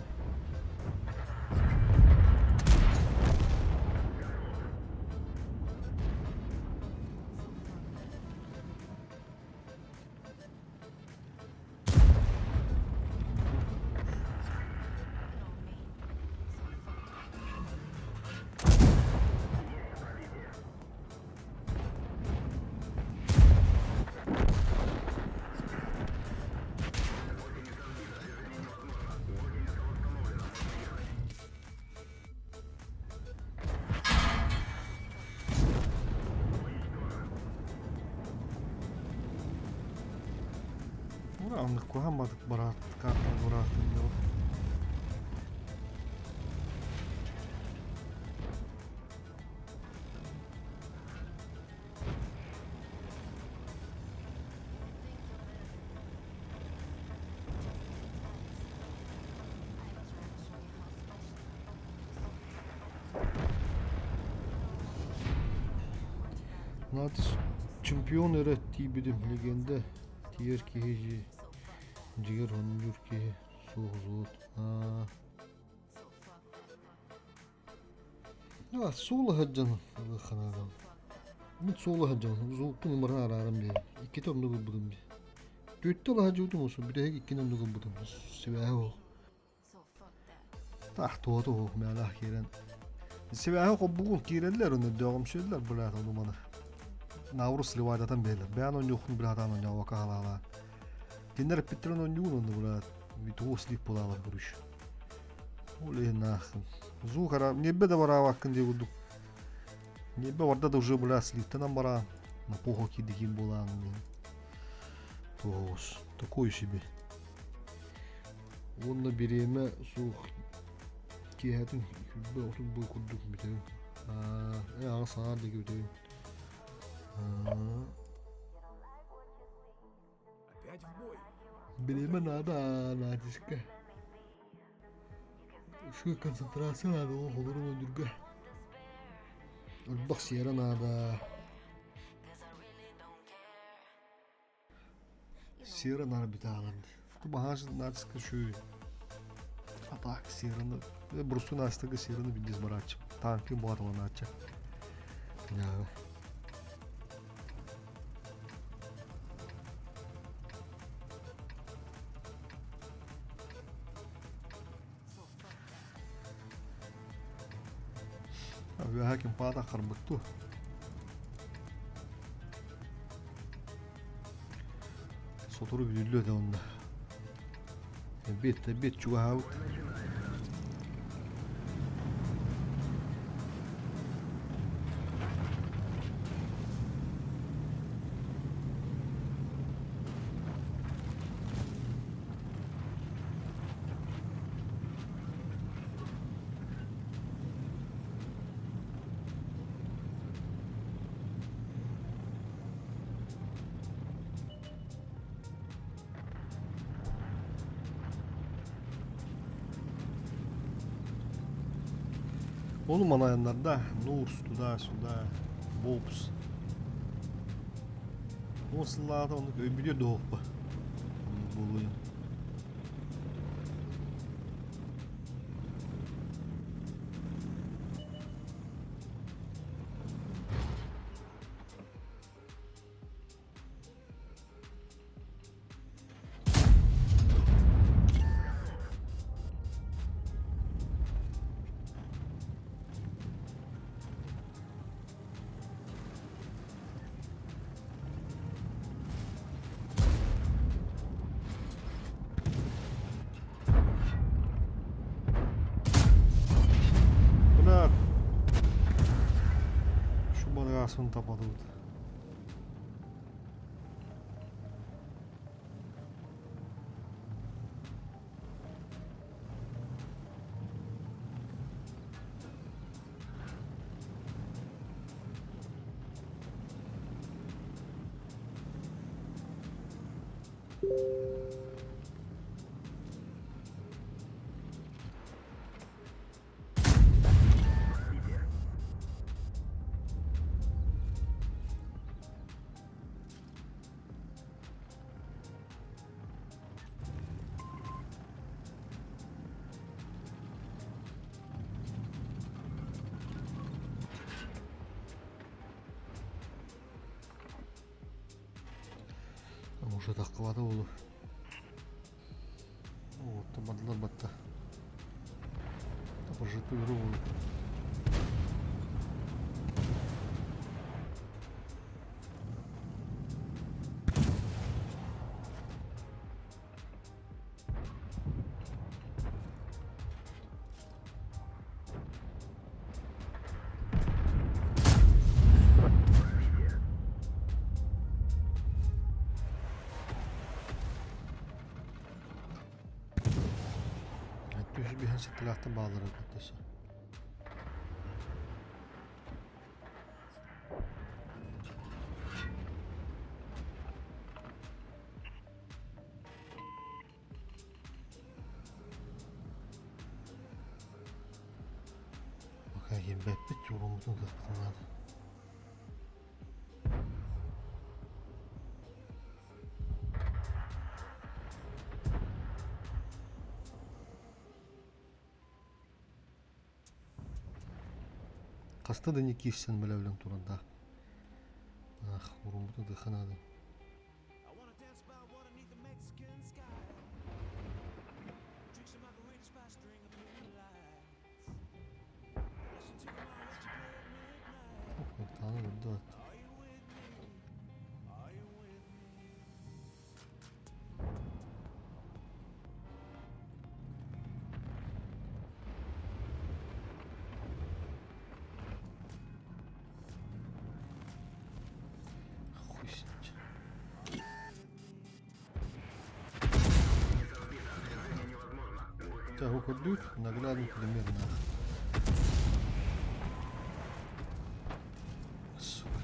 Аннык куһаамматык бараат картаны бараатын Чемпион эрэ тиийбитим легенда тиийэр киһи дьигэр онньуур киһи суох взвод. Суола сылдьан ылыахха Мин суола сылдьабын, звукпун умаран арааран биэрэн. Иккитэ оннук ылбытым дии. Түөртэ ыла сылдьыбытым уусу, бүтэһик иккини оннук ылбытым. Сибээһэ суох. Таах туота суох мээнэх киирэн. Сибээһэ холбугун киирэллэр, ону дөҕүмсүйэллэр блядь ону маны. Науру сливайдатан биэрэллэр. Бэйэн оонньуоххун блядь оонньообокко халаалаан. Кинилэр эппиттэрин оонньуун онно блядь тугу слип буолаалар короче. Ол иһин аахтым. Звук ара ньиэрбэ да бараабаккын диye курдук. Ньиэрбэ барда да уже бля слиптанан бараан. На похуй киирдикин буолаан диэн. Тоҕус. Такой себе. Уонна бириэмэ суох киэһэтин күлбэ отут бу курдук бүтэбин. Аа, аҕа саҥар диэки бүтэбин. Опять в бой. Бириэмэ наада натиска. Үчүгэй концентрация наада ол холорун өндүргэ. Элбэх сиэрэ наада. Сиэрэ наада бүтаалан. Ту баһааш натиска үчүгэй. А так сиэрэни брусту настыга сиэрэни билдис барааччы. Танкын буҕаталанааччы. Яа. Үөһэ ким паата харбыт дуу? Сотору бүтүллүө этэ онно. Эбиэт, эбиэт чугаһаабыт. Ону манайаннарда Нурс туда-сюда, Бобс. Ол сыллаата оннук өйбүтүөр дуоһуппа. Буолуйун. Бля. Şu bargasını tapatыбыт. Уже таххыбата буолуо. Вот, бардылар батта. Прожитую руку. Түһү сэтилээхтэн бааллара өссө. Пока киирбэппит, чууруммутун кыахпытын наада. Хаста да не киирсэн бэлэбилэн турардаах. Ах, уруммутун тыха наада. Тааны көрдө Хуй с ним. Так, көрдүүт, наглядный пример нах. Сука.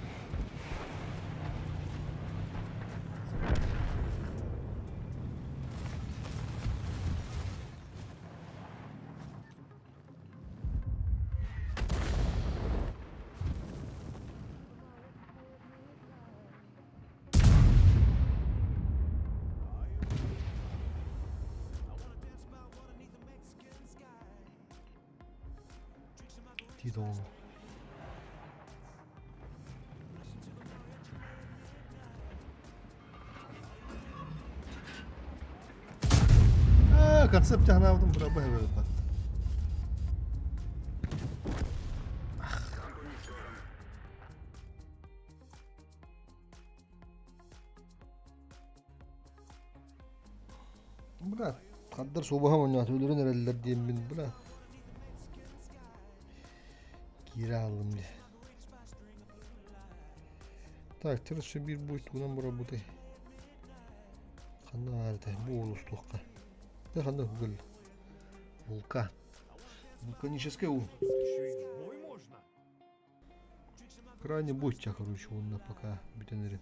Тиит оҕону. Концепт ханаабытым быраба хэбэбит. Бля, хаддар суобаһа оонньоото өлөрөн эрэллэр диэммин, бля. Киирэ хааллым дии. Так, тэр өссө биир бой тугунан барабытай? Ханна баар этэй? Бу уолустуохха. Дэ ханна көгөл? Вулкан. Вулканическая уу. Еще и бой можно. Крайне бочча, короче, уонна пока бүтэн эрин.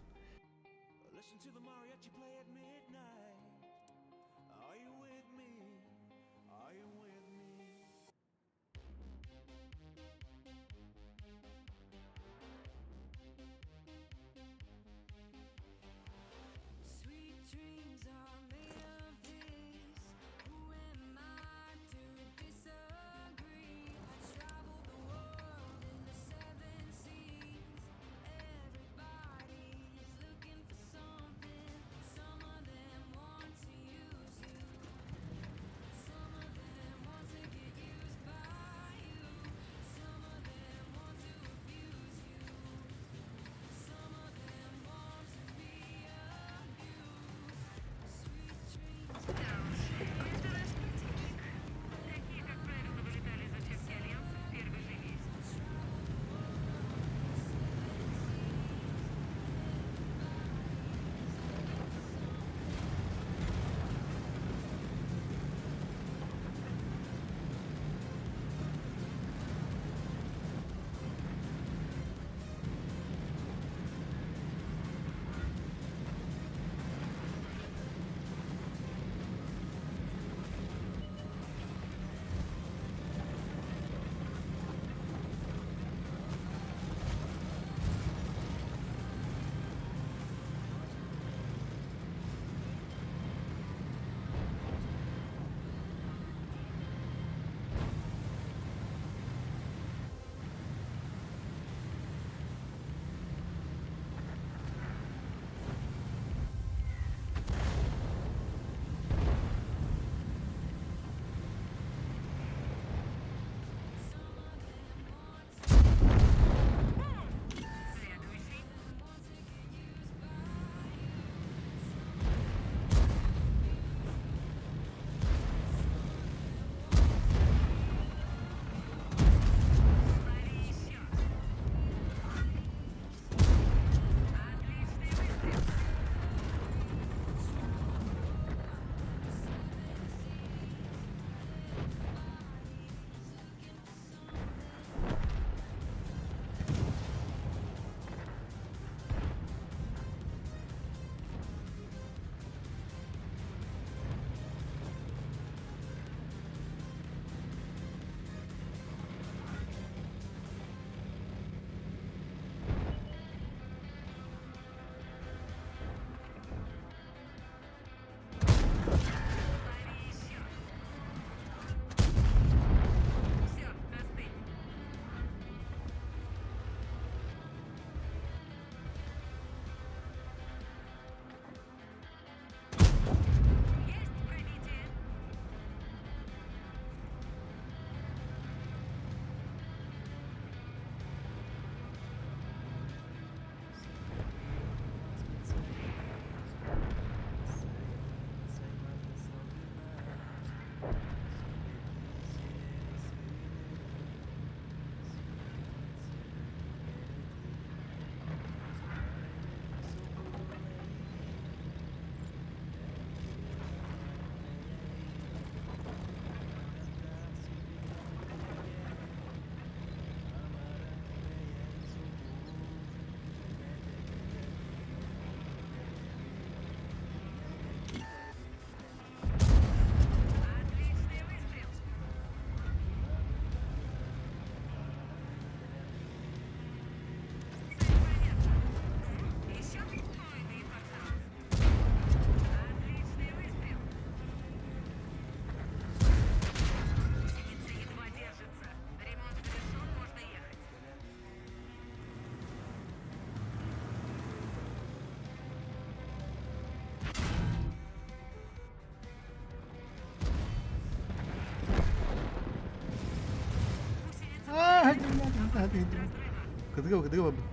Кытыга кытыга барбыт.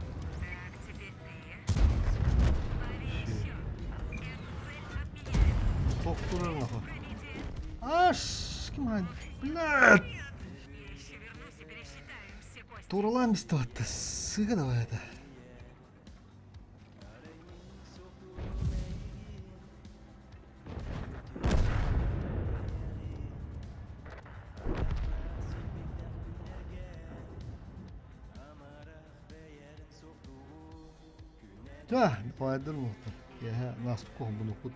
Тохтурар нахуй. Мать, блядь! Туралаан бистыбатта, сыга давай это. Ча, Николайдар муохтар. Киэһэ наспыт куһун булукпут.